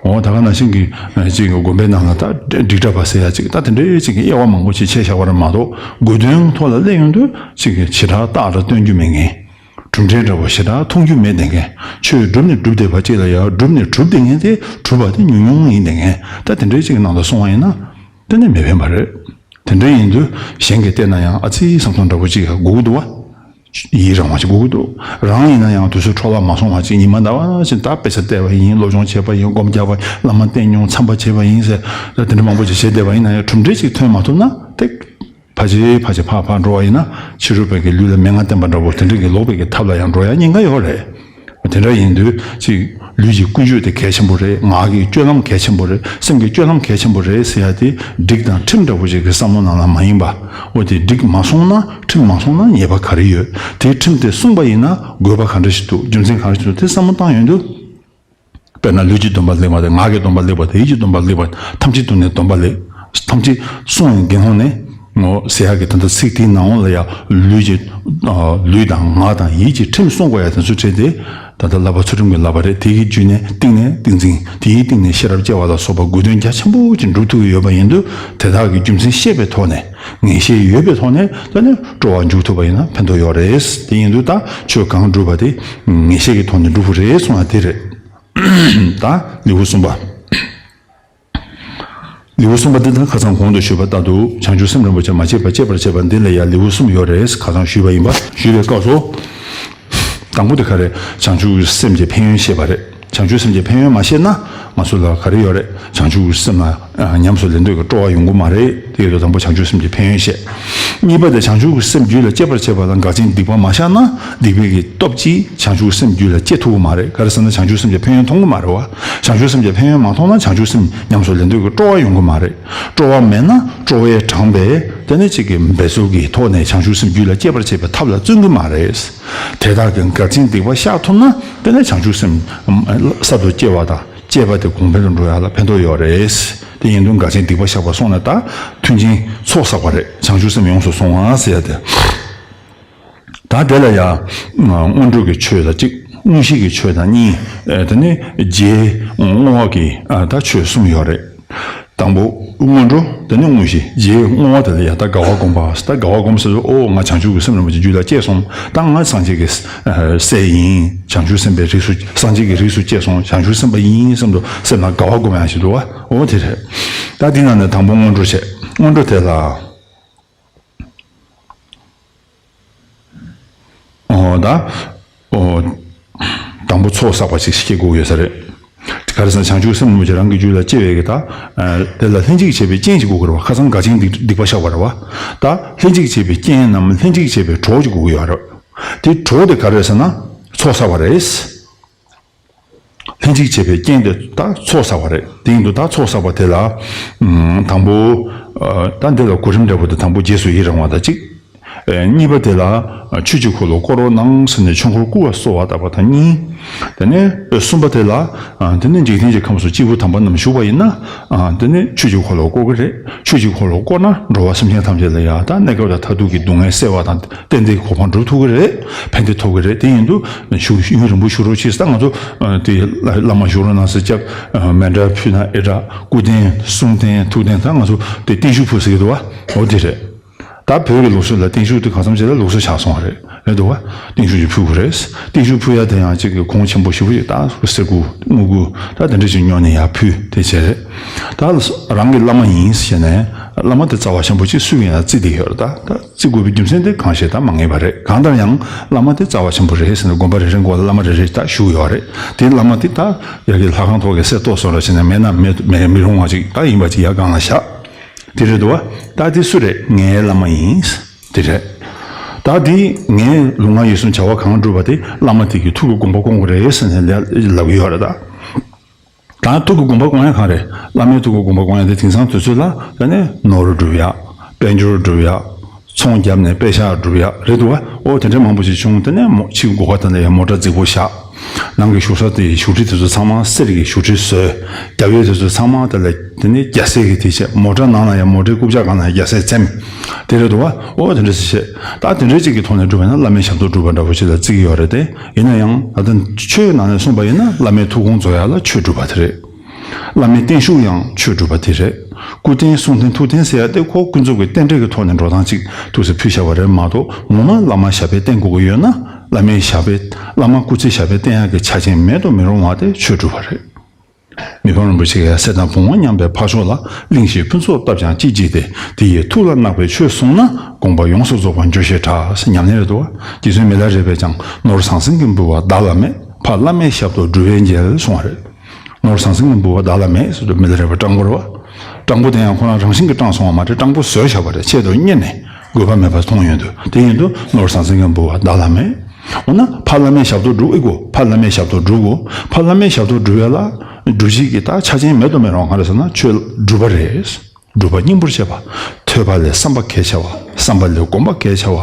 འོ་ད་ག་ནང་བཞིན་གྱི་ཅིག་དགོན་པའི་ནང་ལ་ད་སྒྲིག་གྲྭ་པ་ཟེར་ཡ་ཅིག་ད་དེ་འདྲའི་ཅིག་གི་དབྱེ་བ་མང་པོ་ཅིག་ཕྱེ་བཞག་པ་རེད་མ་གཏོགས་དགོས་དོན་ཐོག་ལ་སླེབས་ཡོང་དུས་ཅིག་གི་བྱེ་བྲག་རྟགས་ར་སྟོན་རྒྱུ་མེད་མཁན། གྲུབ་འབྲས་འདྲ་བོ་ཞེ་དྲག་མཐོང་རྒྱུ་མེད་བསྡད་མཁན། ཆོས་སྒྲུབ་ནས་སྒྲུབ་བསྡད་པ་གཅིག་ལ་ཡང་སྒྲུབ་ནས་གྲུབ་བསྡད་མཁན་དེ་གྲུབ་པ་དེ་ཉུང་ཉུང་ཡིན་བསྡད་མཁན། ད་དེ་འདྲའི་ཅིག་ནང་དུ་སོང་བ་ཡིན་ན་གཏན་ནས་མི་ཕན་པ་རེད། དེ་འདྲ་ཡིན་དུས་གཞན་གྱིས་བལྟས་ན་ཡང་ཨ་ཙི་བསམ་སྟངས་འདྲ་བོ་ཅིག་ཡང་དགོས་ཀྱི་འདུག་བ། ཡི་རང་བ་ཞིག་དགོས་ཀྱི་འདུག་རང་ཡིན་ན་ཡང་དུས་ཚོད་འཕྲོ་བརླག་མ་སོང་བ་ཅིག་ཉི་མ་ཟླ་བ་ཞིག་ད་དཔེ་ཆ་བལྟས་པ་ཡིན། སློབ་སྦྱོང་བྱས་པ་ཡིན། སྒོམ་རྒྱག་པ་བླ་མ་བསྟེན་མྱོང་། མཚམས་པ་བྱས་པ་ཡིན་ཟེར་ད་དེ་འདྲ་མང་པོ་ཅིག་བྱས་བསྡད་པ་ཡིན་ན་ཡང་གྲུབ་འབྲས་ཅིག་ཐོན་མ་ཐུབ་ན་ཏེ། ཕལ་ཆེར་ཕལ་ཆེར་ཕར་ཕར་འགྲོ་བ་ཡིན་ན་ཕྱི་རོལ་པའི་གི་ལུས་ལ་མན་ངག་བསྟན་པ་འདྲ་བོ་དེ་འདྲ་གི་ལོག་པའི་གི་ཐབས་ལ་ཡང་འགྲོ་ཡ་ཉེན་ཁ་ཡོད་རེད། དེ་འདྲ་ཡིན་དུས་ཅིག་ལུས་ཀྱི་ཀུན་སྤྱོད་དེ་གལ་ཆེན་པོ་རེད། ངག་གི་སྤྱོད་ལམ་གལ་ཆེན་པོ་རེད། སེམས་ཀྱི་སྤྱོད་ལམ་གལ་ཆེན་པོ་རེད་ཟེར་ཡ་དེ་སྒྲིག་དང་ཁྲིམས་འདྲ་བོ་ཞིག་གི་བསམ་བློ་ནང་ལ་མ་ཡིན་པ། འོ་དེ་སྒྲིག་མ་སོང་ན་ཁྲིམས་མ་སོང་ན་ཉེས་པ་ག་རེ་ཡོད། དེ་ཁྲིམས་དེ་སྲུང་པ་ཡིན་ན་དགོས་པ་ག་འདྲ་ཞིག་འདུག་རྒྱུ་མཚན་ག་རེ་ཞིག་འདུག་དེ་བསམ་བློ་བཏང་ཡོང་དུས། དཔེར་ན་ལུས་ཀྱི་སྡོམ་པ་ལེགས་པ་དང་ངག་གི་སྡོམ་པ་ལེགས་པ་དང་ཡིད་ཀྱི་སྡོམ་པ་ལེགས་པ་ཐམས་ཅད་དུ་ནི་སྡོམ་པ་ལེགས། ཐམས་ཅད་སྲུང་བའི་དགེ་སློང་ནི་ངོ་ཟེར་ཡག་གི་ད་ལྟ་ཚིག་དེའི་ནང་ལ་ཡང་ལུས་ཀྱི་ལུས་དང་ངག་དང་ཡིད་ཀྱི་ཁྲིམས་སྲུང་དགོས་ཡ་དེ་ཚོ་བྲིས་ཏེ་ ད་ལྟ་བསླབ་པ་ཚུལ་ཁྲིམས་ཀྱི་བསླབ་པ་རེད། དེ་གི་བརྒྱུད་ནས་གཏིང་ནས་ཏིང་འཛིན། དེའི་སྟེང་ནས་ཤེས་རབ་སྐྱེ་བ་ལ་སོགས་པ་དགོས་དོན་རྒྱ་ཆེན་པོ་ཅིག་འགྲུབ་ཐུབ་ཀྱི་ཡོད་པ་ཡིན་དུས། དེ་དག་གི་རྒྱུ་མཚན་ཤེས་པའི་ཐོག་ནས། ངེས་ཤེས་ཡོད་པའི་ཐོག་ནས་ད་ནི་སྤྲོ་བ་འཇུག་ཐུབ་པ་ཡིན་ན་ཕན་ཐོགས་ཡོད་རེད། དེ་ཡིན་དུས་ད་ཆོས་གང་བསྒྲུབས་པ་དེ་ངེས་ཤེས་ཀྱི་ཐོག་ནས་འགྲུབ་ཀྱི་རེད་གསུངས་པ་དེ་རེད། ད་ལེའུ་གསུམ་པ། ལེའུ་གསུམ་པ་འདི་དང་ཁ་སང་གོང་དུ་ཞུས་པ་ལྟར་དུ། བྱང་ཆུབ་སེམས་རིན་པོ་ཆེ་མ་སྐྱེས་པ་སྐྱེད་པར་བྱེད་པ་འདི་ལ་ཡང་ལེའུ་གསུམ་ཡོད་རེད། ཁ་སང་ཞུས་པ་ཡིན་པ། ཞུས་པའི་སྐབས་སུ། དང་པོ་དེ་ག་རེ། བྱང་ཆུབ་སེམས་ཀྱི་ཕན་ཡོན་བཤད་པ་རེད། བྱང་ཆུབ་སེམས་ཀྱི་ཕན་ཡོན་མ་བཤད་ན་ང་ཚོ་ལ་ག་རེ་ཡོད་རེད། བྱང་ཆུབ་སེམས་ལ་ཉམས་སུ་ལེན་འདོད་ཀྱི་སྤྲོ་བ་ཡོང་གི་མ་རེད། དེ་ཡོད་དོ། དང་པོ་བྱང་ཆུབ་སེམས་ཀྱི་ཕན་ཡོན་བཤད། གཉིས་པ་དེ་བྱང་ཆུབ་སེམས་རྒྱུད་ལ་སྐྱེད་པར་བྱེད་པ་ལ་འགག་ཅན་སྡིག་པ་མ་བཤགས་ན། སྡིག་པའི་གི་སྟོབས་ཀྱིས་བྱང་ཆུབ་སེམས་རྒྱུད་ལ་སྐྱེ་ཐུབ་ཀྱི་མ་རེད། ག་རེ་ཟེར་ན་བྱང་ཆུབ་སེམས་ཀྱི་ཕན་ཡོན་མཐོང་གི་མ་རེད་བ། བྱང་ཆུབ་སེམས་ཀྱི་ཕན་ཡོན་མ་མཐོང་ན་བྱང་ཆུབ་སེམས་ཉམས་སུ་ལེན་འདོད་ཀྱི་སྤྲོ་བ་ཡོང་གི་མ་རེད། སྤྲོ་བ་མེད་ན་སྤྲོ་བས་དྲངས་པའི་དེ་ནས་ཅིག་གི་འབད་རྩོལ་གྱི་ཐོག་ནས་བྱང་ཆུབ་སེམས་རྒྱུད་ལ་སྐྱེད་པར་བྱེད་པའི་ཐབས་ལ་བརྩོན་གྱི་མ་རེད། དེ་དག་གི་འགག་ཅན་སྡིག་པ་བཤགས་ཐུབ་ན་དེ་ནས་བྱང་ཆུབ་སེམས་གསར་དུ་སྐྱེ་བ་དང་། སྐྱེས་པ་དེ་གོང་འཕེལ་དུ་འགྲོ་ཡག་ལ་ཕན་ཐོགས་ཡོད་རེད། དེ་ཡིན་དུས་འགག་ཅན་སྡིག་པ་བཤགས་པ་སོང་ནས་ད་མཐུན་རྐྱེན་ཚོགས་བསགས་པ་རེད། བྱང་ཆུབ་སེམས་ཡོངས་སུ་བཟུང་བ་ཟེར་ཡ་དེ། ད་དེ་ལ་ཡང་སྔོན་འགྲོ་གི་ཆོས་དང་གཅིག། དངོས་གཞི་གི་ཆོས་དང་གཉིས། ཨེ། དེ་ནས་རྗེས་བསྔོ་བ་གི་ཨ་ད་ཆོས་གསུམ་ཡོད་རེད། དང་པོ་སྔོན་འགྲོ། དེ་ནས་དངོས་གཞི། རྗེས་བསྔོ་བ་དེ་ལ་ཡང་ད་དགའ་བ་བསྒོམ་པ། ད་དགའ་བ་བསྒོམ་ཟེར་དུས། ཨོ། ང་བྱང་ཆུབ་ཀྱི་སེམས་རིན་པོ་ཆེ་རྒྱུད་ལ་སྐྱེས་སོང་། ད་ང་སངས་རྒྱས་ཀྱི་ཨ་སྲས་ཡིན། བྱང་ཆུབ་སེམས་དཔའི་རིགས་སུ། སངས་རྒྱས་ཀྱི་རིགས་སུ་སྐྱེས་སོང་། བྱང་ཆུབ་སེམས་དཔའ་ཡིན་བསམ་དུ་སེམས་ལ་དགའ་བ་བསྒོམ་ཡག་ཞིག་འདུག་བ། ཨོ། དེ་རེད། ད་འདི་ནང་ནས་དང་པོ་སྔོན་འགྲོ་བྱས། སྔོན་འགྲོ་དེ་ལ། ཨོ། ད། ཨོ། དང་པོ་ཚོགས་བསགས་པ་ཞིག་ཤེས་དགོས་ཡོད་ས་རེད། ག་རེ་ཟེར་ན་བྱང་ཆུབ་སེམས་རིན་པོ་ཆེ་རང་གི་རྒྱུད་ལ་སྐྱེ་བའི་གི་ད། ཨ། དེ་ལ་ལྷན་ཅིག་བྱེད་པའི་རྐྱེན་ཅིག་དགོས་ཀྱི་རེད་བ། ཁ་སང་འགག་ཅན་སྡིག་སྡིག་པ་བཤགས་པ་རེད་བ། ད་ལྷན་ཅིག་བྱེད་པའི་རྐྱེན་ནམ་ལྷན་ཅིག་བྱེད་པའི་གྲོགས་ཅིག་དགོས་ཀྱི་ཡོད་རེད། དེ་གྲོགས་དེ་ག་རེ་རེད་ཟེར་ན་ཚོགས་བསགས་པ་རེད། ལྷན་ཅིག་བྱེད་པའི་རྐྱེན་དེ་ད་ཚོགས་བསགས་པ་རེད། དེ་ཡིན་དུས་ད་ཚོགས་བསགས་པ་དེ་ལ། ཨམ། དང་པོ། ཨ། ད་འདི་ལ་གོ་རིམ་འདྲ་པོ་དེ། དང་པོ་རྗེས་སུ་ཡི་རང་བ་དང་གཅིག། ཨེ། གཉིས་པ་དེ་ལ་ཆོས་ཀྱི་འཁོར་ལོ་བསྐོར་རོགས་གནང་ཟེར་ནས་ཆོས་འཁོར་བསྐོར་བ་གསོལ་བ་བཏབ་པ་དང་གཉིས། དེ་ནས་གསུམ་པ་དེ་ལ། ཨ། དེ་ནས་འཇིག་རྟེན་གྱི་ཁམས་སུ་སྐྱེས་བུ་དམ་པ་རྣམས་བཞུགས་པ་ཡིན་ན། ཨ། དེ་ནས་ཆོས་ཀྱི་འཁོར་ལོ་བསྐོར་གྱི་རེད། ཆོས་ཀྱི་འཁོར་ལོ་བསྐོར་ན་འགྲོ་བ་སེམས་ཅན་ཐམས་ཅད་ལ་ཡང་ད་གནས་སྐབས་དང་མཐར་ཐུག་གི་སྡུག་བསྔལ་སེལ་བ་དང་གཏན་བདེའི་གོ་འཕང་སྒྲུབ་ཐུབ་ཀྱི་རེད། ཕན་བདེ་ཐོབ་ཀྱི་རེད། དེ་ཡིན་དུས་བཞུགས། ཡུན་རིང་པོ་བཞུགས་རོགས་གྱིས། ད་ང་ཚོ། ཨ། དེ་བླ་མ་བཞུགས་རོགས་གནང་ཟེར་སྐྱབས། ཨ། མཎྜལ་ཕུལ་ན་ཨེ་འདྲ། སྐུ་རྟེན་གསུང་རྟེན་ཐུགས་རྟེན། ད་ང་ཚོ་དེ་རྟེན་བཞུགས་ཕུལ་ཟེར་གྱི་འདུག་བ། འོ་དེ་རེད། ད་བོད་ཀྱི་ལུགས་སྲོལ་ལ་བརྟན་བཞུགས་དེ་གང་འཚམ་ཞིག་ལ་ལུགས་སྲོལ་ཆགས་སོང་བ་རེད། རེད་འདུག་བ། བརྟན་བཞུགས་ཅིག་ཕུལ་དགོས་རེད། བརྟན་བཞུགས་ཕུལ་ཡ་དེ་ཡང་ཅིག་གི་གོང་ཆེན་པོ་ཞེ་པོ་ཅིག་ད་གསེར་སྐུ་དངུལ་སྐུ་ད་དེ་འདྲ་ཅིག་ཉོས་ནས་ཡར་ཕུལ་དེ་བྱས་རེད། ད་རང་གི་བླ་མ་ཡིན་ཟེར་ནས་བླ་མ་དེ་རྩ་བ་ཆེན་པོ་ཅིག་སུ་ཡིན་ཡང་བརྩི་བསྡད་ཡོད་རེད། ད་ད་བརྩི་དགོས་པའི་རྒྱུ་མཚན་དེ་གང་ཞིག་ད་མ་ངེས་པ་རེད། གང་ལྟར་ཡང་བླ་མ་དེ་རྩ་བ་ཆེན་པོ་རེད་ཟེར་ནས་དགོན་པ་རེ་རེ་མགོ་ལ་བླ་མ་རེ་རེ་ད་བཞུགས་ཡོད་རེད། དེ་བླ་མ་དེ་ད་ཡ་གི་ལྷ་ཁང་ཐོག་གི་གསེར་ཏོག་སོགས་ལ་བྱས་ནས་མེད་ན་མེད་མེད་མི་རུང་བ་ཅིག་ད་ཡིན་པ་ཅིག་ཡར་སྒང་ལ་བཞག་དེ་རེད་འདུག་བ། ད་དེ་སུ་རེད། ངའི་བླ་མ་ཡིན། དེ་རེད། ད་དེ་ངའི་ལུས་ངག་ཡིད་གསུམ་བྱ་བ་གང་བསྒྲུབས་པ་དེ་བླ་མ་དེ་གི་ཐུགས་ཀྱི་དགོངས་པ་སྐོང་དགོས་རེད་ཟེར་ནས་ལབ་ཀྱི་ཡོད་རེད་ད། ད་ཐུགས་ཀྱི་དགོངས་པ་སྐོང་ཡ་གང་རེད། བླ་མའི་ཐུགས་ཀྱི་དགོངས་པ་སྐོང་ཡ་དེ་དེང་སང་དུས་ཚོད་ལ་ད་ནི་ནོར་བསྒྲུབ་ཡ། དཔལ་འབྱོར་བསྒྲུབ་ཡ། ཚོང་བརྒྱབ་ནས་པེ་ཤག་སྒྲུབ་ཡ་རེད་འདུག་བ། ཨོ་དེ་འདྲའི་མང་པོ་ཞིག་བྱུང་། དེ་ནས་མོ་ཕྱིའི་སྒོ་ཁ་དེ་ལ་ཡང་མོ་ཊ་རྫིག་པོ་བཞག་ནང་གི་བཞུགས་ས་དེ་བཞུགས་ཁྲི་དེ་ཚོ་ཚང་མ་གསེར་གྱི་བཞུགས་ཁྲི་བཟོས། རྒྱབ་ཡོལ་དེ་ཚོ་ཚང་མ་དེ་ལ་དེ་ནས་རྒྱ་སེར་གྱི་དེ་བྱས། མོ་ཊ་ནང་ལ་ཡང་མོ་ཊའི་རྐུབ་བཀྱག་སྒང་ལ་ཡང་རྒྱ་སེར་འཚེམ། དེ་རེད་འདུག་བ། ཨོ་དེ་འདྲ་ཞིག་བྱས། ད་དེ་འདྲའི་ཅིག་གི་ཐོག་ནས་བསྒྲུབས་པ་ཡིན་ན་བླ་མའི་ཞབས་ཏོག་བསྒྲུབས་པ་འདྲ་པོ་ཞིག་ལ་བརྩི་གི་ཡོད་རེད་དེ། ཡིན་ན་ཡང་ད་ལྟ་ཆོས་ནང་ནས་གསུངས་པ་ཡིན་ན་བླ་མའི་ཐུགས་དགོངས་རྫོགས་ཡ་ལ་ཆོས་སྒྲུབ་པ་དེ་རེད། བླ་མའི་བརྟན་བཞུགས་ཡང་ཆོས་སྒྲུབ་པ་དེ་རེད། སྐུ་རྟེན་གསུང་རྟེན་ཐུགས་རྟེན་ཟེར་ཡ་དེ་ཁོ་ཀུན་རྫོབ་ཀྱི་རྟེན་འབྲེལ་གྱི་ཐོག་ནས་འགྲོ་སྟངས་ཅིག་ཐུགས་སུ་ཕུལ་བཞག་པ་རེད་མ་གཏོགས། ངོ་མ་བླ་མ་ཞབས་པད་བརྟན་དགོས་ཀྱི་ཡོད་ན། བླ་མའི་ཞབས་པད། བླ་མ་སྐུ་ཚེ་ཞབས་པད་བརྟན་ཡག་གི་ཆ་རྐྱེན་མེད་དུ་མི་རུང་བ་དེ་ཆོས་སྒྲུབ་པ་རེད། མི་ཕམ་རིན་པོ་ཆེ་གིས་གསེར་དང་བུང་བ་མཉམ་པའི་འཕགས་མཆོག་ལ། གླིང་བཞིའི་ཕུན་ཚོགས་བསྟབས་ཀྱང་ཅི་བགྱིས་ཏེ། དེ་ཡི་ཐུགས་ལ་བརྣག་པའི་ཆོས་གསུངས་ན། དགོངས་པ་ཡོངས་སུ་རྫོགས་པར་འགྱུར་ཞེས་གྲགས། ཟེར་ཉམས་ལེན་རེད་འདུག་བ། རྗེ་བཙུན་མི་ལ་རས་པས་ཀྱང་། ནོར་ཟང་ཟིང་གི་འབུལ་བ་བདག་ལ་མེད། ཕ་བླ་མའི་ཞབས་ཏོག་སྒྲུབ་པས་འཇལ། གསུངས་པ་རེད། ནོར་ཟང་ཟིང་གི་འབུལ་བ་བདག་ལ་མེད་ཟེར་དུས་མི་ལ་རས་པ་སྤྲང་པོ་རེད་བ། སྤྲང་པོ་དེ་ཡང་ཁོ་རང་རང་བཞིན་གྱིས་སྤྲང་སོང་བ་མ་རེད། སྤྲང་པོ་བཟོས་བཞག་པ་རེད། ཆེད་དུ་གཉེར་ནས་དགོས་པ་མེད་པ་མཐོང་ཡོང་དུས། དེ་ཡིན་དུས་ནོར་ཟང་ཟིང་གི་འབུལ་བ་བདག་ལ་མེད། འོ་ན་ཕ་བླ་མའི་ཞབས་ཏོག་སྒྲུབ་ཨེ་དགོས། ཕ་བླ་མའི་ཞབས་ཏོག་སྒྲུབ་དགོས། ཕ་བླ་མའི་ཞབས་ཏོག་སྒྲུབ་ཡ་ལ་སྒྲུབ་བྱེད་ཀྱི་ད་ཆ་རྐྱེན་མེད་དུ་མི་རུང་བ་ག་རེ་ཟེར་ན་ཆོས་སྒྲུབ་པ་རེད། སྒྲུབ་པ་སྙིང་པོར་བྱེད་པ། ཐོས་པ་ལས་བསམ་པ་གལ་ཆེ་བ། བསམ་པ་ལས་སྒོམ་པ་གལ་ཆེ་བ།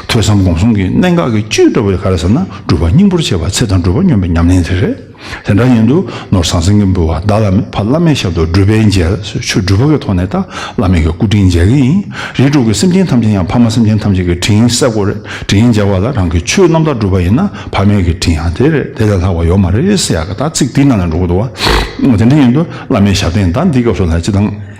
ཐོས་བསམ་སྒོམ་གསུམ་གྱི་གནད་འགག་གི་བཅུད་འདྲ་བོ་ག་རེ་ཟེར་ན། སྒྲུབ་པ་སྙིང་པོར་བྱེད་པ་ཚེ་དང་སྒྲུབ་པ་སྙོམས་པའི་ཉམས་ལེན་དེ་རེད། དེ་འདྲ་ཡིན་དུས་ནོར་ཟང་ཟིང་གི་འབུལ་བ་བདག་ལ་མེད། ཕ་བླ་མའི་ཞབས་ཏོག་སྒྲུབ་པས་འཇལ། ཆོས་སྒྲུབ་པ་གི་ཐོག་ནས་ད་བླ་མའི་གི་སྐུ་དྲིན་འཇལ་གི་ཡིན། རིགས་དྲུག་གི་སེམས་ཅན་ཐམས་ཅད་ཡང་ཕ་མ་སེམས་ཅན་ཐམས་ཅད་ཀྱི་དྲིན་གསབ་དགོས་རེད། དྲིན་འཇལ་བ་ལ་རང་གི་ཆོས་རྣམ་དག་སྒྲུབ་པ་ཡིན་ན་ཕ་མའི་གི་དྲིན་ཡང་དེ་རེད། དེ་ལས་ལྷག་པ་ཡོད་མ་རེད་ཟེར་ཡག་གི་ད་ཚིག་དེའི་ནང་ལ་འགྲོ་གི་འདུག་བ། དེ་འདྲ་ཡིན་དུས་བླ་མའི་ཞབས་བརྟན་ད་འདི་སྐབས་སུ་ལ་སྤྱི་དང་།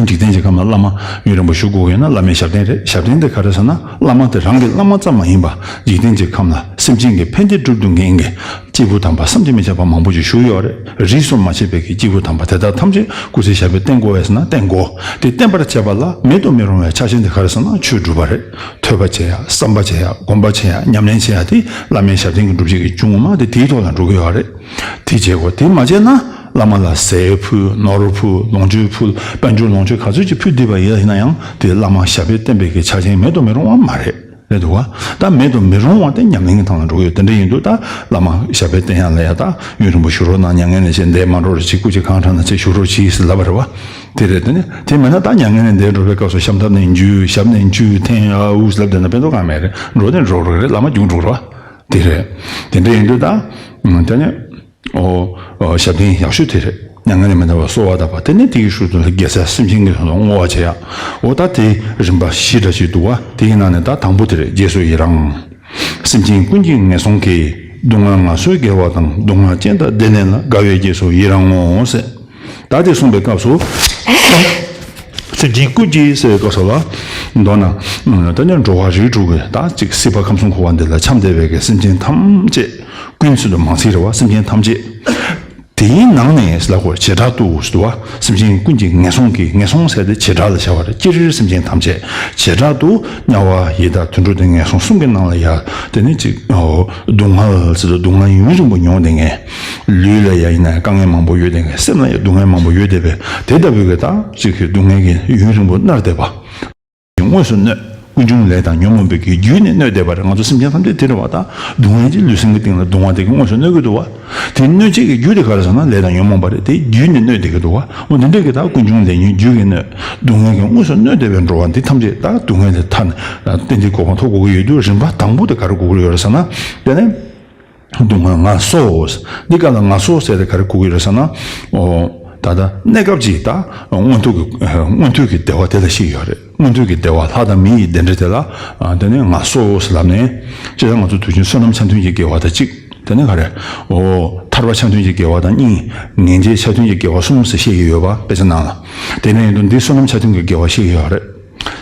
འཇིག་རྟེན་གྱི་ཁམས་ལ་བླ་མ་ཡུན་རིང་པོ་བཞུགས་དགོས་ཡོད་ན་བླ་མའི་ཞབས་བརྟན་རེད། ཞབས་བརྟན་དེ་ག་རེ་ཟེར་ན། བླ་མ་དེ་རང་གི་བླ་མ་ཙམ་མ་ཡིན་པ། འཇིག་རྟེན་གྱི་ཁམས་ལ་སེམས་ཅན་གྱི་ཕན་བདེ་སྒྲུབ་ཐུབ་མཁན་གྱི་སྐྱེས་བུ་དམ་པ་བསམ་གྱིས་མི་ཁྱབ་པ་མང་པོ་ཞིག་བཞུགས་ཡོད་རེད། རིས་སུ་མ་ཆད་པའི་གི་སྐྱེས་བུ་དམ་པ་དེ་དག་ཐམས་ཅད་སྐུ་ཚེ་ཞབས་པད་བརྟན་དགོས་པས་ཟེར་ན་བརྟན་དགོས། དེ་བརྟན་པར་བྱེད་པ་ལ་མེད་དུ་མི་རུང་བའི་ཆ་རྐྱེན་དེ་ག་རེ་ཟེར་ན་ཆོས་སྒྲུབ་པ་རེད། ཐོས་པ་བྱེད་ཡ། བསམ་པ་བྱེད་ཡ། སྒོམ་པ་བྱེད་ཡ། ཉམས་ལེན་བྱེད་ཡ་དེ་བླ་མའི་ཞབས་བརྟན་གྱི་སྒྲུབ་བྱེད་ཀྱི་གཅུང་མ་དེ་དེའི་ཐོག་ལ་འགྲོ་གི་ཡོད་རེད། དེ་བྱེད་དགོས། དེ་མ་བྱས་ན་བླ་མ་ལ་ཟས་ཕུལ། ནོར་ཕུལ། ལོངས་སྤྱོད་ཕུལ། དཔལ་འབྱོར་ལོངས་སྤྱོད་ག་ཚོད་ཅིག་ཕུལ་བསྡད་པ་ཡིན་ན་ཡང་དེ་བླ་མ་ཞབས་པད་བརྟན་པའི་གི་ཆ་རྐྱེན་མེད་དུ་མི་རུང་བ་མ་རེད། རེད་འདུག་བ། ད་མེད་དུ་མི་རུང་བ་དེ་ཉམས་ལེན་གྱི་ཐང་ལ་འགྲོ་གི་ཡོད། དེ་འདྲ་ཡིན་དུས་ད་བླ་མ་ཞབས་པད་བརྟན་ཡག་ལ་ཡ་ད་ཡུན་རིང་པོ་བཞུགས་རོགས་གནང་། མྱ་ངན་ལས་འདས་མ་འགྲོ་རོགས་བྱེད། སྐུ་ཚེ་གང་དྲག་ན་ཚེ་བཞུགས་རོགས་བྱེད་ཟེར་ལབ་པ་རེད་བ། དེ་རེད། དེ་ནི་དེ་མིན་ན་ད་མྱ་ངན་ལས་འདས་འགྲོ་བའི་སྐབས་སུ་ཤམ་ཐབས་ནས་འཇུས། ཞབས་ནས་འཇུས། འཐེན། ཨ་ཨུ་ལབ་བསྡད་ན་ཕན་ཐོགས་གང་མེད་རེད། འགྲོ་ནས་འགྲོ་རོགས་རེད། བླ་མ་རྒྱུགས་འགྲོ་རོགས། དེ་རེད། དེ་འདྲ་ཡིན་དུས་ད་དེ་ནི། ཨོ། ཨོ། ཞབས་བརྟན་ཡག་ཤོས་དེ་རེད། མྱ་ངན་ལས་མི་འདའ་བར་གསོལ་བ་བཏབ་པ་དེ་ནི་དེའི་ཤུལ་དུ་དགེ་རྩ་སེམས་ཅན་གྱི་དོན་དུ་བསྔོ་བ་བྱེད་ཡ། འོ་ད་དེ་རིམ་པ་བཞི་འདྲ་ཞིག་འདུག་བ། དེའི་ནང་ནས་ད་དང་པོ་དེ་རེད། རྗེས་སུ་ཡི་རང་། སེམས་ཅན་ཀུན་གྱི་ངན་སོང་གི། སྡུག་བསྔལ་ངལ་གསོའི་དགེ་བ་དང་། སྡུག་བསྔལ་རྐྱེན་དང་བདེ་ལེན་ལ། དགའ་བའི་རྗེས་སུ་ཡི་རང་ངོ་། ཟེར། ད་དེ་གསུངས་པའི་སྐབས་སུ། སེམས་ཅན་ཀུན་གྱི་ཟེར་བའི་སྐབས་སུ་ལ། མདོར་ན། ད་ནི་འགྲོ་བ་རིགས་དྲུག་གི་ད་ཅིག་སྲིད་པ་ཁམས་གསུམ་འཁོར་བ་འདི་ལ་འཁྱམས་བསྡད་པའི་གི་སེམས་ཅན་ཐམས་ཅད། ཀུན་ཟེར་དུས་མང་ཚིག་རེད་བ། སེམས་ཅན་ཐམས་ཅད། དེའི་ནང་ནས་ལབ་དགོས། བྱེ་བྲག་ཏུ་ཟེར་དུས་བ། སེམས་ཅན་ཀུན་གྱི་ངན་སོང་གི། ངན་སོང་ཟེར་དེ་བྱེ་བྲག་ལ་བྱ་བ་རེད། སྤྱིར་སེམས་ཅན་ཐམས་ཅད་བྱེ་བྲག་ཏུ་དམྱལ་བ་ཡི་དྭགས་དུད་འགྲོ་དེ་ངན་སོང་གསུམ་གྱི་ནང་ལ་ཡ། དེ་ནི་ཅིག་ཨོ། སྡུག་བསྔལ་ཟེར་དུས་སྡུག་བསྔལ་ཡུན་རིང་པོ་མྱོང་བསྡད་མཁན། ལུས་ལ་ཡ་ཡིན་ན་དཀའ་ངལ་མང་པོ་ཡོད་བསྡད་མཁན། སེམས་ལ་ཡ་སྡུག་བསྔལ་མང་པོ་ཡོད་བསྡད་པས། དེ་ལྟ་བུའི་གི་ད་ཅིག་གི་སྡུག་བསྔལ་གྱིས་ཡུན་རིང་པོ་མནར་བསྡད་པ། དངོས་སུ་གནོད། ཀུན་འབྱུང་ལས་དང་ཉོན་མོངས་པའི་གི་རྒྱུ་ནི་གནོད་བསྡད་པ་རེད། ང་ཚོ་སེམས་ཅན་ཐམས་ཅད་དེ་རེད་བ། ད་སྡུག་བསྔལ་གྱིས་ལུས་སེམས་ཀྱི་སྟེང་ལ་སྡུག་བསྔལ་དེ་གིས་དངོས་སུ་གནོད་ཀྱི་འདུག་བ། དེ་གནོད་བྱེད་ཀྱི་རྒྱུ་དེ་ག་རེ་ཟེར་ན་ལས་དང་ཉོན་མོངས་པ་རེད། དེ་རྒྱུ་ནི་གནོད་བསྡད་ཀྱི་འདུག་བ། འོ་དེ་འདྲ་གི་ད་ཀུན་འབྱུང་ལས་ཉོན་རྒྱུ་གིས་གནོད། སྡུག་བསྔལ་གྱིས་དངོས་སུ་གནོད་བསྡད་པའི་འགྲོ་བ་འདི་ཐམས་ཅད་ད་སྡུག་བསྔལ་དེ་ཐར་ནས་གཏན་བདེའི་གོ་འཕང་ཐོབ་དགོས་ཀྱི་ཡོད་དུས། རིམ་པ་དང་པོ་དེ་ག་རེ་དགོས་ཀྱི་ཡོད་རེད་ཟེར་ན། དེ་ནི། སྡུག་བསྔལ་ངལ་གསོ། འདི་ག་ལ་ངལ་གསོ་ཟེར་དེ་ག་རེ་གོ་གི་རེད་ཟེར་ན། ཨོ། ད་ལྟ་གནས་སྐབས་ཀྱི་ད་མངོན་མཐོ་གི་མངོན་མཐོ་གི་བདེ་བ་དེ་ལ་བཤད་ཡོད་རེད། མངོན་མཐོ་གི་བདེ་བ་ལྷ་དང་མི་ཡི་བདེ་འབྲས་དེ་ལ། ཨ། དེ་ནི་ངལ་གསོ་ཟེར་ལབ་ནས། སྤྱིར་ང་ཚོ་དུས་རྒྱུན་བསོད་ནམས་ཆ་མཐུན་གྱི་དགེ་བ་དང་གཅིག་དེ་ནི་ག་རེ། ཨོ། ཐར་པ་ཆ་མཐུན་གྱི་དགེ་བ་དང་གཉིས། ངེས་འབྱེད་ཆ་མཐུན་གྱི་དགེ་བ་གསུམ་ཟེར་བཤད་ཀྱི་ཡོད་པ་དཔེ་ཆ་ནང་ལ། དེ་ནས་ཡིན་དུས་འདི་བསོད་ནམས་ཆ་མཐུན་གྱི་དགེ་བ་བཤད་ཀྱི་ཡོད་རེད།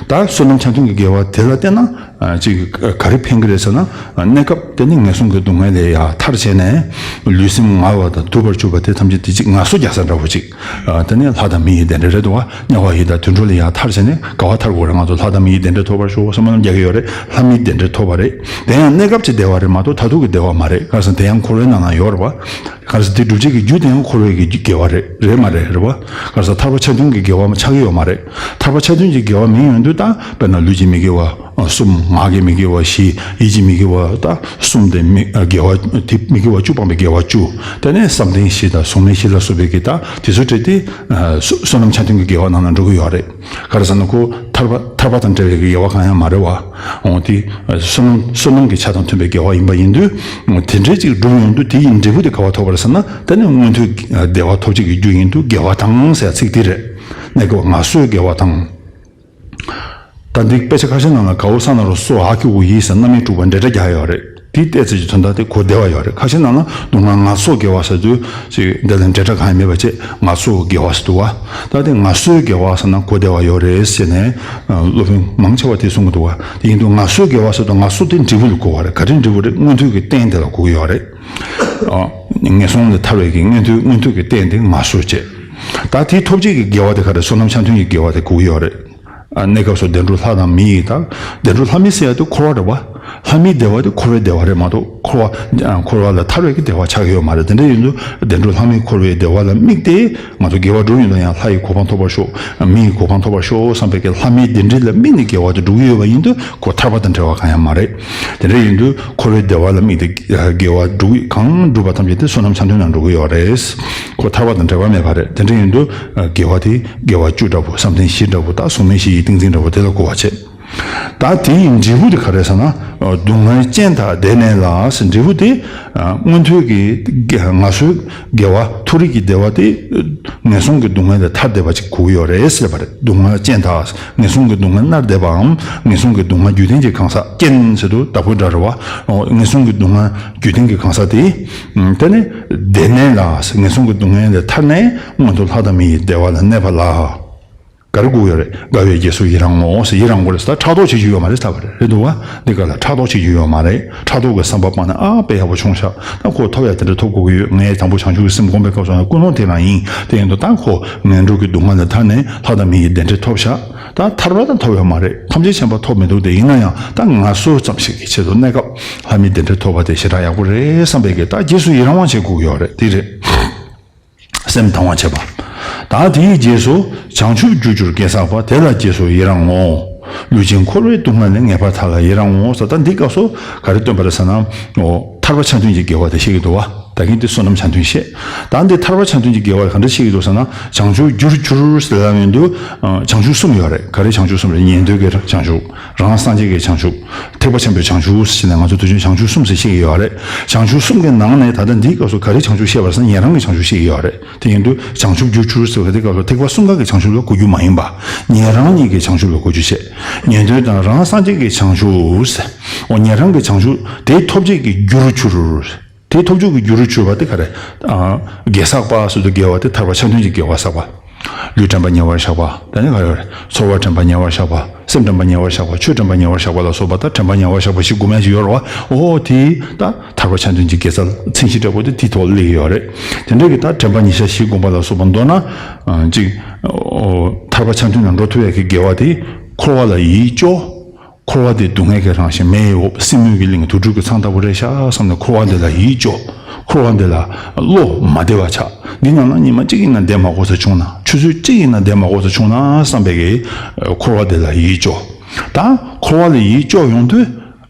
ད་བསོད་ནམས་ཆ་མཐུན་གྱི་དགེ་བ་དེ་ལ་བརྟེན་ན། ཨ། ཅིག་ག་རེ་ཕན་གྱི་རེད་ཟེར་ན། གནས་སྐབས་དེ་ནི་ངན་སོང་གི་སྡུག་བསྔལ་ལས་ཡར་ཐར་བྱས་ནས། ལུས་སེམས་ངལ་བ་དང་དུབ་པར་གྱུར་པ་དེ་ཐམས་ཅད་དེ་ཅིག་ངལ་གསོ་རྒྱག་ས་འདྲ་བོ་ཅིག་ཨ། དེ་ནི་ལྷ་དང་མི་ཡི་བདེ་འབྲས་རེད་འདུག་བ། དམྱལ་བ་ཡི་དྭགས་དུད་འགྲོ་ལས་ཡར་ཐར་བྱས་ནས་ག་བ་ཐར་དགོས་རེད། ང་ཚོ་ལྷ་དང་མི་ཡི་བདེ་འབྲས་ཐོབ་པར་ཤོག་བསམ་བློ་རྒྱག་གི་ཡོད་རེད། ལྷ་མིའི་བདེ་འབྲས་ཐོབ་པ་རེད། དེ་ཡང་གནས་སྐབས་ཀྱི་བདེ་བ་རེད་མ་གཏོགས་མཐར་ཐུག་གི་བདེ་བ་མ་རེད། ག་རེ་ཟེར་ན་དེ་ཡང་འཁོར་བའི་ནང་ན་ཡོད་རེད་བ། ག་རེ་ཟེར་དེ་སྒྲུབ་བྱེད་ཀྱི་རྒྱུ་དེ་ཡང་འཁོར་བའི་གི་དགེ་བ་རེད། རེད་མ་རེད། རེད་བ། ག་རེ་ཟེར་ཐར་པ་ཆ་མཐུན་གྱི་དགེ་བ་མ་ཆགས་ཀྱི་ཡོད་མ་རེད། ཐར་པ་ཆ་མཐུན་གྱི་དགེ་བ་མིན་ཡོང་དུས་ད་དཔེར་ན་ལུས་ཀྱི་མི་དགེ་བ་གསུམ། ངག་གི་མི་དགེ་བ་བཞི། ཡིད་ཀྱི་མི་དགེ་བ་ད་གསུམ། དེ་མི་དགེ་བ་དེ་མི་དགེ་བ་བཅུ་སྤངས་པའི་དགེ་བ་བཅུ། དེ་ནས་བསམ་གཏན་བཞི་དང་གཟུགས་མེད་བཞི་ལ་སོགས་པའི་གི་ད་དེ་ཚོ་བྲིས་ཏེ། ཨ། བསོད་བསོད་ནམས་ཆ་མཐུན་གྱི་དགེ་བ་ནང་ན་འགྲོ་གི་ཡོད་རེད། ག་རེ་ཟེར་ན་ཁོ་ཐར་པ་ཐར་པ་དང་བྲལ་བའི་དགེ་བ་གང་ཡང་མ་རེད་བ། འོ་དེ་བསོད་ནམས་བསོད་ནམས་ཀྱི་ཆ་དང་མཐུན་པའི་དགེ་བ་ཡིན་པ་ཡིན་དུས། དེ་འདྲའི་ཅིག་སྒྲུབ་ཡོང་དུས་དེ་ཡི་འབྲས་བུ་དེ་ག་བ་ཐོབ་པ་རེད་ཟེར་ན། དེ་ནི་མངོན་མཐོའི་བདེ་བ་ཐོབ་བྱེད་ཀྱི་རྒྱུ་ཡིན་དུས་དགེ་བ་དང་ཟེར་ཚིག་དེ་རེད། གནས་སྐབས་ངལ་གསོའི་དགེ་བ་དང་། ད་འདི་དཔེ་ཆ་ཁ་ཤས་ནང་ལ་གའོ་ས་ན་རོ་སོ་ཨ་ཀི་ཝུ་ཡི་ཟེར་རྣམ་དབྱེ་དྲུག་པ་འབྲེལ་སྒྲ་རྒྱག་ཡོད་རེད། དེའི་ཏོག་ཙམ་གྱི་དོན་དག་དེ་གོ་བདེ་བ་ཡོད་རེད། ཁ་ཤས་ནང་ལ་སྡུག་བསྔལ་ངལ་གསོ་དགེ་བ་ཟེར་དུས་ཅིག་འདི་ལ་འབྲེལ་སྒྲ་གང་ཡང་མེད་པ་བྱས། ངལ་གསོ་དགེ་བ་ཟེར་འདུག་བ། ད་དེ་ངལ་གསོའི་དགེ་བ་ཟེར་ན་གོ་བདེ་བ་ཡོད་རེད་ཟེར་ནས་སློབ་དཔོན་མང་ཆེ་བ་དེ་གསུང་གི་འདུག་བ། དེ་ཡིན་དུས་ངལ་གསོའི་དགེ་བ་ཟེར་དུས་ངལ་གསོ་དེ་འབྲས་བུ་ལ་གོ་བ་རེད། ག་རེ་འབྲས་བུ་རེད། མངོན་མཐོ་གི་རྟེན་དེ་ལ་གོ་གི་ཡོད་རེད། ཨ། ངན་སོང་ལས་ཐར་བའི་གི་མངོན་མཐོ་མངོན་མཐོ་གི་རྟེན་དེ་ངལ་གསོ་བྱེད། ད་དེའི་ཐོབ་བྱེད་ཀྱི་དགེ་བ་དེ་ག་རེ། བསོད་ནམས་ཆ་མཐུན་གྱི་དགེ་བ་དེ་གོ་གི་ཡོད་རེད། ཨ། གནས་སྐབས་སུ་བདེ་འགྲོ་ལྷ་དང་མི་ཡི་དང་། བདེ་འགྲོ་ལྷ་མི་ཟེར་ཡ་དེ་འཁོར་བ་རེད་བ། ལྷ་མིའི་བདེ་བ་དེ་འཁོར་བའི་བདེ་བ་རེད་མ་གཏོགས་འཁོར་བ། ཨ། འཁོར་བ་ལས་ཐར་བའི་གི་བདེ་བ་ཆགས་ཀྱི་ཡོད་མ་རེད། དེ་འདྲ་ཡིན་དུས་བདེ་འགྲོ་ལྷ་མི་འཁོར་བའི་བདེ་བ་ལ་དམིགས་ཏེ་ང་ཚོ་དགེ་བ་སྒྲུབ་ཡོང་དུས་ཡང་ལྷ་ཡི་གོ་འཕང་ཐོབ་པར་ཤོག་མི་ཡི་གོ་འཕང་ཐོབ་པར་ཤོག་བསམ་པའི་གི་ལྷ་མིའི་བདེ་འབྲས་ལ་དམིགས་ནས་དགེ་བ་དེ་སྒྲུབ་ཀྱི་ཡོད་པ་ཡིན་དུས་ཁོ་ཐར་པ་དང་བྲལ་བ་གང་ཡང་མ་རེད། དེ་འདྲ་ཡིན་དུས་འཁོར་བའི་བདེ་བ་ལ་དམིགས་ཏེ་དགེ་བ་སྒྲུབ་གང་སྒྲུབ་པ་ཐམས་ཅད་དེ་བསོད་ནམས་ཆ་མཐུན་ལ་འགྲོ་གི་ཡོད་རེད། ཁོ་ཐར་པ་དང་བྲལ་བ་མེད་པ་རེད། དེ་འདྲ་ཡིན་དུས་དགེ་བ་དེ་དགེ་བ་བཅུ་འདྲ་པོ། བསམ་གཏན་བཞི་འདྲ་པོ། ད་གཟུགས་མེད་བཞི་ཡི་ཏིང་འཛིན་འདྲ་པོ་དེ་ལ་གོ་བ་བྱེད། ད་དེའི་འབྲས་བུ་དེ་ག་རེ་ཟེར་ན། སྡུག་བསྔལ་ཅན་དག་བདེ་གནས་ལ་ཟེར། འབྲས་བུ་དེ་མངོན་མཐོའི་གི་ང་སོའི་དགེ་བ། མཐོ་རིས་ཀྱི་བདེ་བ་དེ། ངན་སོང་གི་སྡུག་བསྔལ་ལས་ཐར་བསྡད་པ་ཅིག་དགོས་ཀྱི་ཡོད་རེད་ཟེར་བ་རེད། སྡུག་བསྔལ་ཅན་དག་ངན་སོང་གི་སྡུག་བསྔལ་མནར་བསྡད་པའམ། ངན་སོང་གི་སྡུག་བསྔལ་རྒྱུ་ལྡན་གྱི་གང་ཟག་ཅན་ཟེར་དུས་བདག་པོའི་སྒྲ་རེད་བ། ངན་སོང་གི་སྡུག་བསྔལ་རྒྱུ་ལྡན་གྱི་གང་ཟག་དེ། དེ་ནི་བདེ་གནས་ལ་ཟེར། ངན་སོང་གི་སྡུག་བསྔལ་ལས་ཐར་ནས་མངོན་མཐོ་ལྷ་དང་མི་ཡི་བདེ་བ་ལ་གནས་པ་ལ། ག་རེ་དགོས་ཡོད་རེད། དགའ་བའི་རྒྱས་སོ་ཡི་རང་ངོ་ཟེར། ཡི་རང་ངོ་རེད་ཟེར། ད་ཕྲག་དོག་བྱེད་རྒྱུ་ཡོད་མ་རེད་ཟེར་བ་རེད། རེད་འདུག་བ། འདི་ག་ལ་ཕྲག་དོག་བྱེད་རྒྱུ་ཡོད་མ་རེད། ཕྲག་དོག་གི་བསམ་པ་སྤངས་ནས། ཨ་དཔེ་ཡག་པོ་བྱུང་ཤག་ད་ཁོ་ཐོབ་ཡ་དེ་འདྲ་ཐོབ་དགོས་ཀྱི་ཡོད། ངས་དང་པོ་བྱང་ཆུབ་ཀྱི་སེམས་བསྒོམ་པའི་སྐབས་སུ་ཡང་ཀུན་སློང་དེ་རང་ཡིན། དེ་ཡིན་དུས་ད་ཁོ་ངན་འགྲོ་གི་སྡུག་བསྔལ་ལས་ཐར་ནས་ལྷ་དང་མི་ཡི་བདེ་འབྲས་ཐོབ་ཤག་ད་ཐར་པ་ད་ཐོབ་ཡོད་མ་རེད། ཐམས་ཅད་མཁྱེན་པ་ཐོབ་མི་འདུག་དེ་ཡིན་ན་ཡང་ད་ང་སོ་ཙམ་ཞིག་གི་ཆེད་དུ་གནས་སྐབས་ལྷ་མིའི་བདེ་འབྲས་ཐོབ་པ་དེ་ཞེ་དྲག་ཡག་པོ་རེད་བསམ་པའི་གི། ད་རྗེས་སུ་ཡི་རང་བ་བྱེད་དགོས་ཀྱི་ཡོད་རེད། དེ་རེད། སེམས་དང་བ་བྱེད་པ། ད་དེའི་རྗེས་སུ་བྱང་ཆུབ་རྒྱུར་གྱུར་དགེ་བསགས་པ། དེ་ལ་རྗེས་སུ་ཡི་རང་ངོ་། ལུས་ཅན་འཁོར་བའི་སྡུག་བསྔལ་ལས། ངེས་པར་ཐར་ལ་ཡི་རང་ངོ་། ཟེར། ད་འདི་སྐབས་སུ་ག་རེ་སྟོན་པ་རེད་ཟེར་ན། འོ། ཐར་པ་ཆ་མཐུན་གྱི་དགེ་བ་དེ་བཤད་ཀྱི་འདུག་བ། ད་གིན་དེ་བསོད་ནམས་ཆ་མཐུན་བཤད། ད་འདི་ཐར་པ་ཆ་མཐུན་གྱི་དགེ་བ་ག་འདྲ་བཤད་ཀྱི་འདུག་ཟེར་ན། བྱང་ཆུབ་རྒྱུར་གྱུར་ཟེར་ལབ་ཡོང་དུས། བྱང་ཆུབ་གསུམ་ཡོད་རེད། ག་རེ་བྱང་ཆུབ་གསུམ་རེད། ཉན་ཐོས་ཀྱི་བྱང་ཆུབ། རང་སངས་རྒྱས་ཀྱི་བྱང་ཆུབ། ཐེག་པ་ཆེན་པོའི་བྱང་ཆུབ་ཟེར་ནས་ང་ཚོ་དུས་རྒྱུན་བྱང་ཆུབ་གསུམ་ཟེར་བཤད་ཀྱི་ཡོད་རེད། བྱང་ཆུབ་གསུམ་གྱི་ནང་ནས་ད་ལྟ་འདིའི་སྐབས་སུ་ག་རེ་བྱང་ཆུབ་བཤད་པ་ཟེར་ན། ཉན་རང་གི་བྱང་ཆུབ་བཤད་ཀྱི་ཡོད་རེད། དེ་ཡིན་དུས་བྱང་ཆུབ་རྒྱུར་གྱུར་ཟེར་བ་དེ་སྐབས་སུ་ཐེག་པ་གསུམ་ཀ་གི་བྱང་ཆུབ་ལ་གོ་རྒྱུ་མ་ཡིན་པ། ཉན་རང་གཉིས་ཀྱི་བྱང་ཆུབ་ལ་གོ་རྒྱུ་བྱས། ཉན་ཐོས་དང་རང་སངས་རྒྱས་ཀྱི་བྱང་ཆུབ་ཟེར། འོ། ཉན་རང་གི་བྱང་ཆུབ་དེ་ཐོབ་བྱེད་ཀྱི་རྒྱུར་གྱུར། དེ་ཐོབ་བྱེད་ཀྱི་རྒྱུར་གྱུར་པ་དེ་ག་རེ། ཨ། དགེ་བསགས་པ་ཟེར་དུས་དགེ་བ་དེ་ཐར་པ་ཆ་མཐུན་གྱི་དགེ་བ་བསགས་པ། ལུས་དྲན་པ་ཉེ་བར་བཞག་པ། ད་ནི་ག་རེ་ཡོད་རེད། ཚོར་བ་དྲན་པ་ཉེ་བར་བཞག་པ། སེམས་དྲན་པ་ཉེ་བར་བཞག་པ། ཆོས་དྲན་པ་ཉེ་བར་བཞག་པ་ལ་སོགས་པ། ད་དྲན་པ་ཉེ་བར་བཞག་པ་བཞི་དགུ་མན་ཞིག་ཡོད་རེད་བ། འོ་དེ་ད་ཐར་པ་ཆ་མཐུན་གྱི་དགེ་རྩ་མཚན་གཞི་འདྲ་པོ་དེ་དེའི་ཐོག་སླེབས་ཀྱི་ཡོད་རེད། དེ་འདྲ་གི་ད་དྲན་པ་ཉེ་བར་བཞག་པ་བཞི་བསྒོམ་པ་ལ་སོགས་པ་མདོར་ན། ཨ། གཅིག་འོ། ཐར་པ་ཆ་མཐུན་ལ་འགྲོ་ཐུབ་ཡག་གི་དགེ་བ་དེ། འཁོར་བ་ལ་ཡིད་སྐྱོ། འཁོར་བ་འདི་སྡུག་བསྔལ་གྱི་རང་བཞིན། མེ་ཡི་འོབས། སྲིན་མོའི་གི་གླིང་། དུག་སྦྲུལ་གྱི་ཚང་ལྟ་བུ་རེད་ཤག་བསམ་ནས་འཁོར་བ་འདི་ལ་ཡིད་སྐྱོ། འཁོར་བ་འདི་ལ་བློ་མ་བདེ་བ་ཆགས། འདི་ནང་ན་ཉི་མ་གཅིག་ཡིན་ན་བསྡད་མ་དགོས་ས་བྱུང་ན། ཆུ་ཚོད་གཅིག་ཡིན་ན་བསྡད་མ་དགོས་ས་བྱུང་ན་བསམ་པའི་གི་འཁོར་བ་འདི་ལ་ཡིད་སྐྱོ། ད་འཁོར་བ་ལ་ཡིད་སྐྱོ་ཡོང་དུས་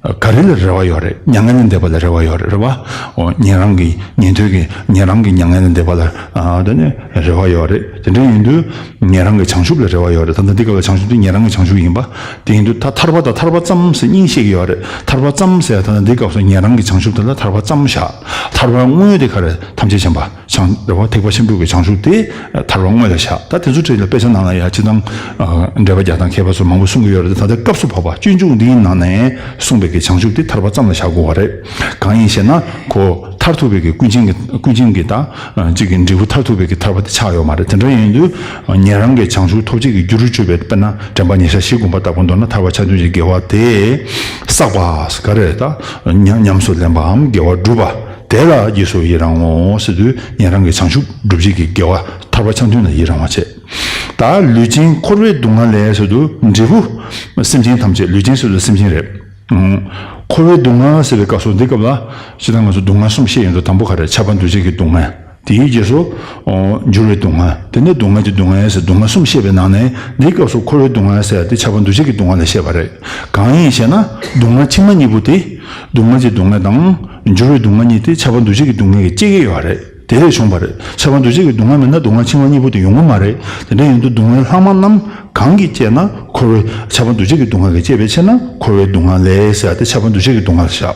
ག་རེ་ལ་རེ་བ་ཡོད་རེད། མྱ་ངན་ལས་འདས་པ་ལ་རེ་བ་ཡོད་རེད། རེད་བ། འོ། ཉན་རང་གི། ཉན་ཐོས་ཀྱི། ཉན་རང་གི་མྱ་ངན་ལས་འདས་པ་ལ། ཨ། དེ་ནི་རེ་བ་ཡོད་རེད། དེ་འདྲ་ཡིན་དུས། ཉན་རང་གི་བྱང་ཆུབ་ལ་རེ་བ་ཡོད་རེད། ད་ལྟ་འདི་སྐབས་ལ་བྱང་ཆུབ་དེ་ཉན་རང་གི་བྱང་ཆུབ་ཡིན་པ། དེ་ཡིན་དུས་ད་ཐར་པ་དང་ཐར་པ་ཙམ་ཟེར་གཉིས་བཤད་ཀྱི་ཡོད་རེད། ཐར་པ་ཙམ་ཟེར་ཡ་ད་ལྟ་འདི་སྐབས་སུ་ཉན་རང་གི་བྱང་ཆུབ་དེ་ལ་ཐར་པ་ཙམ་བཞག་ཐར་པ་དངོས་དེ་ག་རེ། ཐམས་ཅད་མཁྱེན་པ་བྱང་། རེད་བ། ཐེག་པ་ཆེན་པོའི་གི་བྱང་ཆུབ་དེ་ཐར་པ་དངོས་ལ་བཞག་ད་དེ་ཚོ་གྲས་ལ་དཔེ་ཆ་ནང་ལ་ཡ་སྤྱིར་བཏང་། ཨ། འགྲེལ་པ་རྒྱག་སྟངས་མཁས་པ་ཚོས་མང་པོ་གསུང་གི་ཡོད་རེད། ད་ལྟ་སྐབས་སུ་བབ་པ་སྤྱོད་འཇུག་འདིའི་ནང་ནས་གསུངས་པའི་གི་བྱང་ཆུབ་དེ་ཐར་པ་ཙམ་ལ་བཞག་དགོས་པ་རེད། གང་ཡིན་ཞེ་ན་ཁོ་མཐར་ཐུག་པའི་གི་ཀུན་མཁྱེན་གྱི། ཀུན་མཁྱེན་གྱི་ད་གཅིག་གི་འབྲས་བུ་མཐར་ཐུག་པའི་གི་ཐར་པ་དེ་ཆགས་ཡོད་མ་རེད། དེ་འདྲ་ཡིན་དུས་ཉན་རང་གི་བྱང་ཆུབ་ཐོབ་བྱེད་ཀྱི་རྒྱུ་རུ་གྱུར་པའི། དཔེར་ན་དྲན་པ་ཉེ་བར་བཞག་པ་བཞི་བསྒོམ་པ་ལྟ་བུ་མདོར་ན་ཐར་པ་ཆ་མཐུན་གྱི་དགེ་བ་དེ་བསགས་པ་ག་རེ། ད་ཉམས་ཉམས་སུ་ལེན་པའམ་དགེ་བ་བསྒྲུབས་པ་དེ་ལ་རྗེས་སུ་ཡི་རང་ངོ་ཟེར་དུས་ཉན་རང་གི་བྱང་ཆུབ་སྒྲུབ་བྱེད་ཀྱི་དགེ་བ་ཐར་པ་ཆ་མཐུན་ལ་ཡི་རང་བ་བྱེད། ད་ལུས་ཅན་འཁོར་བའི་སྡུག་བསྔལ་ལས་ཟེར་དུས་འབྲས་བུ། སེམས་ཅན་ཐམས་ཅད། ལུས་ཅན་ཟེར་དུས་སེམས་ཅན་རེད། འཁོར་བའི་སྡུག་བསྔལ་ཟེར་བའི་སྐབས་སུ་འདི་སྐབས་ལ་སྤྱིར་བཏང་ང་ཚོ་སྡུག་བསྔལ་གསུམ་བཤད་ཡོང་དུས་དང་པོ་ག་རེ། ཁྱབ་པ་འདུ་བྱེད་ཀྱི་སྡུག་བསྔལ། དེའི་རྗེས་སུ་འགྱུར་བའི་སྡུག་བསྔལ། དེ་ནས་སྡུག་བསྔལ་གྱི་སྡུག་བསྔལ་ཟེར་སྡུག་བསྔལ་གསུམ་བཤད་པའི་ནང་ནས་འདིའི་སྐབས་སུ་འཁོར་བའི་སྡུག་བསྔལ་ཟེར་ཡ་དེ་ཁྱབ་པ་འདུ་བྱེད་ཀྱི་སྡུག་བསྔལ་ལ་བཤད་པ་རེད། གང་ཡིན་ཞེ་ན་སྡུག་བསྔལ་ཕྱི་མ་གཉིས་པོ་དེ། སྡུག་བསྔལ་གྱི་སྡུག་བསྔལ་དང་འགྱུར་བའི་སྡུག་བསྔལ་གཉིས་དེ་ཁྱབ་པ་འདུ་བྱེད་ཀྱི་སྡུག་བསྔལ་གྱིས་བསྐྱེད་ཀྱི་ཡོད་རེད། དེ་ལས་བྱུང་བ་རེད། ཁྱབ་པ་འདུ་བྱེད་ཀྱི་སྡུག་བསྔལ་མེད་ན་སྡུག་བསྔལ་ཕྱི་མ་གཉིས་པོ་དེ་ཡོང་གི་མ་རེད། དེ་འདྲ་ཡིན་དུས་སྡུག་བསྔལ་ལྷག་མ་རྣམས་གང་གིས་བསྐྱེད་ན། འཁོར་བའི། ཁྱབ་པ་འདུ་བྱེད་ཀྱི་སྡུག་བསྔལ་གྱིས་བསྐྱེད་པའི་ཕྱིར་ན་འཁོར་བའི་སྡུག་བསྔལ་ལས་ཟེར་ཡ་དེ་ཁྱབ་པ་འདུ་བྱེད་ཀྱི་སྡུག་བསྔལ་བཞག་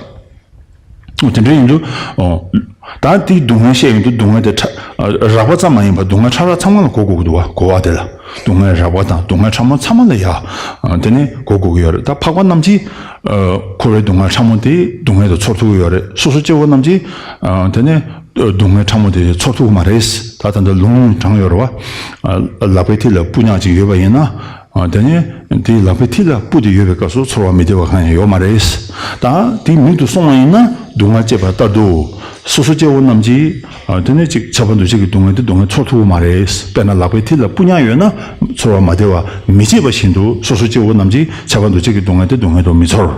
འོ། དེ་འདྲ་ཡིན་དུས། ཨོ། ད་དེའི་སྡུག་བསྔལ་བཤད་ཡོང་དུས་སྡུག་བསྔལ་དེ་ཕྲ། རགས་པ་ཙམ་མ་ཡིན་པར་སྡུག་བསྔལ་ཕྲ་རགས་ཚང་མ་ལ་གོ་དགོས་ཀྱི་འདུག་བ། གོ་བ་དེ་ལ། སྡུག་བསྔལ་རགས་པ་དང་སྡུག་བསྔལ་ཕྲ་མོ་ཚང་མ་ལ་ཡ། དེ་ནི་གོ་དགོས་ཀྱི་ཡོད་རེད། ད་འཕགས་པ་རྣམས་ཀྱིས། ཨ། འཁོར་བའི་སྡུག་བསྔལ་ཕྲ་མོ་དེ་སྡུག་བསྔལ་དུ་ཚོར་ཐུབ་ཀྱི་ཡོད་རེད། སོ་སོ་སྐྱེ་བོ་རྣམས་ཀྱིས། ཨ། དེ་ནི། སྡུག་བསྔལ་ཕྲ་མོ་དེ་ཚོར་ཐུབ་ཀྱི་མ་རེད། ད་ད་ལྟ་ལུང་དྲངས་ཡོད་རེད་བ། ཨ། ལག་པའི་མཐིལ་ལ་སྤུ་ཉག་ཅིག་ཡོད་པ་ཡིན་ན། ཨ། དེ་ནས་དེའི་ལག་པའི་མཐིལ་ལ་སྤུ་དེ་ཡོད་པའི་སྐབས་སུ་ཚོར་བ་མི་བདེ་བ་གང་ཡང་ཡོད་མ་རེད། ད་དེ་མིག་ཏུ་སོང་བ་ཡིན་ན་སྡུག་བསྔལ་སྐྱེས་པ་ལྟར་དུ། སོ་སོ་སྐྱེ་བོ་རྣམས་ཀྱིས། ཨ། དེ་ནས་ཅིག་ཁྱབ་པ་འདུ་བྱེད་ཀྱི་སྡུག་བསྔལ་དེ་སྡུག་བསྔལ་ཚོར་ཐུབ་ཀྱི་མ་རེད། དཔེར་ན་ལག་པའི་མཐིལ་ལ་སྤུ་ཉག་ཡོད་ན་ཚོར་བ་མ་བདེ་བ་མི་སྐྱེད་པ་བཞིན་དུ་སོ་སོ་སྐྱེ་བོ་རྣམས་ཀྱིས་ཁྱབ་པ་འདུ་བྱེད་ཀྱི་སྡུག་བསྔལ་དེ་སྡུག་བསྔལ་དུ་མི་ཚོར།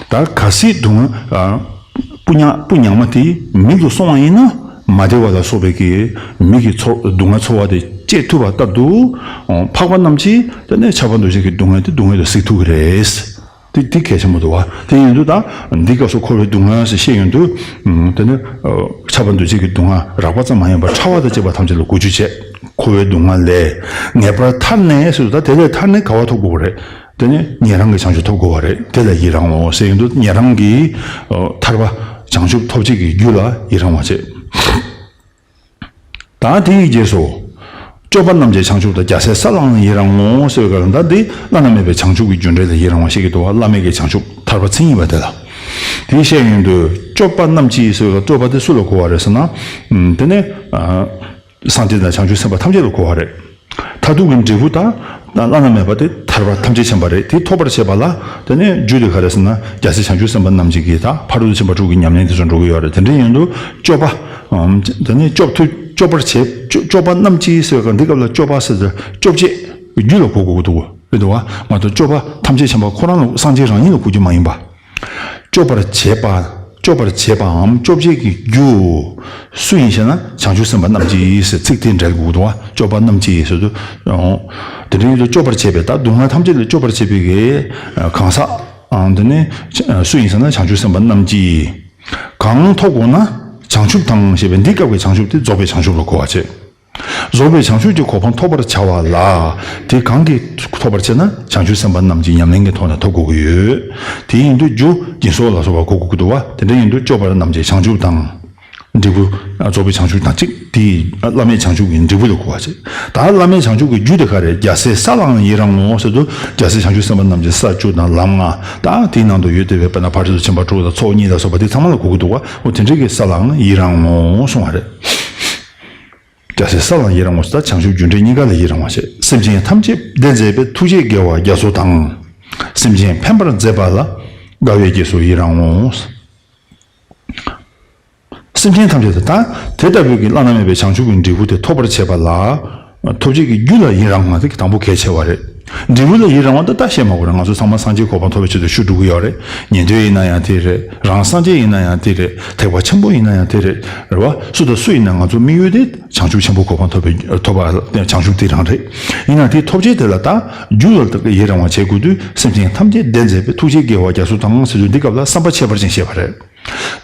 ད་གལ་སྲིད་སྡུག་བསྔལ། ཨ། སྤུ་ཉག་སྤུ་ཉག་མ་དེ་མིག་ཏུ་སོང་བ་ཡིན་ན་མ་བདེ་བ་ལ་སོགས་པའི་གི་མིག་གི་ཚོར། སྡུག་བསྔལ་ཚོར་བ་དེ་སྐྱེད་ཐུབ་པ་ལྟར་དུ། འཕགས་པ་རྣམས་ཀྱིས་དེ་ནས་ཁྱབ་པ་འདུ་བྱེད་ཀྱི་སྡུག་བསྔལ་དེ་སྡུག་བསྔལ་དུ་གཟིགས་ཐུབ་ཀྱི་རེད། དེ་དེ་གལ་ཆེན་པོ་འདུག་བ། དེ་ཡིན་དུས་ད་འདི་སྐབས་སུ་འཁོར་བའི་སྡུག་བསྔལ་ཞེས་བཤད་ཡོང་དུས། དེ་ནི། ཨ། ཁྱབ་པ་འདུ་བྱེད་ཀྱི་སྡུག་བསྔལ་རགས་པ་ཙམ་མ་ཡིན་པར་ཕྲ་བ་དང་བཅས་པ་ཐམས་ཅད་ལ་གོ་རྒྱུ་བྱས། འཁོར་བའི་སྡུག་བསྔལ་ལས་ངེས་པར་ཐར་ནས་ཟེར་དུས་ད་དེ་ལས་ཐར་ནས་ག་བ་ཐོབ་དགོས་པ་རེད། དེ་ནས་ཉན་རང་གི་བྱང་ཆུབ་ཐོབ་དགོས་པ་རེད། དེ་ལ་ཡི་རང་ངོ་ཟེར་ཡོང་དུས་ཉན་རང་གི་ཨ་ཐར་པ་བྱང་ཆུབ་ཐོབ་བྱེད་ཀྱི་རྒྱུ་ལ་ཡི་རང་བ་བྱེད། ད་དེའི་རྗེས་སུ། སྐྱོབ་པ་རྣམས་ཀྱི་བྱང་ཆུབ་དང་། རྒྱལ་སྲས་ས་ལའང་ཡི་རང་ངོ་ཟེར་བའི་སྐབས་ལ། ད་འདི་བླ་ན་མེད་པའི་བྱང་ཆུབ་ཀྱི་རྒྱུ་འབྲས་ལ་ཡི་རང་བ་ཞིག་གི་འདུག་བ། བླ་མེད་ཀྱི་བྱང་ཆུབ་ཐར་པ་མཚན་ཉིད་པ་དེ་ལ། དེ་བཤད་ཡོང་དུས་སྐྱོབ་པ་རྣམས་ཀྱི་ཟེར་བའི་སྐབས་སྐྱོབ་པ་དེ་སུ་ལ་གོ་བ་རེད་ཟེར་ན། ཨམ། དེ་ནས་ཨ་སངས་རྒྱས་དང་བྱང་ཆུབ་སེམས་དཔའ་ཐམས་ཅད་ལ་གོ་བ་རེད། མཐར་ཐུག་གི་འབྲས་བུ་དང་བླ་ན་མེད་པ་དེ་ཐར་པ་ཐམས་ཅད་མཁྱེན་པ་རེད། དེ་ཐོབ་པར་བྱེད་པ་ལ་དེ་ནས་རྒྱུ་དེ་ག་རེ་ཟེར་ན། རྒྱལ་སྲས་བྱང་ཆུབ་སེམས་དཔའ་རྣམས་ཀྱི་གི་ད་ཕ་རོལ་ཏུ་ཕྱིན་པ་དྲུག་གི་ཉམས་ལེན་དེ་ཚོ་འགྲོ་གི་ཡོད་རེད། དེ་འདྲ་ཡིན་དུས་སྐྱོབ་པ། ཨམ། དེ་ནས་སྐྱོབ་ཐུབ། སྐྱོབ་པར་བྱེད། སྐྱོ- སྐྱོབ་པ་རྣམས་ཀྱི་ཟེར་བའི་སྐབས་འདི་སྐབས་ལ་སྐྱོབ་པ་ཟེར་དུས་སྐྱོབ་བྱེད་རྒྱུ་ལ་གོ་དགོས་ཀྱི་འདུག་རེད་འདུག་བ། མ་གཏོགས་སྐྱོབ་པ་ཐམས་ཅད་མཁྱེན་པ་ཁོ་རང་ལ་སངས་རྒྱས་རང་ཉིད་ལ་གོ་རྒྱུ་མ་ཡིན་པ། སྐྱོབ་པར་བྱེད་པ། སྐྱོབ་པར་བྱེད་པའམ་སྐྱོབ་བྱེད་ཀྱི་རྒྱུ། སུ་ཡིན་ཞེ་ན། བྱང་ཆུབ་སེམས་དཔའ་རྣམས་ཀྱིས་ཟེར་ཚིག་དེ་འགྲེལ་དགོས་འདུག་བ། སྐྱོབ་པ་རྣམས་ཀྱིས་ཟེར་དུས། ཨོ། དེ་འདྲ་ཡིན་དུས་སྐྱོབ་པར་བྱེད་པའི་ད་སྡུག་བསྔལ་ཐམས་ཅད་ལས་སྐྱོབ་པར་བྱེད་པའི་གི་གང་ཟག་ཨང་། དེ་ནི་སུ་ཡིན་ཟེར་ན། བྱང་ཆུབ་སེམས་དཔའ་རྣམས་ཀྱིས། གང་ཐོབ་དགོས་ན། བྱང་ཆུབ་དང་ཞེས་པའི་འདི་སྐབས་ཀྱི་བྱང་ཆུབ་དེ་རྫོགས་པའི་བྱང་ཆུབ་ལ་གོ་བ་བྱེད། རྫོགས་པའི་བྱང་ཆུབ་ཀྱི་གོ་འཕང་ཐོབ་པར་བྱ་བ་ལ། དེ་གང་གིས་ཐོབ་པར་བྱེད་ན། བྱང་ཆུབ་སེམས་དཔའ་རྣམས་ཀྱི་ཉམས་ལེན་གྱི་ཐོག་ནས་ཐོབ་དགོས་ཀྱི་ཡོད། དེ་ཡིན་དུས་རྒྱུ་སྦྱིན་སོགས་ལ་སོགས་པ་གོ་དགོས་ཀྱི་འདུག་བ། དེ་འདྲ་ཡིན་དུས་སྐྱོབ་པ་རྣམས་ཀྱི་བྱང་ཆུབ་དང་། འབྲས་བུ། རྫོགས་པའི་བྱང་ཆུབ་དང་གཅིག་དེ་བླ་མེད་བྱང་ཆུབ་ཀྱི་འབྲས་བུ་ལ་གོ་བ་བྱེད། ད་བླ་མེད་བྱང་ཆུབ་ཀྱི་རྒྱུ་དེ་ག་རེ། རྒྱལ་སྲས་ས་ལའང་ཡི་རང་ངོ་ཟེར་དུས་རྒྱལ་སྲས་བྱང་ཆུབ་སེམས་དཔའ་རྣམས་ཀྱི་ས་བཅུ་དང་ལམ་ལྔ། ད་དེའི་ནང་དུ་ཡོད་བསྡད་པའི་དཔེར་ན་ཕ་རོལ་ཏུ་ཕྱིན་པ་དྲུག་དང་ཚོགས་གཉིས་ལ་སོགས་པ་དེ་ཚང་མ་ལ་གོ་གི་འདུག་བ། འོ་དེ་འདྲའི་གི་ས་ལའང་ཡི་རང་ངོ་གསུང་བ་རེད། རྒྱལ་སྲས་ས་ལའང་ཡི་རང་ངོ་ཟེར། ད་བྱང་ཆུབ་རྒྱུ་འབྲས་གཉིས་ཀ་ལ་ཡི་རང་བ་བྱེད། སེམས་ཅན་ཐམས་ཅད་བདེ་མཛད་པའི། ཐུགས་རྗེ་དགེ་བ་རྒྱ་མཚོ་དང་། སེམས་ཅན་ཕན་པར་མཛད་པ་ལ། དགའ་བའི་རྗེས་སུ་ཡི་རང་ངོ་ཟེར། སེམས་ཅན་ཐམས་ཅད་དེ་དང་དེ་ལྟ་བུའི་གི་བླ་ན་མེད་པའི་བྱང་ཆུབ་ཀྱི་འབྲས་བུ་དེ་ཐོབ་པར་བྱེད་པ་ལ། ཐོབ་བྱེད་ཀྱི་རྒྱུ་ལ་ཡི་རང་བ་དེ་དང་པོ་གལ་ཆེ་བ་རེད། འབྲས་བུ་ལ་ཡི་རང་བ་འདི་ད་བཤད་མ་དགོས་རེད། ང་ཚོ་ཚང་མ་སངས་རྒྱས་གོ་འཕང་ཐོབ་པའི་ཆེད་དུ་ཞུ་འགྲོ་གི་ཡོད་རེད། ཉན་ཐོས་ཡིན་ན་ཡང་དེ་རེད། རང་སངས་རྒྱས་ཡིན་ན་ཡང་དེ་རེད། ཐེག་པ་ཆེན་པོ་ཡིན་ན་ཡང་དེ་རེད། རེད་བ། སུ་དང་སུ་ཡིན་ན་ང་ཚོ་དམིགས་ཡུལ་དེ་བྱང་ཆུབ་ཆེན་པོ་གོ་འཕང་ཐོབ་པའི་ཐོབ་པ་བྱང་ཆུབ་དེ་རང་རེད། ཡིན་ན་དེ་ཐོབ་བྱེད་དེ་ལ་ད་རྒྱུ་ལ་ཡི་རང་བ་བྱེད་དགོས་དུས། སེམས་ཅན་ཐམས་ཅད་བདེ་མཛད་པའི། ཐུགས་རྗེ་དགེ་བ་རྒྱ་མཚོ་དང་ཟེར་དུས་འདི་སྐབས་ལ་བསམ་པ་ཁྱད་པར་ཅན་བཤད་པ་རེད།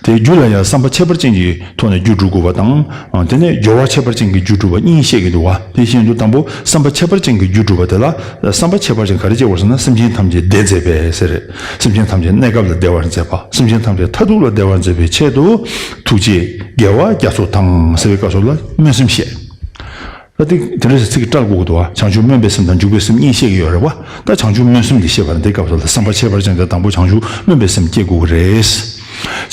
དེ་རྒྱུ་ལ་ཡང་བསམ་པ་ཁྱད་པར་ཅན་གྱི་ཐོག་ནས་རྒྱུ་སྒྲུབ་དགོས་པ་དང་། དེ་ནས་སྦྱོར་བ་ཁྱད་པར་ཅན་གྱི་རྒྱུ་སྒྲུབ་པ་གཉིས་བཤད་ཀྱི་འདུག་བ། དེ་བཞིན་དུ་དང་པོ་བསམ་པ་ཁྱད་པར་ཅན་གྱི་རྒྱུ་སྒྲུབ་པ་དེ་ལ། བསམ་པ་ཁྱད་པར་ཅན་ག་རེ་བྱེད་དགོས་ཟེར་ན། སེམས་ཅན་ཐམས་ཅད་བདེ་མཛད་པའི་ཟེར་རེད། སེམས་ཅན་ཐམས་ཅད་གནས་སྐབས་ལ་བདེ་བར་མཛད་པ། སེམས་ཅན་ཐམས་ཅད་མཐར་ཐུག་ལ་བདེ་བར་མཛད་པའི་ཆེད་དུ། ཐུགས་རྗེ་དགེ་བ་རྒྱ་མཚོ་དང་ཟེར་བའི་སྐབས་སུ་ལ་སྨོན་སེམས་བཤད། ད་དེ་དེ་འདྲ་ཟེར་ཚིག་གི་བཀྲལ་དགོས་ཀྱི་འདུག་བ། བྱང་ཆུབ་སྨོན་པའི་སེམས་དང་འཇུག་པའི་སེམས་གཉིས་བཤད་ཀྱི་ཡོད་རེད་བ། ད་བྱང་ཆུབ་སྨོན་སེམས་དེ་བཤད་པ་ན། དེ་སྐབས་སུ་ལ་བསམ་པ་ཁྱད་པར་ཅན་དེ་དང་པོ་བྱང་ཆུབ་སྨོན་པའི་སེམས་བསྐྱེད་དགོས་ཀྱི་རེད།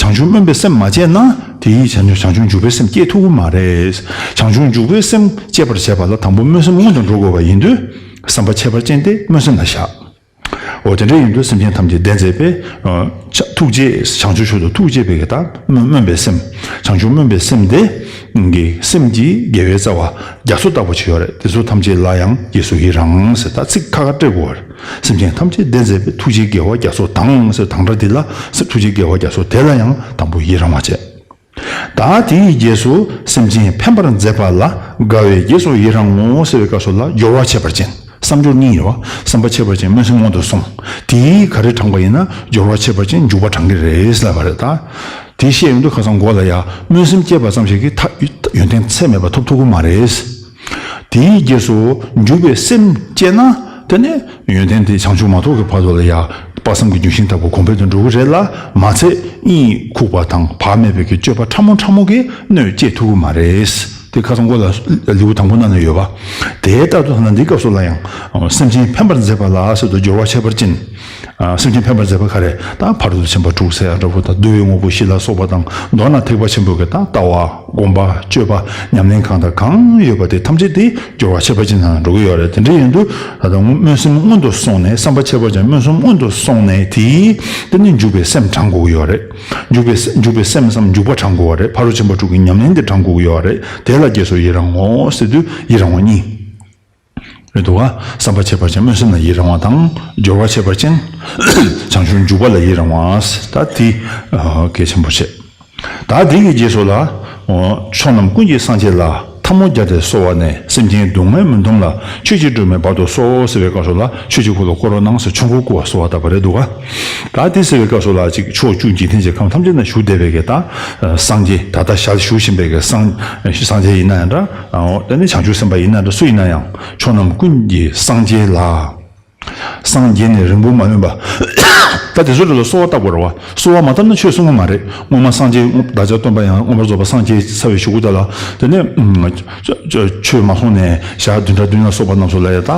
བྱང་ཆུབ་སྨོན་པའི་སེམས་མ་བསྐྱེད་ན། དེ་ཡིས་བྱང་ཆུབ་བྱང་ཆུབ་འཇུག་པའི་སེམས་བསྐྱེད་ཐུབ་ཀྱི་མ་རེད། བྱང་ཆུབ་འཇུག་པའི་སེམས་བསྐྱེད་པར་བྱེད་པ་ལ་དང་པོ་སྨོན་སེམས་སྔོན་དུ་འགྲོ་དགོས་པ་ཡིན་དུས། བསམ་པ་ཁྱད་པར་ཅན་དེ་སྨོན་སེམས་ལ་བཞག་འོ་དེ་འདྲ་ཡིན་དུས་སེམས་ཅན་ཐམས་ཅད་བདེ་མཛད་པའི། ཨ། ཆ- ཐུགས་རྗེ་བྱང་ཆུབ་མཆོག་ཏུ་ཐུགས་བསྐྱེད་པའི་གི་ད་སྨོན་སྨོན་པའི་སེམས། བྱང་ཆུབ་སྨོན་པའི་སེམས་དེ་གི་སེམས་ཀྱི་དགེ་བའི་རྩ་བ་རྒྱ་མཚོ་ལྟ་བུ་ཅིག་ཡོད་རེད། དེ་ཚོ་ཐམས་ཅད་ལ་ཡང་རྗེས་སུ་ཡི་རང་ཟེར། ད་ཚིག་ཁ་ཁ་སྤྲད་དགོས་པ་རེད། སེམས་ཅན་ཐམས་ཅད་བདེ་མཛད་པའི། ཐུགས་རྗེ་དགེ་བ་རྒྱ་མཚོ་དང་ཟེར། དང་སྒྲ་འདི་ལ་ཟེར། ཐུགས་རྗེ་དགེ་བ་རྒྱ་མཚོ་དེ་ལ་ཡང་དང་པོ་ཡི་རང་བ་བྱས། ད་དེའི་རྗེས་སུ་སེམས་ཅན་ཕན་པར་མཛད་པ་ལ་དགའ་བའི་རྗེས་སུ་ཡི་རང་ངོ་ཟེར་བའི་སྐབས་སུ་ལ་སྦྱོར་བ་ཁྱད་པར་ཅན། བསམ་སྦྱོར་གཉིས་ཡོད་བ། བསམ་པ་ཁྱད་པར་ཅན་སྨོན་སེམས་སྔོན་དུ་སོང་། དེའི་ག་རེ་དྲངས་པ་ཡིན་ན། སྦྱོར་བ་ཁྱད་པར་ཅན་འཇུག་པ་དྲངས་ཀྱི་རེད་ལབ་པ་རེད་ད། དེ་བཤད་ཡོང་དུས་ཁ་སང་མགོ་ལ་ཡ། སྨོན་སེམས་སྐྱེས་པ་ཙམ་ཞིག་གིས་ད་ཡོན་ཏན་ཚད་མེད་པ་ཐོབ་ཐུབ་ཀྱི་མ་རེད། དེའི་རྗེས་སུ་འཇུག་པའི་སེམས་སྐྱེས་ན། དེ་ནས་ཡོན་ཏན་དེ་བྱང་ཆུབ་མ་ཐོབ་ཀྱི་བར་དུ་ལ་ཡ། དཔག་བསམ་གྱི་ལྗོན་ཤིང་ལྟ་བུ་གོང་འཕེལ་དུ་འགྲོ་གི་རེད་ལ། མ་ཚད་གཉིད་ཁུག་པ་དང་བག་མེད་པའི་གི་སྤྱོད་པ་ཕྲ་མོ་ཕྲ་མོ་གིས་གནོད་སྐྱེལ་ཐུབ་ཀྱི་མ་རེད། དེ་ཁ་སང་མགོ་ལ་ལེའུ་དང་པོ་ནང་ན་ཡོད་པ། དེ་ལྟར་དུ་ཐ་ན་འདི་སྐབས་སུ་ལ་ཡང་། སེམས་ཅན་ཕན་པར་མཛད་པ་ལ་ཟེར་དུས་སྦྱོར་བ་ཁྱད་པར་ཅན། ཨ། སེམས་ཅན་ཕན་པར་མཛད་པ་ག་རེ། ད་ཕ་རོལ་ཏུ་ཕྱིན་པ་དྲུག་ཟེར་ཡ་འདྲ་བོ་དང་། བསྡུ་བའི་དངོས་པོ་བཞི་ལ་སོགས་པ་དང་། མདོར་ན་ཐེག་པ་ཆེན་པོའི་གི་ད་ལྟ་བ། སྒོམ་པ། སྤྱོད་པ། ཉམས་ལེན་གང་དང་གང་ཡོད་པ་དེ་ཐམས་ཅད་དེ་སྦྱོར་བ་ཁྱད་པར་ཅན་ནང་འགྲོ་གི་ཡོད་རེད། དེ་འདྲ་ཡིན་དུས་ད་ལྟ་སྨོན་སེམས་སྔོན་དུ་སོང་ནས། བསམ་པ་ཁྱད་པར་ཅན་སྨོན་སེམས་སྔོན་དུ་སོང་ནས། དེའི་དེ་ནི་འཇུག་པའི་སེམས་དྲངས་དགོས་ཀྱི་ཡོད་རེད། འཇུག་པའི་སེ- འཇུག་པའི་སེམས་སམ་འཇུག་པ་དྲངས་དགོས་པ་རེད། ཕ་རོལ་ཏུ་ཕྱིན་པ་དྲུག་གི་ཉམས་ལེན་དེ་དྲངས་དགོས་ཀྱི་ཡོད་རེད། དེ་ལ་རྗེས་སུ་ཡི་རང་ངོ་ཟེར་དུས་ཡི་རང་བ་གཉིས། རེད་འདུག་ག་བསམ་པ་ཁྱད་པར་ཅན་སྨོན་སེམས་ལ་ཡི་རང་བ་དང་། སྦྱོར་བ་ཁྱད་པར་ཅན་བྱང་ཆུབ་འཇུག་པ་ལ་ཡི་རང་བ། ད་དེ་གལ་ཆེན་པོ་བྱེད། ད་དེ་གི་རྗེས་སུ་ལ། ཕྱོགས་རྣམས་ཀུན་གྱི་སངས་རྒྱས་ལ། ཐལ་མོ་སྦྱར་ཏེ་གསོལ་བ་ནས། སེམས་ཅན་སྡུག་བསྔལ་མི་འདོམས་ལ། ཆོས་ཀྱི་སྒྲོན་མེ་བར་དུ་གསོལ་ཟེར་བའི་སྐབས་སུ་ལ། ཆོས་ཀྱི་འཁོར་ལོ་བསྐོར་རོགས་གནང་ཟེར་ཆོས་འཁོར་བསྐོར་བ་གསོལ་བ་བཏབ་པ་རེད་འདུག་ག་ད་དེ་ཟེར་བའི་སྐབས་སུ་ལ་ཅིག་ཕྱོགས་བཅུ་འཇིག་རྟེན་གྱི་ཁམས་ཐམས་ཅད་ན་བཞུགས་བསྡད་པའི་གི་ད་སངས་རྒྱས། ད་ལྟ་ཞལ་བཞུགས་བཞིན་པའི་གི་སངས་སངས་རྒྱས་ཡིན་ན་ཡང་འདྲ། དེ་ནི་བྱང་ཆུབ་སེམས་དཔའ་ཡིན་ན་འདྲ། སུ་ཡིན་ན་ཡང་ཕྱོགས་རྣམས་ཀུན་གྱི་སངས་རྒྱས་ལ། སངས་རྒྱས་ནས་རིང་པོ་མ་ལོན་པ། ད་དེ་ཚོ་རེ་ལ་གསོལ་བ་བཏབ་དགོས་རེད་བ། གསོལ་བ་མ་བཏབ་ན་ཆོས་གསུང་གི་མ་རེད། སྔོན་མ་སངས་རྒྱས་བདག་ཅག་སྟོན་པ་ཡང་མངོན་པར་རྫོགས་པ་སངས་རྒྱས་ཚར་བའི་གཞུག་གུ་དག་ལ། དེ་ནས་ཆོས་མ་གསུངས་ནས་ཞག་བདུན་ཕྲག་བདུན་ལ་སོགས་པ་རྣམས་སུ་ལ་ཡ་ད།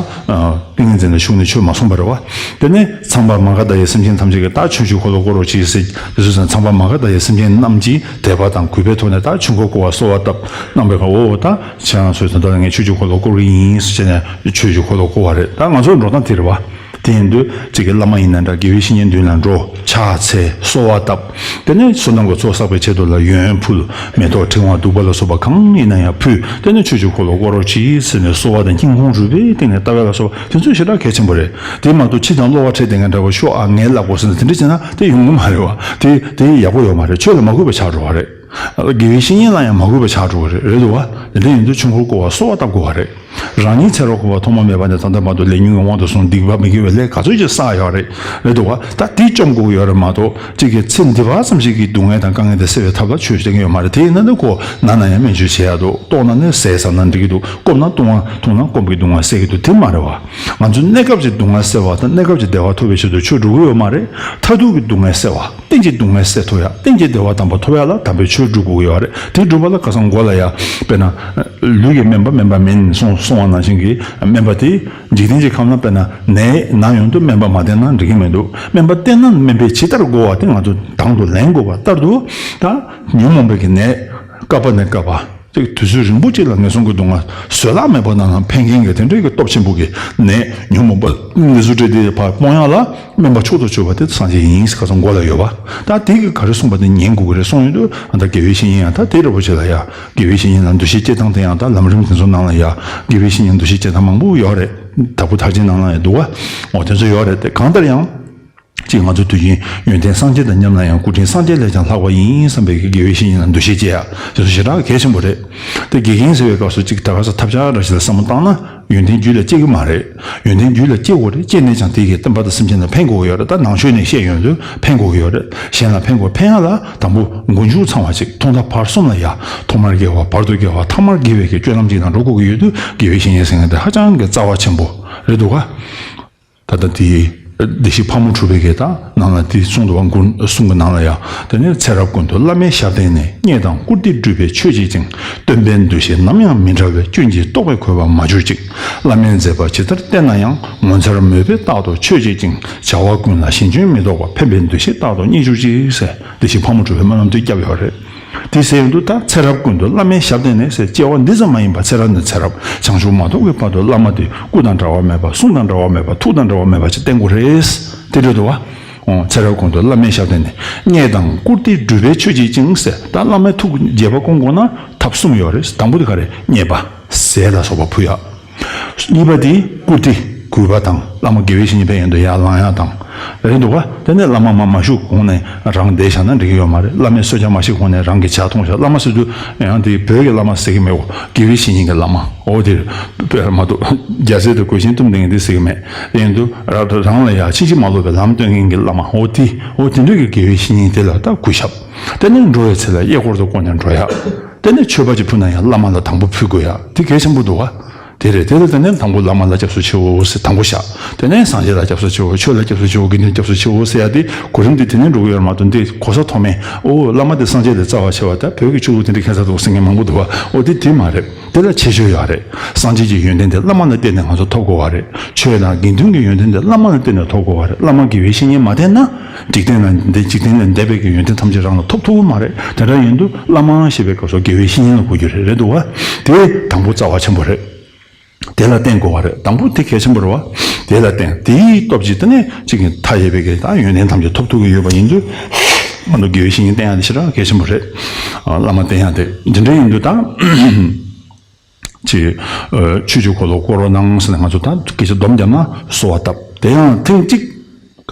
ཏིང་ངེ་འཛིན་ལ་ཞུགས་ནས་ཆོས་མ་གསུངས་པ་རེད་བ། དེ་ནས་ཚངས་པ་མ་ག་དྷ་ཡས་སེམས་ཅན་ཐམས་ཅད་ཀྱི་ད་ཆོས་ཀྱི་འཁོར་ལོ་བསྐོར་རོགས་གྱིས་ཟེར། དེ་ཚོ་ཚངས་པ་མ་ག་དྷ་ཡས་སེམས་ཅན་རྣམས་ཀྱིས་དད་པ་དང་གུས་པའི་ཐོག་ནས་ད་ཆོས་འཁོར་བསྐོར་བ་གསོལ་བ་བཏབ་གནང་བའི་སྐབས། འོ་ད་ཁྱེད་རང་ཚོས་ད་ལྟ་ངས་ཆོས་ཀྱི་འཁོར་ལོ་བསྐོར་གྱི་ཡིན་ཟེར་བྱས་ནས་ཆོས་ཀྱི་འཁོར་ལོ་བསྐོར་བ་རེད། ད་ང་ཚོའི་འགྲོ་སྟངས་དེ་རེད་བ། དེ་ཡིན་དུས་གཅིག་གི་བླ་མ་ཡིན་ན་འདྲ། དགེ་བའི་བཤེས་གཉེན་མདུན་ལ་འགྲོ། ཕྱག་འཚལ། གསོལ་བ་བཏབ། དེ་ནས་བསོད་ནམས་ཀྱི་ཚོགས་བསགས་པའི་ཆེད་དུ་ལ་ཡོན་ཕུལ། མེ་ཏོག་ཕྲེང་བ་བདུག་པ་ལ་སོགས་པ་གང་ཡིན་ན་ཡང་ཕུལ། དེ་ནས་ཆོས་ཀྱི་འཁོར་ལོ་བསྐོར་རོགས་གྱིས་ཟེར་ནས་གསོལ་བ་དང་སྙིང་ཁོང་རུས་པའི་གཏིང་ནས་བཏབ་པ་ལ་སོགས་པ་དེ་ཚོ་ཞེ་དྲག་གལ་ཆེན་པོ་རེད། དེ་མ་གཏོགས་ཕྱི་དང་གློ་བ་འཕྲད་བསྡད་མཁན་འདྲ་བོ་ཤོག་ཨ་ངའི་ལག་པོ་ཟེར་ནས་དེ་འདྲ་བྱས་ན་དེ་ཡོང་གི་མ་རེད་བ། དེ་དེ་ཡག་པོ་ཡོད་མ་རེད། ཆོས་ལ་མ་གུས་པ་ཆགས་འགྲོ་བ་རེད། དགེ་བའི་བཤེས་གཉེན་ལ་ཡང་མ་གུས་པ་ཆགས་འགྲོ་བ་རེད། རེད་འདུག་བ། དེ་འདྲ་ཡིན་དུས་ཆོས་འཁོར་བསྐོར་བ་གསོལ་བ་བཏབ་དགོས་བ་རེད། རང་ཉིད་ཚེ་རབས་འཁོར་བ་ཐོག་མ་མེད་པ་ནས་ད་ལྟ་བར་དུ་ལས་ཉོན་གྱི་དབང་དུ་སོང་སྡིག་པ་མི་དགེ་བའི་ལས་ག་ཚོད་ཅིག་བསགས་ཡོད་རེད། རེད་འདུག་བ། ད་དེ་བཅོམ་དགོས་ཀྱི་ཡོད་རེད་མ་གཏོགས་གཅིག་གི་ཚེ་འདི་བར་ཙམ་ཞིག་གི་སྡུག་བསྔལ་དང་དཀའ་ངལ་དེ་སེལ་བའི་ཐབས་ལ་ཆོས་བཤད་ཀྱི་ཡོད་མ་རེད། དེ་ཡིན་ན་ནི་ཁོ་ན་ན་ཡང་སྨན་བཅོས་བྱེད་ཡག་འདུག་ལྟོགས་ན་ནི་ཟས་ཟ་ན་འགྲིག་གི་འདུག་སྐོམ་ན་བཏུང་བ་འཐུང་ན་སྐོམ་གྱི་སྡུག་བསྔལ་སེལ་གྱི་འདུག་དེ་མ་རེད་བ། ང་ཚོ་གནས་སྐབས་ཀྱི་སྡུག་བསྔལ་སེལ་བ་དང་གནས་སྐབས་ཀྱི་བདེ་བ་ཐོབ་པའི་ཆེད་དུ་ཆོས་སྒྲུབ་ཀྱི་ཡོད་མ་རེད། མཐར་ཐུག་གི་སྡུག་བསྔལ་སེལ་བ། གཏན་གྱི་སྡུག་བསྔལ་སེལ་ཐུབ་ཡ། གཏན་གྱི་བདེ་བ་དམ་པ་ཐོབ་ཡ་ལ་དམ་པའི་ཆོས་སྒྲུབ་དགོས་ཀྱི་ཡོད་རེད། དེ་སྒྲུབ་པ་ལ་ཁ་སང་མགོ་ལ་ཡ། དཔེར་ན། ལུས་ཀྱི་སྨན་པ་སྨན་པ་མིན་གསུངས་གསུངས་པ་ནང་བཞིན་གྱི་སྨན་པ་དེ། འཇིག་རྟེན་གྱི་ཁམས་ན་དཔེར་ན་ནད་ན་ཡོང་དུས་སྨན་པ་མ་བསྟེན་ན་འགྲིག་གི་མི་འདུག་སྨན་པ་བསྟེན་ན་སྨན་པས་ཇི་ལྟར་བསྒོ་བ་དེ་ང་ཚོ་དང་དུ་ལེན་དགོས་པ་ལྟར་དུ། ད་ཉོན་མོངས་པའི་གི་ནད་བསྐལ་པ་ནས་བསྐལ་པ། ཅིག་དུས་ཚོད་རིང་པོ་ཅིག་ལ་ངན་སོང་གི་སྡུག་བསྔལ་བཟོད་གླགས་མེད་པ་དང་ཕན་མཁན་གྱི་དེ་འདྲའི་གི་སྟོབས་ཆེན་པོ་གི་ནད་ཉོན་མོངས་པ་ནད་གཟུགས་འདྲེས་དེ་ཕར་སྤོང་ཡག་ལ་སྨན་པ་མཆོག་ཏུ་གྱུར་པ་དེ་སངས་རྒྱས་ཡིན་ཟེར་ཁ་སང་མགོ་ལ་ཡོད་པ། ད་དེ་གི་ག་རེ་གསུངས་པ་དེ་ཉན་དགོས་ཀྱི་རེད་གསུངས་ཡོང་དུས། ཨ་ད་དགེ་བའི་བཤེས་གཉེན་ཡང་ད་དེ་འདྲ་པོ་ཅིག་ལ་ཡ། དགེ་བའི་བཤེས་གཉེན་ལ་འདུ་ཤེས་བསྐྱེད་སྟངས་དེ་ཡང་ད་ལམ་རིམ་དེ་ཚོ་ནང་ལ་ཡ། དགེ་བའི་བཤེས་གཉེན་འདུ་ཤེས་བསྐྱེད་སྟངས་མང་པོ་ཡོད་རེད། དྭགས་པོ་ཐར་རྒྱན་ནང་ལ་ཡ་འདུག་བ། འོ་དེ་ཚོ་ཡོད་རེད་དེ། གང་ལྟར་ཡང་། གཅིག་ང་ཚོ་དུས་རྒྱུན་ཡོན་ཏན་སངས་རྒྱས་དང་མཉམ་ན་ཡང་སྐུ་ཕྲེང་སངས་རྒྱས་ལས་ཀྱང་ལྷག་པ་ཡིན་བསམ་པའི་དགེ་བའི་བཤེས་གཉེན་ལ་འདུ་ཤེས་བསྐྱེད་ཡ་དེ་ཚོ་ཞེ་དྲག་གལ་ཆེན་པོ་རེད། དེ་དགེ་རྒན་ཟེར་བའི་སྐབས་སུ་གཅིག་ད་ག་ས་ཐབས་ཆག་འདྲ་ཞིག་ལ་བསམ་བློ་བཏང་ན་ཡོན་ཏན་རྒྱུད་ལ་སྐྱེ་གི་མ་རེད། ཡོན་ཏན་རྒྱུད་ལ་སྐྱེ་དགོས་རེད། སྐྱེས་ནས་ཀྱང་དེ་གའི་བསྟན་པ་དང་སེམས་ཅན་ལ་ཕན་དགོས་ཀྱི་ཡོད་རེད། ད་ནང་ཆོས་ནས་བཤད་ཡོང་དུས་ཕན་དགོས་ཀྱི་ཡོད་རེད། གཞན་ལ་ཕན་དགོས། ཕན་ཡ་ལ་དང་པོ་མགོ་མཇུག་ཚང་བ་ཅིག་ཐོག་མཐའ་བར་གསུམ་ལ་ཡ། ཐོག་མར་དགེ་བ། བར་དུ་དགེ་བ། ཐ་མར་དགེ་བའི་གི་སྤྱོད་ལམ་ཅིག་ནང་འགྲོ་དགོས་ཀྱི་ཡོད་དུས་དགེ་བའི་བཤེས་གཉེན་ཟེར་མཁན་དེ་ཧ་ཅང་གི་རྩ་བ་ཆེན་པོ་རེད་འདུག་ག། ད་ལྟ་དེའི་བདེ་གཤེགས་ཕག་མོ་གྲུ་པའི་གི་ད་ནང་ལ་དེ་གསུངས་འདུག་བ། མགུར་གསུང་གི་ནང་ལ་ཡང་། དེ་ནས་ཚེ་རབས་ཀུན་ཏུ་བླ་མའི་ཞབས་བརྟན་ནས། མཉེས་དང་བཀུར་སྟི་སྒྲུབ་པའི་ཆོས་བྱེད་ཅིང་། སྟོན་པའི་འདུ་ཤེས་ནམ་ཡང་མི་འབྲལ་བའི། སྐྱོན་གྱིས་རྟོག་པའི་གོས་པ་མ་གྱུར་ཅིག། བླ་མའི་མཛད་པ་ཇི་ལྟར་བསྟན་ན་ཡང་། ངོ་མཚར་མོས་པའི་རྟག་ཏུ་མཆོད་བྱེད་ཅིང་། བྱ་བ་ཀུན་ལ་ཞེན་སྐྱོན་མི་ལྡོག་པ། ཕན་པའི་འདུ་ཤེས་རྟག་ཏུ་རྙེད་གྱུར་ཅིག་ཟེར་བདེ་གཤེགས་ཕག་མོ་གྲུ་པས་སྨོན་ལམ་དེ་བརྒྱབ་ཡོད་རེད། དེ་ཟེར་ཡོང་དུས་ད་ཚེ་རབས་ཀུན་ཏུ་བླ་མའི་ཞབས་བརྟན་ནས་ཟེར། སྐྱེ་བ་འདི་ཙམ་མ་ཡིན་པར་ཚེ་རབས་ནས་ཚེ་རབས་བྱང་ཆུབ་མ་ཐོབ་ཀྱི་བར་དུ་བླ་མ་དེ་སྐུ་དང་འབྲལ་བ་མེད་པ། གསུང་དང་འབྲལ་བ་མེད་པ། ཐུགས་དང་འབྲལ་བ་མེད་པ་ཅིག་བསྟེན་དགོས་རེད། དེ་འདྲ་འདུག་བ། འོ་ཚེ་རབས་ཀུན་ཏུ་བླ་མའི་ཞབས་བརྟན་ནས། མཉེས་དང་བཀུར་སྟི་སྒྲུབ་པའི་ཆོས་བྱེད་ཅིང་ཟེར། ད་བླ་མའི་ཐུགས་རྗེ་བ་སྐོང་དགོས་ན་ཐབས་གསུམ་ཡོད་རེད། དང་པོ་དེ་ག་རེད། མཉེས་པ། ཟས་ལ་སོགས་པ་ཕུལ་ཡག། གཉིས་པ་དེ་བཀུར་སྟི། གུས་པ་དང་། བླ་མ་དགེ་བའི་བཤེས་གཉེན་ཕན་ཡོན་དུ་ཡར་ལངས་ཡག་དང་། རེད་འདུག་ག། དེ་ནས་བླ་མ་མ་མ་བཞུགས་གོང་ནས་རང་བསྡད་བཞག་ན་འགྲིག་གི་ཡོད་མ་རེད། བླ་མའི་གསོལ་ཇ་མ་བཞེས་གོང་ནས་རང་གི་ཇ་འཐུང་བཞག། བླ་མ་ཟེར་དུས་ཡང་དེ་བོད་ཀྱི་བླ་མ་ཟེར་གི་མེད་གོ། དགེ་བའི་བཤེས་གཉེན་གྱི་བླ་མ། འོ་དེ་རེད། དཔེ་མ་གཏོགས་རྒྱ་ཟས་དང་གོས་ཆེན་བཏུམས་བསྡད་མཁན་དེ་ཟེར་གི་མེད། དེ་ཡིན་དུས་ར་རང་ལ་ཡ་ཕྱིན་ཅི་མ་ལོག་པའི་ལམ་སྟོན་མཁན་གྱི་བླ་མ། འོ་དེ། འོ་དེ་འདྲ་གི་དགེ་བའི་བཤེས་གཉེན་དེ་ལ་ད་གུས་ཞབས། དེ་ནས་འགྲོ་བའི་ཚེ་ལ་གཡས་སྐོར་དུ་བསྐོར་ནས་འགྲོ་ཡག། དེ་ནས་མཆོད་པ་ཅིག་ཕུལ་ན་ཡང་བླ་མ་ལ་དང་པོ་ཕུལ་དགོས་ཡག་དེ་གལ་ཆེན་པོ་འདུག་ག། དེ་རེད། དེ་ལ་དེ་ནས་དང་པོ་བླ་མ་ལ་སྐྱབས་སུ་མཆིའོ་ཟེར་དང་པོ་བཞག། དེ་ནས་སངས་རྒྱས་ལ་སྐྱབས་སུ་མཆིའོ། ཆོས་ལ་སྐྱབས་སུ་མཆིའོ། དགེ་འདུན་སྐྱབས་སུ་མཆིའོ་ཟེར་ཡག་དེ་གོ་རིམ་དེ་དེ་ནས་འགྲོ་གི་ཡོད་རེད་མ་གཏོགས། འདི་གོ་ས་མཐོ་དམན། ཨོ་བླ་མ་དེ་སངས་རྒྱས་ལས་རྩ་བ་ཆེ་བ། ད་བོད་ཀྱི་ཆོས་ལུགས་དེ་འདྲ་ཁྱད་མཚར་འདུག་ཟེར་མཁན་མང་པོ་འདུག་བ། ཨོ་དེ་དེ་མ་རེད། དེ་ལ་ཁྱད་ཆོས་ཡོད་རེད། སངས་རྒྱས་ཀྱི་ཡོན་ཏན་དེ་བླ་མ་ལ་བརྟེན་ནས་ང་ཚོ་ཐོབ་དགོས་བ་རེད། ཆོས་དང་དགེ་འདུན་གྱི་ཡོན་ཏན་དེ་བླ་མ་ལ་བརྟེན་ནས་ཐོབ་དགོས་བ་རེད། བླ་མ་དགེ་བའི་བཤེས་གཉེན་མ་བསྟེན་ན། འཇིག་རྟེན་ལ་འདས། འཇིག་རྟེན་ལས་འདས་པའི་གི་ཡོན་ཏན་ཐམས་ཅད་རང་ལ་ཐོབ་ཐུབ་ཀྱི་མ་རེད། དེ་འདྲ་ཡིན་དུས་བླ་མ་ཞེས་པའི་སྐབས་སུ་དགེ་བའི་བཤེས་གཉེན་ལ་གོ་རྒྱུ་རེད། རེད་འདུག་བ། དེ་དང་པོ་རྩ་བ་ཆེན་པོ་རེད། དེ་ལ་བརྟེན་དགོས་བ་རེད། དང་པོ་དེ་གལ་ཆེན་པོ་རེད་བ། དེ་ལ་བརྟེན། དེའི་སྟོབས་ཀྱིས་དེ་ནས་གཅིག་གི་མཐའ་ཡས་པའི་གི་ད་ཡོན་ཏན་ཐམས་ཅད་ཐོབ་ཐུབ་ཀྱི་ཡོད་པ་ཡིན་དུས། ང་ཚོ་དགེ་བའི་བཤེས་གཉེན་བསྟེན་ཡག་དེ་ཞེ་དྲག་གལ་ཆེན་པོ་རེད། བླ་མ་བསྟེན་ཡག་དེ་འདི་འདྲ་ཡིན་དུས་ད། ཅེས། ཆོས་ཀྱི་འཁོར་ལོ་བསྐོར་རོགས་གནང་ཟེར་ནས་ང་ཚོ་ད་སྐད་ཆ་སྡོམ་བརྒྱབ་ན་གསོལ་བ་བཏབ། དེ་ཡང་ཐེངས་གཅིག།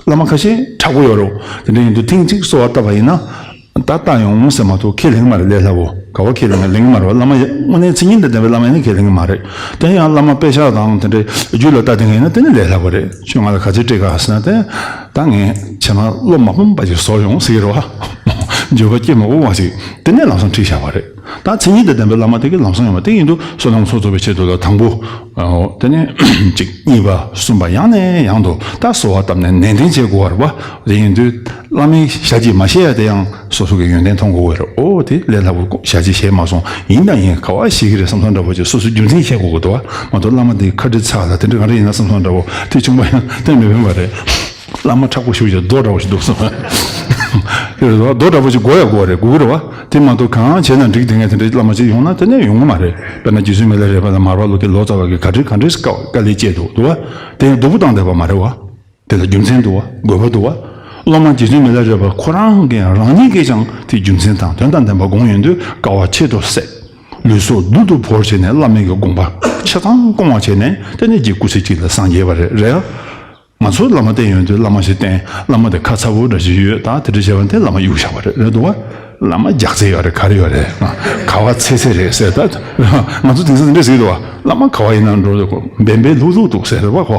བླ་མ་ཁ་ཤས་དྲག་པོ་ཡོད་རེད། དེ་འདྲ་ཡིན་དུས་ཐེངས་གཅིག་གསོལ་བ་བཏབ་པ་ཡིན་ན། ད་བཏང་ཡོང་ཟེར་མ་གཏོགས་ཁས་ལེན་གྱི་མ་རེད། ལས་སླ་བོ། ག་བ་ཁས་ལེན་གྱི་ལེན་གྱི་མ་རེད་བ། བླ་མ་དངོས་གནས་མཚན་ཉིད་དང་ལྡན་པའི་བླ་མ་ཡིན་ན་ཁས་ལེན་གྱི་མ་རེད། དེ་ཡང་བླ་མ་དཔེ་ཤག་དང་དེ་འདྲའི་རྒྱུད་ལ་ལྟ་བསྡད་མཁན་ཡིན་ན་དེ་ནི་ལས་སླ་བོ་རེད། ཁྱོད་ང་ལ་ག་ཚོད་སྤྲད་ག་ཟེར་ན། དེ་ད་ངས་བྱས་ན་བློ་མ་ཕམ་པ་ཞིག་བཟོ་ཡོང་ཟེར་གྱི་རེད་བ། འགྱོད་པ་སྐྱེ་མ་དགོས་པ་ཞིག་དེ་ནས་ལམ་སང་ཁྲིད་བཞག་པ་རེད། ད་མཚན་ཉིད་དང་ལྡན་པའི་བླ་མ་དེ་གི་ལམ་སང་ཡོང་བ་དེ་ཡིན་དུས་བསོད་ནམས་ཚོགས་རྫོགས་པའི་ཆེད་དུ་ལ་དང་པོ། དེ་ནས་གཅིག་གཉིས་པ་གསུམ་པ་ཡང་ནས་ཡང་དུ་ད་གསོལ་བ་བཏབ་ནས་ནན་ཏན་བྱེད་དགོས་པ་རེད་བ། དེ་ཡིན་དུས་བླ་མའི་ཞལ་གྱིས་མ་བཞེས་ཡ་དེ་ཡང་སོ་སོ་གི་ཡོན་ཏན་མཐོང་དགོས་པ་རེད། ཨོ་དེ་ལས་སླ་པོ་ཞལ་གྱིས་བཞེས་མ་སོང་། ཡིན་དང་ཡིན་ག་བ་ཞིག་གི་རེད་བསམ་བསམ་འདྲ་པོ་ཅིག་སོ་སོ་རྒྱུ་མཚན་ཤེས་དགོས་ཀྱི་འདུག་བ། མ་གཏོགས་བླ་མ་དེ་ཁ་བྲིས་ཚར་ལ་དེ་འདྲ་ག་འདྲ་ཡིན་ན་བསམ་བསམ་འདྲ་པོ་དེ་བྱུང་བ་ཡང་གཏན་མི་ཕན་པ་རེད། བླ་མ་མཁྲེགས་པོ་ཞེ་པོ་ཅིག་རྡོ་འདྲ་པོ་ཞིག་འདུག་བསམ། དེ་རེད་བ། རྡོ་འདྲ་པོ་ཞིག་དགོས་ཡ་དགོས་རེད། དགོས་ཀྱི་རེད་བ། དེ་མ་གཏོགས་གང་བྱས་ན་འགྲིག་དེ་ངས་དེ་འདྲའི་བླ་མ་ཅིག་ཡོང་ན་དེ་ནས་ཡོང་གི་མ་རེད། དཔེར་ན་རྗེ་བཙུན་མི་ལ་རས་པ་དང་མར་པ་ལོ་ཀའི་ལོ་ཙཱ་བ་གིས་ག་འདྲའི་ག་འདྲའི་དཀའ་ལས་སྤྱད་འདུག་འདུག་བ། དེ་ཡང་སྡུག་པོ་བཏང་བསྡད་པ་མ་རེད་བ། དེ་ལ་རྒྱུ་མཚན་འདུག་བ། དགོས་པ་འདུག་བ། སློབ་མ་རྗེ་བཙུན་མི་ལ་རས་པ་ཁོ་རང་གིས་རང་ཉིད་ཀྱིས་ཀྱང་དེ་རྒྱུ་མཚན་དང་དོན་དང་ལྡན་པ་དགོངས་ཡོང་དུས་དཀའ་བ་ཁྱད་དུ་བསད། ལུས་སྲོག་རྡུལ་དུ་བོར་བྱས་ནས་བླ་མའི་གི་དགོངས་པ་ཆ་ཚང་སྐོང་བ་བྱས་ནས་དེ་ནས་རྗེ་སྐུ་ཚེ་གཅིག་ལ་སངས་རྒྱས་པ་རེད། རེད་ཡ། ང་ཚོ་བླ་མ་བསྟེན་ཡོང་དུས་བླ་མ་ཞིག་བསྟེན། བླ་མ་དེ་ཁ་ཚ་པོ་འདྲ་ཞིག་ཡོད། ད་དེ་འདྲ་བྱས་པ་དེ་བླ་མ་གཡུག་བཞག་པ་རེད། རེད་འདུག་བ། བླ་མ་རྒྱགས་ཚད་ཡོད་རེད། ག་རེ་ཡོད་རེད། ག་བ་ཚད་ཚད་རེད་ཟེར། ད་ང་ཚོ་དེང་སང་དེ་འདྲ་ཟེར་གྱི་འདུག་བ། བླ་མ་ག་བ་ཡིན་ན་འགྲོ་འདུག་གོ། འབེན་པའི་ལྷུག་ལྷུག་འདུག་ཟེར་རེད་བ་གོ།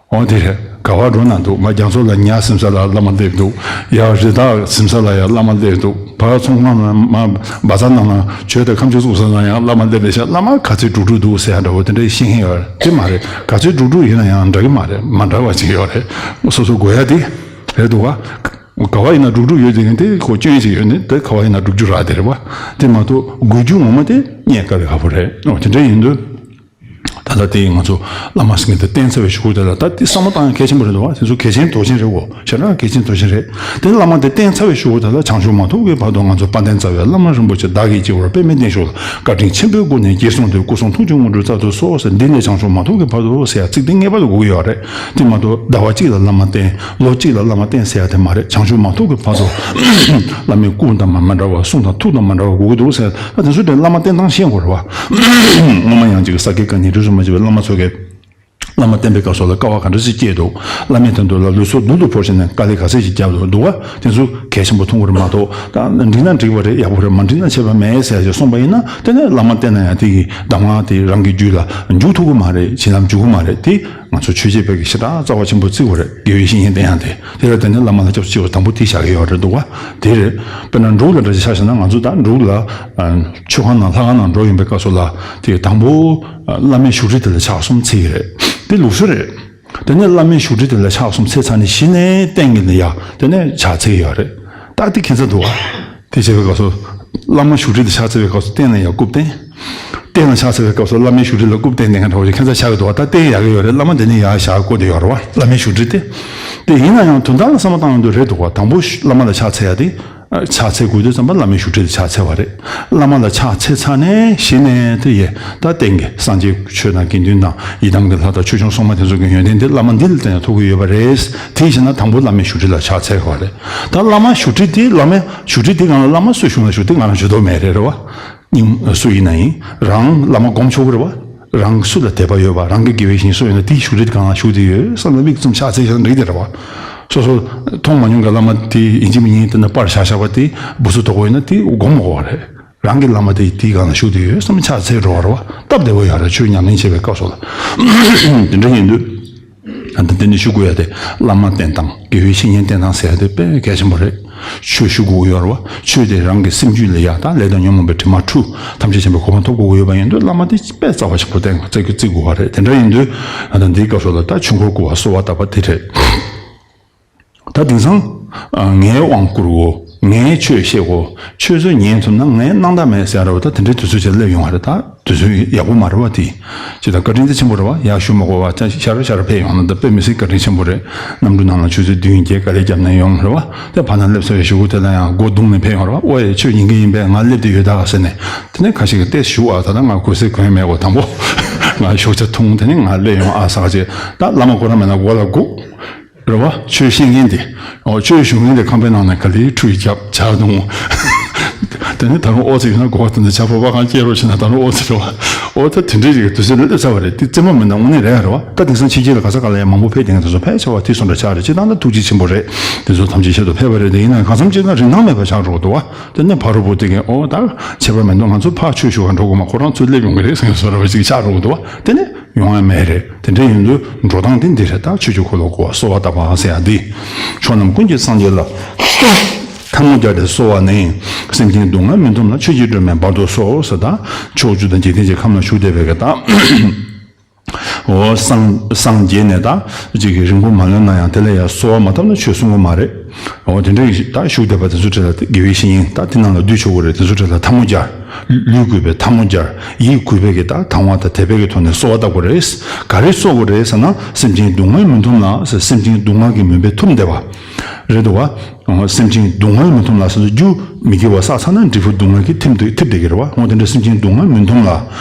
འོ་དེ་རེད། ག་བ་འགྲོ་ན་འདུག་མ་རྒྱ་མཚོ་ལ་ཉ་ཟིམ་ས་ལ་བླ་མ་སླེབས་འདུག་ཡ་རི་དྭགས་ཟིམ་ས་ལ་ཡ་བླ་མ་སླེབས་འདུག་བ་ཚོང་ཁང་ལ་མ་བ་ཚྭ་ནང་ལ་གྱོད་དང་ཁ་མཆུ་བཙུགས་ས་ལ་ཡང་བླ་མ་སླེབས་པའི་ཤ་བླ་མ་ག་ཚོད་འབྲུག་འབྲུག་འདུག་ཟེར་ཡ་འདྲ་བོ་དེ་འདྲའི་ཤེས་མཁན་ཡོད་རེད། དེ་མ་རེད། ག་ཚོད་འབྲུག་འབྲུག་ཡིན་ན་ཡང་འདྲ་གི་མ་རེད། མ་འདྲ་བ་ཅིག་ཡོད་རེད། སོ་སོ་དགོས་ཡ་དེ་རེད་འདུག་བ། ག་བ་ཡིན་ན་འབྲུག་འབྲུག་ཡོད་དེ་གིན་དེ་ཁོ་སྐྱོན་ཅིག་ཡོད་ནི་དེ་ག་བ་ཡིན་ན་འབྲུག་རྒྱུ་ར་དེ་རེད་བ། དེ་མ་གཏོགས་དགོས་རྒྱུ་ངོ་མ་དེ་རྙེད་དཀའ་ལས་ཁག་པོ་རེད། འོ་དེ་འདྲ་ཡིན་དུས། ད་ལྟ་དེ་ང་ཚོ་བླ་མ་ཟེར་མཁན་དེ་བསྟེན་ཚར་བའི་གཞུག་གུ་དེ་ལ་ད་དེ་བསམ་བློ་བཏང་ཡ་གལ་ཆེན་པོ་རེད་འདུག་བ། དེ་ཚོ་གལ་ཆེན་དོན་ཆེན་རེད་འོ། ཞེ་དྲག་གལ་ཆེན་དོན་ཆེན་རེད། དེ་བླ་མ་དེ་བསྟེན་ཚར་བའི་གཞུག་གུ་དེ་ལ་བྱང་ཆུབ་མ་ཐོབ་ཀྱི་བར་དུ་ང་ཚོ་དཔལ་ལྡན་རྩ་བའི་བླ་མ་རིན་པོ་ཆེ་བདག་གིས་སྐྱེ་བོར་དཔེ་མེད་བསྟན་བཞུགས་ལ། བཀའ་དྲིན་ཆེན་པོའི་སྒོ་ནས་རྗེས་བཟུང་དུ་སྐུ་གསུང་ཐུགས་ཀྱི་དངོས་གྲུབ་སྩལ་དུ་གསོལ་ཟེར། འདི་ནས་བྱང་ཆུབ་མ་ཐོབ་ཀྱི་བར་དུ་ཟེར་ཡ་ཚིག་དེ་ངེས་པར་དུ་དགོས་ཀྱི་ཡོད་རེད། དེ་མ་གཏོགས་ཟླ་བ་གཅིག་ལ་བླ་མ་བསྟེན། ལོ་གཅིག་ལ་བླ་མ་བསྟེན་ཟེར་ཡ་དེ་མ་རེད། བྱང་ཆུབ་མ་ཐོབ་ཀྱི་བར་དུ་བླ་མའི་སྐུ་དང་མ་མ་འདྲ་བ། གསུང་དང་ཐུགས་དང་མ་འདྲ་བ་དགོས་ཀྱི་འདུག་ཟེར། ད་དེ་ཚོ་དེ་བླ་མ་བསྟེན་སྟངས་ཤེས་དགོས་རེད་བ། སྔོན་མ་ཡང་ཅིག་ས་དགེ་བཀའ་རྙིང་རིས་སུ་མ་ཆད་པའི་བླ་མ་ཚོ་གིས་བླ་མ་བསྟེན་པའི་སྐབས་སུ་ལ་དཀའ་བ་ག་འདྲ་ཞིག་སྐྱེས་འདུག་བླ་མའི་དོན་དུ་ལ་ལུས་སྲོག་རྡུལ་དུ་བོར་བྱས་ནས་དཀའ་ལས་ག་ཚད་ཞིག་བརྒྱབ་འདུག་འདུག་བ། དེ་ཚོ་གལ་ཆེན་པོ་མཐོང་གི་རེད་མ་གཏོགས། ད་འགྲིག་ན་འགྲིག་པ་རེད། ཡག་པོ་རེད། མ་འགྲིག་ན་ཆད་པ་མེད་ཟེར་ཞེས་གསུངས་པ་ཡིན་ན། དེ་ནས་བླ་མ་བསྟེན་ན་ཡང་དེ་གི་གདམས་ངག་དེ་རང་གི་རྒྱུད་ལ་འཇུག་ཐུབ་ཀྱི་མ་རེད། བྱིན་རླབས་འཇུག་གི་མ་རེད། དེ་ང་ཚོ་ཆོས་བྱེད་པའི་གི་ཞེ་དྲག་རྩ་བ་ཆེན་པོ་བརྩི་དགོས་རེད། དགེ་བའི་བཤེས་གཉེན་བསྟེན་ཡང་དེ། དེ་ལ་བརྟེན་ནས་བླ་མ་ལ་སྐྱབས་སུ་མཆི་བ་དང་པོ་དེ་བཞག་གི་ཡོད་རེད་འདུག་བ། དེ་རེད། དཔེར་ན་འབྲུག་ལ་འདྲ་ཞིག་ཆ་བཞག་ན། ང་ཚོ་ད་འབྲུག་ལ་ཨ་མཆོད་ཁང་ནང་ལྷ་ཁང་ནང་འགྲོ་ཡོང་པའི་སྐབས་སུ་ལ་དེ་དང་པོ་བླ་མའི་བཞུགས་ཁྲི་དེ་ལ་ཕྱག་གསུམ་འཚལ་གྱི་རེད། དེ་ལུགས་སྲོལ་རེད། དེ་ནས་བླ་མའི་བཞུགས་ཁྲི་དེ་ལ་ཕྱག་གསུམ་འཚལ་ཚར་ནས་གཞི་ནས་སྟེང་གི་ལ་ཡ་དེ་ནས་ཕྱག་འཚལ་གྱི་ཡོད་རེད། ད་དེ་ཁྱད་མཚར་འདུག་བ། དེ་བྱས་པའི་སྐབས་སུ་བླ་མ་བཞུགས་ཁྲི་དེ་ཕྱག་འཚལ་བའི་སྐབས་སུ་སྟེང་ལ་ཡ་རྐུབ་སྟེང་། སྟེང་ལ་ཕྱག་འཚལ་བའི་སྐབས་སུ་བླ་མའི་བཞུགས་ཁྲི་ལ་རྐུབ་སྟེང་བསྡད་མཁན་འདྲ་བོ་ཞིག་ཁྱད་མཚར་ཆགས་ཀྱི་འདུག་བ། ད་སྟེང་ཡག་གི་ཡོད་རེད། བླ་མ་དེ་ནས་ཡར་བཞག་དགོས་དེ་ཡོད་རེད་བ། བླ་མའི་བཞུགས་ཁྲི་དེ། དེ་ཡིན་ན་ཡང་དོན་དག་ལ་བསམ་བློ་བཏང་ཡོང་དུས་རེད་འདུག་བ། དང་པོ་བླ་མ་ལ་ཕྱག་འཚལ་ཡ་དེ། ཕྱག་འཚལ་དགོས་དུས་ཙམ་པ་བླ་མའི་བཞུགས་ཁྲི་ལ་ཕྱག་འཚལ་བ་རེད། བླ་མ་ལ་ཕྱག་འཚལ་ཚར་ནས་གཞི་ནས་དེ་ཡས་ད་སྟེང་གི་སངས་རྒྱས་ཆོས་དང་དགེ་འདུན་དང་ཡི་དམ་གྱི་ལྷ་དང་ཆོས་སྐྱོང་སྲུང་མ་དེ་ཚོ་གི་ཡོན་ཏན་དེ་བླ་མ་འདི་ལ་བརྟེན་ནས་ཐོབ་ཀྱི་ཡོད་པ་རེད། དེ་བྱས་ན་དང་པོ་བླ་མའི་བཞུགས་ཁྲི་ལ་ཕྱག་འཚལ་དགོས་པ་རེད། ད་བླ་མ་བཞུགས་ཁྲི་དེ་བླ་མའི་བཞུགས་ཁྲི་དེ་སྒང་ལ་བླ་མ་སུས་བཞུགས་ན་བཞུགས། དེ་ང་རང་ཇུས་གཏོགས་མེད་རེད། རེད་བ། སྙིང་སུ་ཡིན་ན་ཡིན། རང་བླ་མ་སྒོམ་ཆོག་གི་རེད་བ། རང་སུ་ལ་དད་པ་ཡོད་པ། རང་གི་དགེ་བའི་བཤེས་གཉེན་སུ་ཡིན་ན་དེའི་བཞུགས་ཁྲི་སྒང་ལ་བཞུགས་བསྡད་ཡོད་བསམ་ནས་མིག་བཙུམ་ཕྱག་འཚལ་ཤག་འགྲིག་དེ་རེད་བ། སོ་སོ་མཐོང་མ་མྱོང་གི་བླ་མ་དེ་ཡིན་གཅིག་མིན་གཉིས་དེ་ན་པར་བཞག་བཞག་པ་དེ་འབུ་སུ་དོག་པོ་ཡིན་ན་དེ་སྒོམ་དགོས་པ་རེད། རང་གི་བླ་མ་དེ་དེའི་སྒང་ལ་བཞུགས་བསྡད་ཡོད་བསམ་ནས་ཕྱག་འཚལ་འགྲོ་བ་རེད་བ། སྟབས་བདེ་བོ་ཡོད་རེད། ཆོས་ཉམས་ལེན་བྱེད་པའི་སྐབས་སུ་ལ། དེ་འདྲ་ཡིན་དུས། ཨ་ད་དེ་ནས་ཞུ་དགོས་ཡ་དེ་བླ་མ་བསྟེན་སྟངས། དགེ་བའི་བཤེས་གཉེན་བསྟེན་སྟངས་ཟེར་ཡ་དེ་དཔེ་གལ་ཆེན་པོ་རེད། ཆོས་ཞུ་དགོས་ཀྱི་ཡོད་རེད་བ། ཆོས་དེ་རང་གི་སེམས་རྒྱུད་ལ་ཡ་ད་ལས་དང་ཉོན་མོངས་པའི་དྲི་མ་འཁྲུ། ཐམས་ཅད་མཁྱེན་པའི་གོ་འཕང་ཐོབ་དགོས་ཀྱི་ཡོད་པ་ཡིན་དུས་བླ་མ་དེ་དཔེ་རྩ་བ་ཆེན་པོ་བསྟེན་དགོས། བརྩི་དགོས་པ་རེད། དེ་འདྲ་ཡིན་དུས་ཨ་ད་འདིའི་སྐབས་སུ་ལ་ད་ཆོས་འཁོར་བསྐོར་བ་གསོལ་བ་བཏབ་པ་དེ་རེད། ད་དེང་སང་ཨ་ངས་དབང་བསྐུར་གོ། ངས་ཆོས་བཤད་གོ། ཁྱོད་ཚོས་ཉན་ཐུབ་ན་ངས་སྣང་དག་མེད་ཟེར་ར་བ། ད་དེ་འདྲའི་དུས་ཚོད་ཅིག་སླེབས་ཡོང་བ་རེད། ད་དུས་ཚོད་ཡག་པོ་མ་རེད་བ་དེ། ཅི་ད་བཀའ་དྲིན་དེ་ཆེན་པོ་རེད་བ། ཡར་ཞུ་མ་དགོས་པ་ཅང་ཤར་ཤར་ཕེབས་ཡོང་ན་ད་དཔེ་མི་སྲིད་བཀའ་དྲིན་ཆེན་པོ་རེད། གནམ་གྲུ་ནང་ལ་ཆུ་ཚོད་བདུན་བརྒྱད་དཀའ་ལས་བརྒྱབ་ནས་ཡོང་རེད་བ། དེ་བར་ན་སླེབས་ཚར་བའི་གཞུག་གུ་དེ་ལ་ཡང་སྒོ་བརྡུངས་ནས་ཕེབས་ཡོང་རེད་བ། ཨོ་ཡེ་ཁྱོད་ཉན་གི་ཡིན་པས། ང་སླེབས་བསྡད་ཡོད་ད་ཟེར་ནས། དེ་ནས་ཁ་ཤས་ཀྱིས་ཏོག་ཙམ་ཞུ་བ། ད་ལྟ་ང་གོ་ས་གོ་ཡ་མེད་གོ། དང་པོ་ང་ཞོགས་ཇ་འཐུང་། དེ་ནས་ང་སླེབས་ཡོང་། ཨ་ས་ཆེ། ད་བླ་མ་ཁོ་རང་མེད་ན་སྒོ་ལ་སྒུག་རེད་བ། ཆོས་བཤད་མཁན་དེ། ཨོ་ཆོས་ཞུ་མཁན་དེ་ཁང་པའི་ནང་ནས་ག་ལེར་ཁྲུས་བརྒྱབ་ཇ་འཐུང་། དེ་ནས་ད་རུང་ཨོ་ཙི་ཡོད་ན་གོ་བ། དེ་ནས་ཇ་ཕོར་པ་གང་སྐྱེལ་རོགས་བྱས་ན་ད་རུང་ཨོ་ཙི་རེད་བ། ཨོ་ད་དེ་འདྲའི་ཅིག་དུས་ཚོད་སླེབས་ཚར་བ་རེད། དེ་རྩེད་མོ་མིན་ན་དངོས་གནས་རེད་རེད་བ། ད་དེང་སང་ཕྱི་རྒྱལ་ལ་ག་ས་ག་ལ་ཡང་མང་པོ་ཕེབས་བསྡད་མཁན་དེ་ཚོ་ཕལ་ཆེ་བ་དེ་ཚོ་འདྲ་ཆགས་རེད། སྤྱིར་བཏང་ད་ཐུགས་རྗེ་ཆེན་པོ་རེད། དེ་ཚོ་ཐམས་ཅད་ཆེད་དུ་ཕེབས་པ་རེད། དེ་ཡིན་ན་གང་འཚམ་ཅིག་ན་རིན་ཐང་མེད་པ་ཆགས་འགྲོ་གི་འདུག་བ། དེ་ནས་ཕ་རོལ་པོ་དེ་གས་ཨོ་ད་ཁྱད་པར་མི་འདུག་ང་ཚོ་ཕར་ཆོས་ཞུ་བར་འགྲོ་དགོས་མ། ཁོ་རང་ཚོ་སླེབས་ཡོང་གི་རེད་ཟེར་བཟོ་འདྲ་བ་ཅིག་ཆགས་འགྲོ་གི་འདུག་བ། དེ་ནས་ཡོང་ཡ་མེད་རེད། དེ་འདྲ་ཡིན་དུས་འགྲོ་སྟངས་དེ་འདི་རེད། ད་ཆོས་ཀྱི་འཁོར་ལོ་བསྐོར་བ་གསོལ་བ་བཏབ་པ་ཟེར་ཡ་འདི། ཕྱོགས་རྣམས་ཀུན་གྱི་སངས་རྒྱས་ལ། ཐལ་མོ་སྦྱར་ཏེ་གསོལ་བ་ནི། སེམས་ཅན་སྡུག་བསྔལ་མི་འཐོམས་ལ། ཆོས་ཀྱི་སྒྲོན་མེ་བར་དུ་གསོལ་ཟེར། ད་ཕྱོགས་བཅུ་དང་འཇིག་རྟེན་གྱི་ཁམས་ན་བཞུགས་བསྡད་པའི་གི་ད། འོ་སངས་སངས་རྒྱས་ནས་ད་ཅིག་གི་རིང་པོ་མ་ལོན་ན་ཡང་དེ་ལ་ཡང་གསོལ་བ་མ་བཏབ་ན་ཆོས་གསུང་གི་མ་རེད། འོ་དེ་འདྲ་ཡི་ད་བཞུགས་བསྡད་པ་དེ་ཚོ་གྲས་ལ་དགེ་བའི་བཤེས་གཉེན་ད་དེ་ནང་ལ་འདུས་ཆོག་གི་རེད། དེ་ཚོ་གྲས་ལ་ཐལ་མོ་སྦྱར། ལུས་གུས་པའི་ཐལ་མོ་སྦྱར། ཡིད་གུས་པའི་གི་ད་དང་བ་དང་དད་པའི་གི་ཐོག་ནས་གསོལ་བ་བཏབ་དགོས་རེད། ག་རེ་གསོལ་དགོས་རེད་ཟེར་ན། སེམས་ཅན་སྡུག་བསྔལ་མི་འཐོམས་ལ་ཟེར། སེམས་ཅན་སྡུག་བསྔལ་གྱི་མུན་པས་འཐུམས་བསྡད་པ་རེད་འདུག་བ། སེམས་ཅན་སྡུག་བསྔལ་མི་འཐོམས་ལ་ཟེར་དུས། རྒྱུ་མི་དགེ་བ་བསགས་ཚར་ན་འབྲས་བུ་སྡུག་བསྔལ་གྱིས་འཐིབས་འདུག་འཐིབས་བསྡད་ཀྱི་རེད་བ། འོ་དེ་འདྲ་སེམས་ཅན་སྡུག་བསྔལ་མི་འཐོམས་ལ།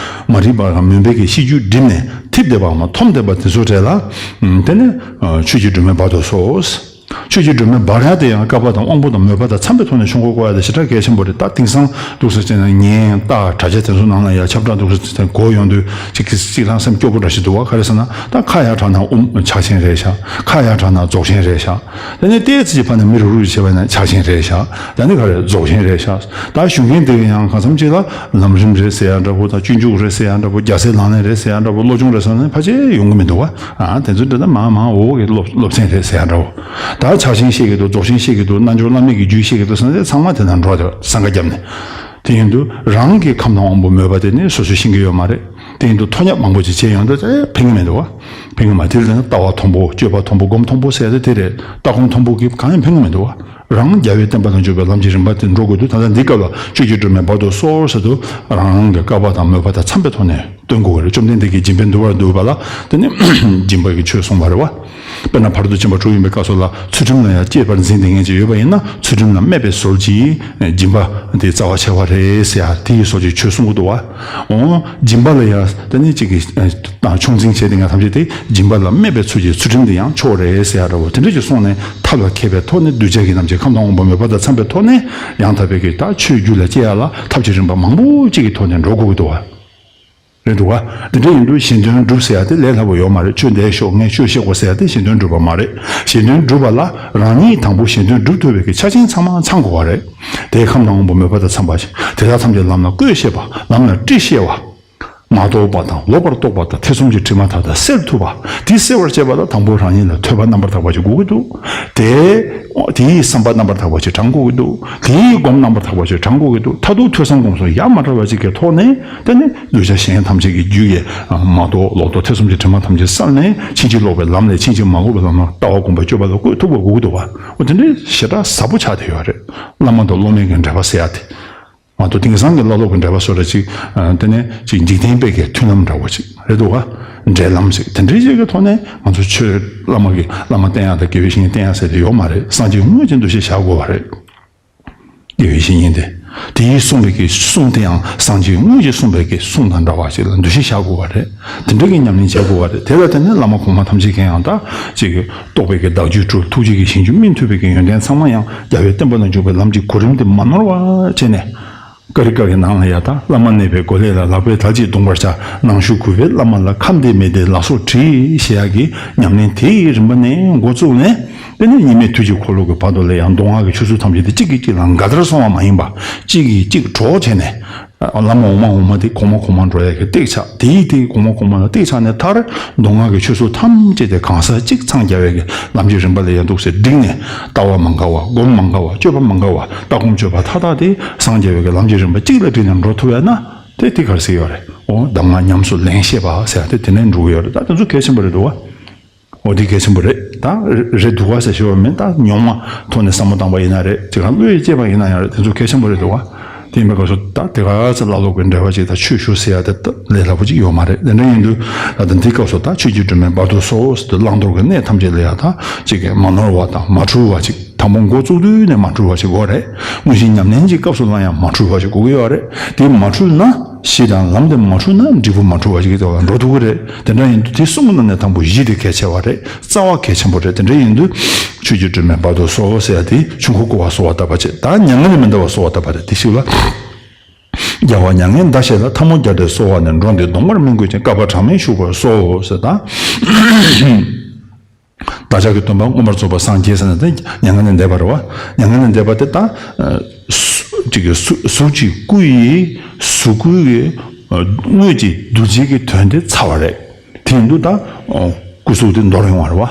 མ་རིག་པ་དང་མུན་པའི་གི་གཤིས་རྒྱུད་བསྒྲིབས་ནས་འཐིབས་བསྡད་པ་མ་འཐོམས་བསྡད་པ་དེ་ཚོ་གྲས་ལ། དེ་ནི་ཆོས་ཀྱི་སྒྲོན་མེ་བར་དུ་གསོལ། ཆོས་ཀྱི་སྒྲོན་མེ་འབར་ཡ་དེ་ཡང་བསྐལ་པ་དང་དབང་པོ་དང་མོས་པ་དང་འཚམས་པའི་ཐོག་ནས་ཆོས་འཁོར་བསྐོར་ཡ་དེ་ཞེ་དྲག་གལ་ཆེན་པོ་རེད། ད་དེང་སང་འདུག་ཟེར་བྱས་ན་བརྙན་དང་དྲ་རྒྱ་དེ་ཚོ་ནང་ལ་ཡ་ཁྱབ་བསྒྲགས་འདུག་ཟེར་བྱས་ན་གོ་ཡོང་དུས་ཅིག་གིས་ཅིག་རང་སེམས་སྐྱོ་པོ་འདྲ་ཞིག་འདུག་བ། ག་རེ་ཟེར་ན་ད་ཁ་ཡར་དྲངས་ན་དབུ་ཕྱག་ཆེན་རེད་ཤག་ཁ་ཡར་དྲངས་ན་རྫོགས་ཆེན་རེད་ཤག་དེ་ནས་ལྟས་ཚེ་ཕ་ནས་མི་རུག་རུག་བྱས་པ་ན་ཕྱག་ཆེན་རེད་ཤག་དེ་ནས་ག་རེ་རྫོགས་ཆེན་རེད་ཤག་ད་ཞུ་མཁན་དེ་གི་ཡང་གང་འཚམ་ཅིག་ལ་ལམ་རིམ་རེད་ཟེར་ཡ་འདྲ་པོ་དང་། སྤྱོད་འཇུག་རེད་ཟེར་ཡ་འདྲ་པོ། རྒྱལ་སྲས་ལག་ལེན་རེད་ཟེར་ཡ་འདྲ་པོ། བློ་སྦྱོང་རེད་ཟེར་ན་ཕལ་ཆེར་ཡོང་གི་མི་འདུག་བ། ཨ་དེ་ཚོ་འདྲ་ན་མང་མང་འོ་གི་སློབ་སློབ་ཚན་རེད་ཟེར་ཡ་འདྲ་པོ། ད་ཕྱག་ཆེན་བཤད་ཀྱི་འདུག་རྫོགས་ཆེན་བཤད་ཀྱི་འདུག་རྣལ་འབྱོར་བླ་མེད་ཀྱི་རྒྱུད་བཤད་ཀྱི་འདུག་ཟེར་ན་དེ་ཚང་མ་དེ་ན་འགྲོ་བ་དེ་སང་ག་རྒྱབ་ནས། དེ་ཡིན་དུས་རང་གི་ཁམས་དང་དབང་པོ་མོས་པ་དེ་ནི་སོ་སོས་ཤེས་ཀྱི་ཡོད་མ་རེད། དེ་ཡིན་དུས་མཐོ་རྙེད་མང་པོ་ཅིག་བྱས་ཡོང་དུས་ཨེ་ཕན་གྱི་མི་འདུག་བ། ཕན་གྱི་མ། དེ་ལ་ལྟ་བ་མཐོན་པོ། སྤྱོད་པ་མཐོན་པོ། སྒོམ་མཐོན་པོ་ཟེར་ཡ་དེ་དེ་རེད། ལྟ་སྒོམ་མཐོན་པོ་གིས་གང་ཡང་ཕན་གྱི་མི་འདུག་བ། རང་རྒྱལ་བའི་བསྟན་པ་ལ་འཇུག་པའི་ལམ་གྱི་རིམ་པ་དེ་འགྲོ་དགོས་དུས། ད་ལྟ་འདི་སྐབས་ལ་ཆོས་ཀྱི་སྒྲོན་མེ་བར་དུ་གསོལ་ཟེར་དུས་རང་རང་གི་བསྐལ་པ་དང་མོས་པ་དང་འཚམས་པའི་ཐོག་ནས་སྟོན་དགོས་ཀྱི་རེད། བཅོམ་ལྡན་འདས་ཀྱིས་སྦྱིན་པས་འདུལ་བར་འདུག་པ་ལ་དེ་ནི་སྦྱིན་པ་གི་ཆོས་གསུངས་པ་རེད་བ། དཔེར་ན་བར་དུ་གཅིག་པ་དྲུག་ཡིན་པའི་སྐབས་སུ་ལ་ཚུལ་ཁྲིམས་ལ་ཡང་གཅེས་པར་འཛིན་བསྡད་མཁན་ཅིག་ཡོད་པ་ཡིན་ན། ཚུལ་ཁྲིམས་ལ་སྨད་པའི་ཟོལ་གྱིས་སྦྱིན་པ་དེ་རྩ་བ་ཆེ་བ་རེད་ཟེར་ཡ་དེ་ཡི་ཟོལ་གྱི་ཆོས་གསུང་གི་འདུག་བ། འོ་སྦྱིན་པ་ལ་ཡང་དེ་ནི་གཅིག་གིས་ཨ་ཆུང་འཛིན་བྱས་བསྡད་མཁན་ཐམས་ཅད་དེ་སྦྱིན་པ་ལ་སྨད་པའི་ཚུལ་གྱིས་ཚུལ་ཁྲིམས་དེ་ཡང་ཕྱོགས་རེད་ཟེར་ཡ་འདྲ་བོ་དེ་འདྲ་ཅིག་གསུངས་ནས། ཐབས་ལ་མཁས་པའི་ཐོག་ནས་གདུལ་བྱ་གི་རྣམས་ཀྱི་ཁམས་དང་དབང་པོ་མོས་པ་དང་འཚམས་པའི་ཐོག་ནས་ཡང་དག་པའི་གི་ད་ཆོས་རྒྱུད་ལ་སྐྱེ་ཡ་ལ་ཐབས་ཀྱི་རིམ་པ་མང་པོ་གཅིག་གི་ཐོག་ནས་འགྲོ་དགོས་ཀྱི་འདུག་བ། རེད་འདུག་བ། འདི་འདྲ་ཡིན་དུས་གཞན་དོན་སྒྲུབ་ཟེར་ཡ་དེ་ལས་སླ་པོ་ཡོད་མ་རེད། ཆོས་འདི་ཤོག་ངས་ཆོས་བཤད་དགོས་ཟེར་ཡ་དེ་གཞན་དོན་སྒྲུབ་པ་མ་རེད། གཞན་དོན་སྒྲུབ་པ་ལ་རང་ཉིད་དང་པོ་གཞན་དོན་སྒྲུབ་ཐུབ་པའི་གི་ཆ་རྐྱེན་ཚང་མ་ཚང་དགོས་པ་རེད། དེའི་ཁམས་དང་དབང་པོ་མོས་པ་དང་འཚམས་པ་ཞིག་དེ་དག་ཐམས་ཅད་ལམ་ལ་བཀོད་ཤེས་པ། ལམ་ལ་དཀྲི་ཤེས་པ། མ་རྟོགས་པ་དང་ལོག་པར་རྟོག་པ་དང་ཐེ་ཚོམ་གྱི་དྲི་མ་དག་དང་སེལ་ཐུབ་པ། དེ་སེལ་བར་བྱེད་པ་ལ་དང་པོ་རང་ཉིད་ལ་ཐོས་པ་རྣམ་པར་དག་པ་ཞིག་དགོས་ཀྱི་འདུག་དེ་དེའི་བསམ་པ་རྣམ་པར་དག་པ་ཞིག་དྲང་དགོས་ཀྱི་འདུག་དེའི་སྒོམ་རྣམ་པར་དག་པ་ཞིག་དྲང་དགོས་ཀྱི་འདུག་མཐར་ཐུག་ཐོས་བསམ་སྒོམ་གསུམ་ཡ་མ་བྲལ་བ་ཞིག་གི་ཐོག་ནས་དེ་ནི་གདུལ་བྱ་གཞན་ཐམས་ཅད་ཀྱི་རྒྱུད་ཀྱི་མ་རྟོགས་ལོག་རྟོག་ཐེ་ཚོམ་གྱི་དྲི་མ་ཐམས་ཅད་བསལ་ནས་ཕྱིན་ཅི་ལོག་པའི་ལམ་ལས་ཕྱིན་ཅི་མ་ལོག་པའི་ལམ་ལ་ལྟ་བ་སྒོམ་པ་སྤྱོད་པ་ལ་བཀོད་ཐུབ་པ་དགོས་ཀྱི་འདུག་བ། འོ་དེ་འདྲའི་ཞེ་དྲག་ཟབ་པོ་ཆགས་བསྡད་ཡོད་རེད། བླ་མ་དང་སློབ་མའི་གི་འབྲེལ་བ་ཟེར་ཡ་དེ། མ་གཏོགས་དེང་སང་གི་བླ་སློབ་ཀྱི་འབྲེལ་བ་བཟོ་འདྲ་ཅིག་ཨ་དེ་ནས་ཅིག་འཇིག་རྟེན་པའི་གི་མཐུན་ལམ་འདྲ་བོ་ཅིག་རེད་འདུག་ག་འབྲེལ་ལམ་ཟེར་དེ་འདྲའི་ཅིག་གི་ཐོག་ནས་ང་ཚོ་ཆོས་བླ་མ་གི་བླ་མ་བསྟེན་ཡག་དང་དགེ་བའི་བཤེས་གཉེན་བསྟེན་ཡག་ཟེར་དེ་ཡོད་མ་རེད། སངས་རྒྱས་དངོས་ཀྱི་འདུ་ཤེས་བཞག་དགོས་པ་རེད། དགེ་བའི་བཤེས་གཉེན་དེ། དེ་ཡིས་གསུངས་པའི་གི་གསུང་དེ་ཡང་སངས་རྒྱས་དངོས་ཀྱིས་གསུངས་པའི་གི་གསུང་དང་འདྲ་བ་ཞིག་ལ་འདུ་ཤེས་བཞག་དགོས་པ་རེད། དེ་འདྲ་གི་ཉམས་ལེན་བྱེད་དགོས་པ་རེད། དེ་ལ་བརྟེན་ནས་བླ་མ་གོང་མ་ཐམས་ཅད་ཀྱིས་ཡང་ད་ཅིག་རྟོགས་པའི་གི་བདག་རྒྱུད་གྲོལ། ཐུགས་རྗེ་གི་ཞིང་བཅུ་སྨིན་ཐུབ་པའི་གི་ཡོན་ཏན་ཚང་མ་ཡང་རྒྱལ་བའི་བསྟན་པ་ལ་འཇུག་པའི་ལམ་གྱི་གོ་རིམ་དེ་མ་ནོར་བ་བྱས་ནས། ཀ་རི་ཀ་རི་ནང་ལ་ཡ་ད་བླ་མ་གནས་པའི་སྒོ་ལས་ལ་ལག་པས་དལ་གྱིས་བརྡུངས་པར་བྱ། ནང་ཞུགས་གུས་པས་བླ་མ་ལ། ཁམས་བདེ་མི་བདེ་ལ་སོགས་དྲིས། ཞེས་ཡག་གི་ཉམས་ལེན་དེའི་རིམ་པ་ནས་འགོ་བཙུགས་ནས། དེ་ནས་གཉིས་མེད་ཐུགས་ཀྱི་འཁོར་ལོ་གི་བར་དུ་ལ་ཡང་མདོ་སྔགས་ཀྱི་ཆོས་ཚུལ་ཐམས་ཅད་དེ་གཅིག་གིས་གཅིག་ལ་འགལ་ཟླར་སོང་བ་མ་ཡིན་པ། གཅིག་གིས་གཅིག་གྲོགས་བྱས་ནས། བླ་མ་འོག་མ་འོག་མ་དེ་གོང་མ་གོང་མ་འགྲོ་ཡག་གི་སྟེགས་ཆགས། དེ་ཡིས་དེ་གོང་མ་གོང་མ་ལ་སྟེགས་ཆགས་ནས་མཐར་མདོ་སྔགས་ཀྱི་ཆོས་ཚུལ་ཐམས་ཅད་དེ་གང་ཟག་གཅིག་འཚང་རྒྱ་བའི་གི་ལམ་གྱི་རིམ་པ་ལ་ཡང་འདུག་སེ་བསྒྲིགས་ནས། ལྟ་བ་མ་འགལ་བ། སྒོམ་མ་འགལ་བ། སྤྱོད་པ་མ་འགལ་བ། ལྟ་སྒོམ་སྤྱོད་པ་མཐའ་དག་དེ་འཚང་རྒྱ་བའི་གི་ལམ་གྱི་རིམ་པ་གཅིག་ལ་བསྒྲིགས་ནས་འགྲོ་ཐུབ་ཡ་ན། དེ་དེ་ག་རེ་ཟེར་ཡོད་རེད། འོ་གདམས་ངག་ཉམས་སུ་ལེན་ཤེས་པ་ཟེར་ཡ་དེ་དེ་ནས་འགྲོ་གི་ཡོད་རེད། ད་དེ་ཚོ་གལ་ཆེན་པོ་རེད་འདུག་བ། འོ་དེ་གལ་ཆེན་པོ་རེད། ད་རེད་འདུག་བ་ཟེར་ཞུ་བ་མིན། ད་རྙོག་མ་ཐོག་ནས་བསམ་བློ་བཏང་བ་ཡིན་ན་རེད། ཅིག་གང་བློ་ཡིས་བསྐྱེད་པ་ཡིན་ན་ཡང་རེད། དེ་ཚོ་གལ་ཆེན་པོ་རེད་འདུག་བ། དེ་ཡིན་པའི་སྐབས་སུ་ད་དེ་ག་ཚོད་བླ་སློབ་ཀྱི་འབྲེལ་བ་ཅིག་དང་ཆོས་ཞུ་ཟེར་ཡ་དེ་ད་ལས་སླ་པོ་ཅིག་ཡོད་མ་རེད། དེ་འདྲ་ཡིན་དུས་ད་ལྟ་འདིའི་སྐབས་སུ་ད་ཆོས་ཀྱི་སྒྲོན་མེ་བར་དུ་གསོལ་ཟེར་དུས་བླང་དོར་གྱི་གནས་ཐམས་ཅད་ལ་ཡང་ད་ཅིག་གི་མ་ནོར་བ་དང་མ་འཁྲུལ་བ་ཅིག་དང་པོ་འགོ་བཙུགས་དུས་ནས་མ་འཁྲུལ་བ་ཞིག་དགོས་རེད། དངོས་གཞི་ཉམས་ལེན་གྱི་སྐབས་སུ་ལ་ཡང་མ་འཁྲུལ་བ་ཞིག་དགོས་ཀྱི་ཡོད་རེད། དེ་མ་འཁྲུལ་ན་གཞི་དང་ལམ་དེ་མ་འཁྲུལ་ན་འབྲས་བུ་མ་འཁྲུལ་བ་ཞིག་གི་ཐོག་ལ་འགྲོ་ཐུབ་ཀྱི་རེད། དེ་འདྲ་ཡིན་དུས་དེ་གསུམ་གྱི་ནང་ནས་དང་པོ་གཞི་དེ་གལ་ཆེ་བ་རེད། རྩ་བ་གལ་ཆེན་པོ་རེད། དེ་འདྲ་ཡིན་དུས་ཆོས་ཀྱི་སྒྲོན་མེ་བར་དུ་གསོལ་ཟེར་ཡ་དེ་ཆོས་འཁོར་བསྐོར་བ་གསོལ་བ་བཏབ་པ་བྱེད། ད་མྱ་ངན་ལས་མི་འདའ་བར་གསོལ་བ་བཏབ་པ་རེད། དེ་ཞིག་ལ། རྒྱལ་བ་མྱ་ངན་འདའ་ཞེས་ལ། ཐལ་མོ་སྦྱར་ཏེ་གསོལ་བ་ནི། འགྲོ་འདི་ལྡོག་པར་སྨིན་དགོས་ཀྱི། བསྐལ་པ་གྲངས་མེད་བཞུགས་པར་གསོལ་ཟེར་ད། བདག་ཅག་གི་སྟོན་པ་མངོན་པར་རྫོགས་པར་སངས་རྒྱས་ཟེར་ན་དེ་མྱ་ངན་ལས་འདས་པ་རེད་བ། མྱ་ངན་ལས་འདས་པ་དེ་ད་ཨ་སུ་ཅིག་གི་གཟུ་གཟུགས་ཀྱི་སྐུ་ཡི་གཟུགས་སྐུའི་གི་ཨ་དངོས་ཀྱི་གདུལ་བྱའི་གི་དོན་དེ་ཚར་བ་རེད། དེ་ཡིན་དུས་ད་ཨ་སྐུ་གཟུགས་དེ་འདོར་ཡོང་བ་རེད་བ།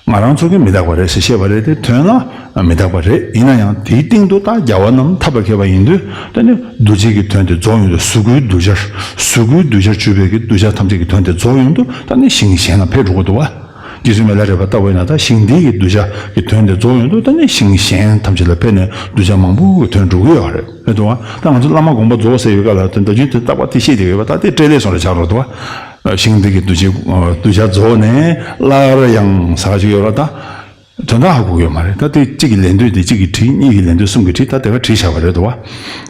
ང་རང་ཚོ་གིས་མི་རྟག་པ་རེད་ཟེར་བཤད་པ་རེད་དེ། དོན་ལ་མི་རྟག་པ་རེད། ཡིན་ན་ཡང་དེའི་སྟེང་དུ་ད་རྒྱལ་བ་རྣམས་ཐབས་ལ་མཁས་པ་ཡིན་དུས་ད་ནི་གདུལ་བྱའི་གི་དོན་དེ་རྫོགས་ཡོང་དུས། གཟུགས་སྐུའི་གདུལ་བྱར་གཟུགས་སྐུའི་གདུལ་བྱར་གྱུར་པའི་གི་གདུལ་བྱ་ཐམས་ཅད་ཀྱི་དོན་དེ་རྫོགས་ཡོང་དུས་ད་ནི་ཞིང་གཞན་ལ་ཕེབས་འགྲོ་གི་འདུག་བ། རྗེ་བཙུན་མི་ལ་རས་པ་ལྟ་བུ་ཡིན་ན་ད་ཞིང་འདི་གི་གདུལ་བྱ་གི་དོན་དེ་རྫོགས་ཡོང་དུས་ད་ནི་ཞིང་གཞན་ཐམས་ཅད་ལ་ཕེབས་ནས་གདུལ་བྱ་མང་པོ་གི་དོན་འགྲུབ་ཀྱི་ཡོད་རེད། རེད་འདུག་བ། ད་ང་ཚོ་བླ་མ་དགོངས་པ་རྫོགས་ཟེར་བའི་སྐབས་ལ་དོན་དག་རྒྱུན་དུ་རྟག་པ་དེ་བཤད་བསྡད་ཡོད་པ། ད་དེ་སྤྲེལ་ལད་སོང་རེད་ཆགས་འགྲོ་འདུག་བ། ཞིང་འདི་གི་གདུལ་བྱའི་གདུལ་བྱ་རྫོགས་ནས་སླར་ཡང་ཟེར་གྱི་ཡོད་ར། ད་དོན་དག་ཧ་གོ་གི་ཡོད་མ་རེད། ད་དེ་གཅིག་གི་ལན་ལྡོན་དེ་གཅིག་གིས་བྲིས། གཉིས་ཀྱི་ལན་ལྡོན་གསུམ་གྱིས་བྲིས། ད་དེ་ག་བྲིས་བཞག་པ་རེད་འདུག་བ།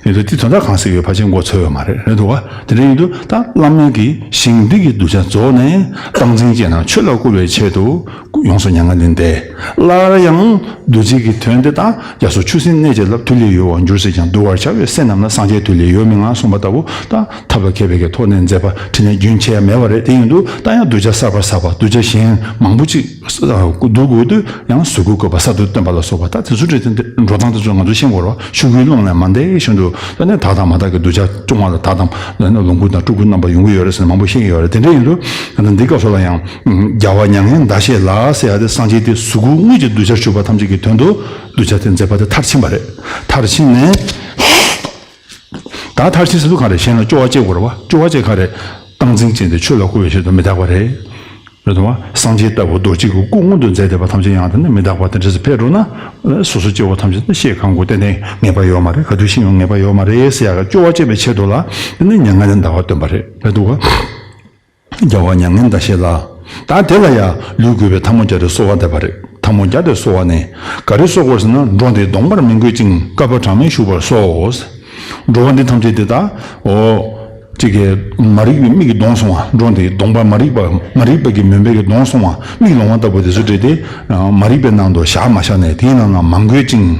ཡིན་དུས་དེ་དོན་དག་གང་ཟེར་ཡོད་ཕལ་ཆེར་མགོ་ཚོས་ཡོད་མ་རེད། རེད་འདུག་བ། དེ་འདྲ་ཡིན་དུས་ད་བླ་མ་གིས་ཞིང་འདི་གི་གདུལ་བྱ་རྫོགས་ནས་སྟངས་འཛིན་བྱས་ན་ཆོས་ལ་བསྐུལ་བའི་ཆེད་དུ་ཡོངས་སུ་མྱ་ངན་ལས་འདས། སླར་ཡང་གདུལ་བྱའི་གི་དོན་དེ་དག་རྒྱ་མཚོ་ཆུ་སྲིན་གནས་བཅས་ལ་དུས་ལས་ཡོལ་བར་འགྱུར་ཟེར་ཀྱང་། གདུལ་བར་བྱ་བའི་སེམས་རྣམས་ལ་སངས་རྒྱས་དུས་ལས་ཡོལ་མི་མངའ་གསུངས་པ་ལྟ་བུ། ད་ཐབས་ལ་མཁས་པའི་གི་ཐོག་ནས་མཛད་པ་དྲིན་ལན་རྒྱུན་ཆད་ཡ་མེད་པ་རེད། དེ་ཡིན་དུས་ད་ཡང་གདུལ་བྱ་གསར་པ་གསར་པ་གདུལ་བྱ་གཞན་མང་པོ་ཅིག་གདུལ་དགོས་དུས་ཡང་གཟུགས་སྐུའི་བཀོད་པ་གསར་དུ་སྟོན་པ་ལ་སོགས་པ། ད་དེ་ཚོ་འདྲ་དེ་འདྲ་འགྲོ་སྟངས་དེ་ཚོ་ང་ཚོ་ཤེས་དགོས་རེད་བ། ཆོས་སྐུའི་ཀློང་ནས་མ་འདས་བཞིན་དུ་ད་ནི་དག་དང་མ་དག་གི་གདུལ་བྱ་བཅོ་ལྔ་ལ་དག་དང་ད་ནི་ལོངས་སྐུ་དང་སྤྲུལ་སྐུ་རྣམ་པ་ཡོང་གི་ཡོད་རེད་ཟེར་ནས་མང་པོ་བཤད་ཀྱི་ཡོད་རེད། དེ་འདྲ་ཡིན་དུས་ད་ལྟ་འདི་སྐབས་སུ་ལ་ཡང་རྒྱལ་བ་མྱ་ངན་འདའ་ཞེས་ལ་ཟེར་ཡ་དེ་སངས་རྒྱས་དེ་གཟུགས་སྐུ་དངོས་ཀྱི་གདུལ་བྱར་གྱུར་པ་ཐམས་ཅད་ཀྱི་དོན་དུ་གདུལ་བྱ་དེ་མཛད་པ་དེ་མཐར་ཕྱིན་པ་རེད། མཐར་ཕྱིན་ནས། ད་མཐར་ཕྱིན་ཟེར་དུས་གང་རེད། གཞན་ལ་སྐྱོ་བ་སྐྱེ་དགོས་རེད་བ། སྐྱོ་བ་སྐྱེ་གང་རེད། སྟངས་འཛིན་ཅན་དེ་ཆོས་ལ་བསྐུལ་བའི་ཆེད་དུ་མི་རྟག་པ་རེད། རེད་དོ། སངས་རྒྱས་ལྟ་བུ་རྡོ་རྗེ་གི་སྐུ་མངོན་དུ་མཛད་བསྡད་པ་ཐམས་ཅད་ཡང་དེ་ནི་མི་རྟག་པ་དེ་འདྲ་ཞིག་ཕེབས་འགྲོ་ན། སོ་སོ་སྐྱེ་བོ་ཐམས་ཅད་ནི་ཤེས་གང་དགོས། ཏན་ཏན་ངེས་པ་ཡོད་མ་རེད། ག་དུས་ཤི་ཡོང་ངེས་པ་ཡོད་མ་རེད་ཟེར་ཡག་གི་སྐྱོ་བ་སྐྱེ་བའི་ཆེད་དུ་ལ་དེ་ནི་མྱ་ངན་ལས་འདའ་བ་སྟོན་པ་རེད། རེད་འདུག་ག་རྒྱལ་བ་མྱ་ངན་འདའ་ཞེས་ལ། ད་དེ་ལ་ཡང་ལུས་གུས་པའི་ཐལ་མོ་སྦྱར་ཏེ་གསོལ་བ་འདེབས་པ་རེད། ཐལ་མོ་སྦྱར་ཏེ་གསོལ་བ་ནི། ག་རེ་གསོལ་དགོས་ཟེར་ན། འགྲོ་འདི་ལྡོངས་པར་མི་འགྱུར་ཅིང་། བསྐལ་པ་གྲངས་མེད་བཞུགས་པར་གསོལ། འགྲོ་བ་འདི་ཐམས་ཅད་དེ་དག་འོ། གཅིག་གི་མ་རིག་པའི་མིག་གིས་ལྡོངས་སོང་བ། འགྲོ་འདི་ལྡོངས་པ་མ་རིག་པ། མ་རིག་པ་གི་མུན་པའི་གིས་ལྡོངས་སོང་བ། མིག་ལོང་བ་ལྟ་བུ་དེ་ཚོ་བྲིས་ཏེ། མ་རིག་པའི་ནང་དུ་བཞག་མ་བཞག་ནས་དེའི་ནང་ན་མ་འགོས་ཅིང་།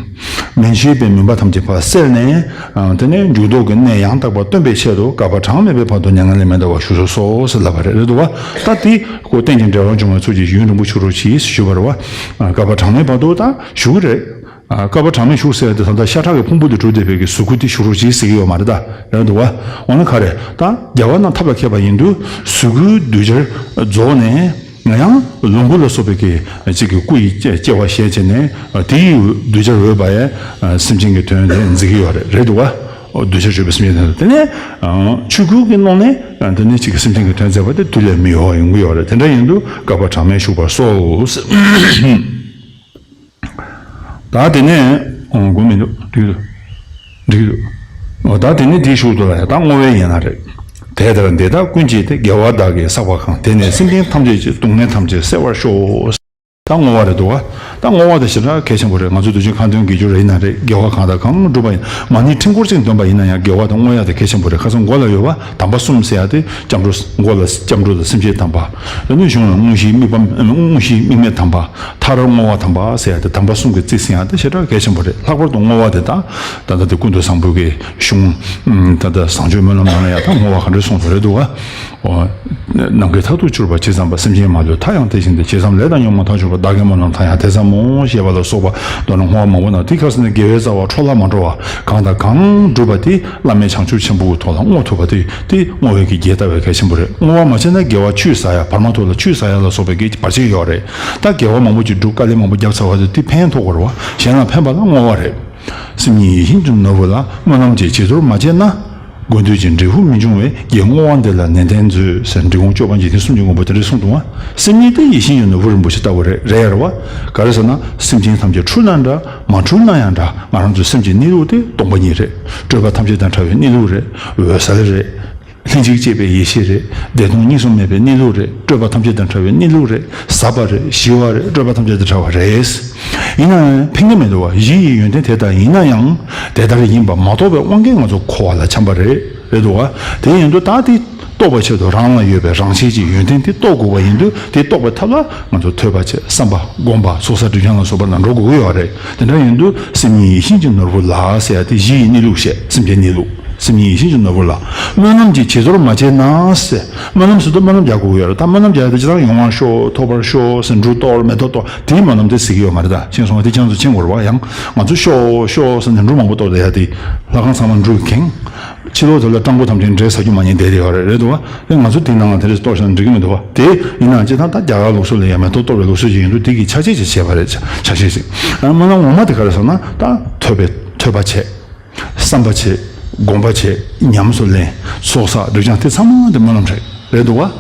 མུན་ཆད་པའི་མུན་པ་ཐམས་ཅད་ཕར་བསལ་ནས། དེ་ནས་འཇུག་ལྡོག་གི་གནས་ཡང་དག་པ་སྟོན་པའི་ཆེད་དུ་བསྐལ་པ་གྲངས་མེད་པའི་བར་དུ་མྱ་ངན་ལས་མི་འདའ་བར་བཞུགས་གསོལ་ཟེར་ལབ་པ་རེད། རེད་འདུག་བ། ད་དེ་ཁོ་རྟེན་ཅིང་འབྲེལ་བར་འབྱུང་བའི་ཚོགས་ཀྱིས་ཡུན་རིང་པོ་བཞུགས་རོགས་གྱིས་ཞུས་པ་རེད་བ། བསྐལ་པ་གྲངས་མེད་བར་དུ་ད་བཞུགས་ཀྱི་རེད། བསྐལ་པ་གྲངས་མེད་བཞུགས་ཟེར་ཏེ་ད་ལྟ་ཤ་ཁྲག་གི་ཕུང་པོ་དེ་གྲུབ་བསྡད་པའི་གི་གཟུགས་སྐུ་དེ་བཞུགས་རོགས་གྱིས་ཟེར་གྱི་ཡོད་མ་རེད་ད། རེད་འདུག་བ། འོ་ན་ག་རེ། ད་རྒྱལ་བ་རྣམས་ཐབས་ལ་མཁས་པ་ཡིན་དུས་གཟུགས་སྐུའི་གདུལ་བྱར་རྫོགས་ནས། ང་ཡང་ལོངས་སྐུ་ལ་སོགས་པའི་གི་གཅིག་གི་སྐུ་ཡི་སྐྱེ་བ་བཞེས་བྱས་ནས་དེ་ཡི་གདུལ་བྱར་འོས་པ་ཡང་སེམས་ཅན་གྱི་དོན་དེ་མཛད་ཀྱི་ཡོད་རེད། རེད་འདུག་བ། གདུལ་བྱར་གྱུར་པའི་སེམས་ཅན་དེ་ནི་ཆོས་སྐུ་གི་ནང་ནས་དེ་ནི་གཅིག་གི་སེམས་ཅན་གྱི་དོན་མཛད་པ་དེ་དུས་ལས་མི་ཡོལ་བ་ཡོང་གི་ཡོད་རེད། དེ་འདྲ་ཡིན་དུས་བསྐལ་པ་གྲངས་མེད་བཞུགས་པར་གསོལ། ད་དེ་ནས་ཨང་དགོངས་མི་འདུག་འགྲིག་འདུག་འགྲིག་འདུག་འོ་ད་དེ་ནས་དེའི་གཞུག་ཏུ་ལ་ཡང་ད་བསྔོ་བའི་ཡན་ལག་རེད། དེ་ལྟར་འདི་དག་ཀུན་བྱས་ཏེ། རྒྱལ་བ་བདག་གིས་བསགས་པ་གང་། དེས་ནི་སེམས་ཅན་ཐམས་ཅད་ཀྱི། སྡུག་བསྔལ་ཐམས་ཅད་བསལ་བར་ཤོག་ད་བསྔོ་བ་རེད་འདུག་བ། ད་བསྔོ་བ་དེ་ཞེ་དྲག་གལ་ཆེན་པོ་རེད། ང་ཚོ་དུས་ཆེན་ཁ་འདོན་དགེ་སྦྱོར་རེད་ན་རེད། དགེ་བ་གང་དང་གང་བསྒྲུབས་པ་ཡིན། མ་ཎི་ཕྲེང་སྐོར་ཅིག་འདོན་པ་ཡིན་ན་ཡང་དགེ་བ་དང་བསྔོ་བ་དེ་གལ་ཆེན་པོ་རེད། ཁ་སང་མགོ་ལ་ཡོད་པ་དམ་པ་གསུམ་ཟེར་ཡ་དེ་སྐྱབས་འགྲོ། མགོ་ལ་སྐྱབས་འགྲོ་དང་སེམས་བསྐྱེད་དམ་པ། དེ་ནས་གཞུང་ལ་དངོས་གཞིའི་དམིགས་པ། དངོས་གཞིའི་དམིགས་མེད་དམ་པ། མཐར་བསྔོ་བ་དམ་པ་ཟེར་ཡ་དེ་དམ་པ་གསུམ་གྱིས་རྩིས་ཟིན་ཡ་དེ་ཞེ་དྲག་གལ་ཆེན་པོ་རེད། ལྷག་པར་དུ་བསྔོ་བ་དེ་དག་ད་ལྟ་དེ་ཀུན་ཏུ་བཟང་པོའི་གི་གཞུང་། ད་ལྟ་བཟང་སྤྱོད་སྨོན་ལམ་ནང་ལ་ཡ་ད་བསྔོ་བ་ག་འདྲ་གསུངས་ཡོད་རེད་འདུག་བ། ནམ་མཁའི་མཐས་གཏུགས་གྱུར་པ་ཇི་ཙམ་པ། སེམས་ཅན་མ་ལུས་མཐའ་ཡང་དེ་བཞིན་ཏེ། ཇི་ཙམ་ལས་དང་ཉོན་མོངས་མཐའ་གྱུར་པ། བདག་གི་སྨོན་ལམ་མཐའ་ཡང་དེ་ཙམ་མོ། ཞེས་པ་ལ་སོགས་པ་མདོར་ན་བསྔོ་བ་མང་པོ་ན། དེ་ཁ་སང་ནས་དགེ་བའི་རྩ་བ་འཕྲོ་བརླག་མ་འགྲོ་བ་གང་དང་གང་བསྒྲུབས་པ་དེ་བླ་མེད་བྱང་ཆུབ་ཆེན་པོའི་ཐོག་ལ་བསྔོ་ཐུབ་པ་དེ་དེ་བསྔོ་བའི་གི་རྒྱས་བཏབ་པའི་གལ་ཆེན་པོ་རེད། བསྔོ་བ་མ་བྱས་ན་དགེ་བ་ཆུད་ཟ་ཡ། བར་མ་དོ་ལ་ཆུད་ཟ་ཡ་ལ་སོགས་པའི་གི་བར་ཆད་ཡོད་རེད། ད་དགེ་བ་མང་པོ་ཅིག་བསྒྲུབས། དཀའ་ལས་མང་པོ་བརྒྱབ་ཚར་བ་དེ་དེ་ཕན་ཐོགས་དགོས་རེད་བ། གཞན་ལ་ཕན་པ་ལ་བསྔོ་བ་རེད། སེམས་ཉིད་ཡིད་བཞིན་གྱི་ནོར་བུ་ལ། སྨོན་ལམ་གྱི་བྱི་དོར་མ་བྱས་ན། དགོས་འདོད་ཀྱི་འབྲས་བུ་མི་འབྱུང་བས། རྒྱལ་བསྔོ་བ་འདི་ལ་ནན་ཏན་མཛོད། ཟེར་འབྲི་གུང་སྐྱོབ་པ་འཇིག་རྟེན་གསུམ་གྱི་མགོན་པོ་དེ་འདྲས་གསུངས་འདུག་བ། སེམས་ཉིད་དེ་ཡིད་བཞིན་གྱི་ནོར་བུ་རིན་པོ་ཆེ་ལྟ་བུ་རེད། རེད་ཡ་རེད་བ། ག་རེ་ཟེར་ན་སེམས་ཅན་ཐམས་ཅད་འཁྲུལ་ན་འདྲ་མ་འཁྲུལ་ན་ཡང་འདྲ། ང་རང་ཚོའི་སེམས་ཀྱི་གནས་ལུགས་དེ་སྟོང་པ་ཉིད་རེད། སྤྲོས་པ་ཐམས་ཅད་དང་བྲལ་བའི་གནས་ལུགས་རེད། འོད་གསལ་རེད། ལྷན་ཅིག་སྐྱེས་པའི་ཡེ་ཤེས་རེད། བདེ་སྟོང་གཉིས་སུ་མེད་པའི་གནས་ལུགས་རེད། སྤྲོས་པ་ཐམས་ཅད་དང་བྲལ་བའི་གནས་ལུགས་རེད། ཟབ་པ་རེད། ཞི་བ་རེད། སྤྲོས་པ་ཐམས་ཅད་དང་བྲལ་བ་རེད། ཡིན་ན་ཡང་ཕན་གྱི་མི་འདུག་བ། གཞི་ཡི་ཡོན་ཏན་དེ་ལྟ་ཡིན་ན་ཡང་དེ་ལྟར་ཡིན་པ་མ་རྟོགས་པའི་དབང་གིས་ང་ཚོ་འཁོར་བ་ལ་འཁྱམས་པ་རེད། རེད་འདུག་བ། དེ་ཡིན་དུས་ད་དེ་རྟོགས་པའི་ཆེད་དུ་རང་ལ་ཡོད་པའི་རང་ཆས་ཀྱི་ཡོན་ཏན་དེ་རྟོགས་དགོས་པ་ཡིན་དུས། དེ་རྟོགས་པའི་ཐབས་ལ་ང་ཚོ་ཐོས་པ་བྱེད། བསམ་པ་སྒོམ་པ། ཚོགས་བསགས་སྒྲིབ་སྦྱང་ལ་སོགས་པ་ལ་འགྲོ་དགོས་ཀྱི་ཡོད་རེད། དེ་འདྲ་ཡིན་དུས་སེམས་ཉིད་ཡིད་བཞིན་གྱི་ནོར་བུ་ལ་ཟེར་ཡ་དེ་གཞི་ཡི་གནས་ལུགས་བཤད། སེམས་ཀྱི་གནས་ལུགས། སེམས་ཉིད་ཡིད་བཞིན་གྱི་ནོར་བུ་ལ། སྨོན་ལམ་གྱི་བྱི་དོར་མ་བྱས་ན་ཟེར། སྨོན་ལམ་ཟེར་དུས་སྨོན་ལམ་རྒྱག་དགོས་ཀྱི་ཡོད་རེད། ད་སྨོན་ལམ་རྒྱག་ཡ་དེ་ཅི་ལྟར་ཡོང་བར་ཤོག་ཐོབ་པར་ཤོག་ཟེར་འབྲུ་གཏོར་མེ་ཏོག་གཏོར་དེའི་སྨོན་ལམ་དེ་ཟེར་གྱི་ཡོད་མ་རེད། ད་ཤེས་སོང་བ། དེ་ཁྱེད་ཚོ་མཁྱེན་དགོས་རེད་བ། ཡང་ང་ཚོ་ཤོག་ཤོག་ཟེར་ནས་འབྲུ་མང་པོ་གཏོར་བསྡད་ཡ་དེ་ལྷ་ཁང་ཚང་མ་འབྲུས་ཁེངས། ཕྱི་ལོགས་དེ་ལ་སྤྲང་པོ་ཐམས་ཅད་འབྲས་ཟ་རྒྱུ་མ་ཉན་བསྡད་དེ་ཡོད་རེད། རེད་འདུག་བ། དེ་ང་ཚོ་དེ་ནང་དེ་རེས་གཏོར་བཞག་ན་འགྲིག་གི་མི་འདུག་བ། དེ་ཡིན་ནའང་སྤྱིར་བཏང་ད་རྒྱ་གར་ལུགས་སྲོལ་ལ་ཡ་མེ་ཏོག་གཏོར་བའི་ལུགས་སྲོལ་ཞིག་ཡིན་དུས་དེ་གི་ཆ་ཤས་ཅིག་བྱས་པ་རེད། ཆ་ཤས་ཤིག་སྨོན་ལམ་ངོ་མ་དེ་ག་རེ་ཟེར་ན། ད་ཐོས་པའི་ཐོས་པ་བྱས། བསམ་པ་བྱས། སྒོམ་པ་བྱས། ཉམས་སུ་ལེན། ཚོགས་བསགས། སྒྲིབ་སྦྱང་དེ་ཚང་མ་དེ་སྨོན་ལམ་རེད། རེད་འདུག་བ།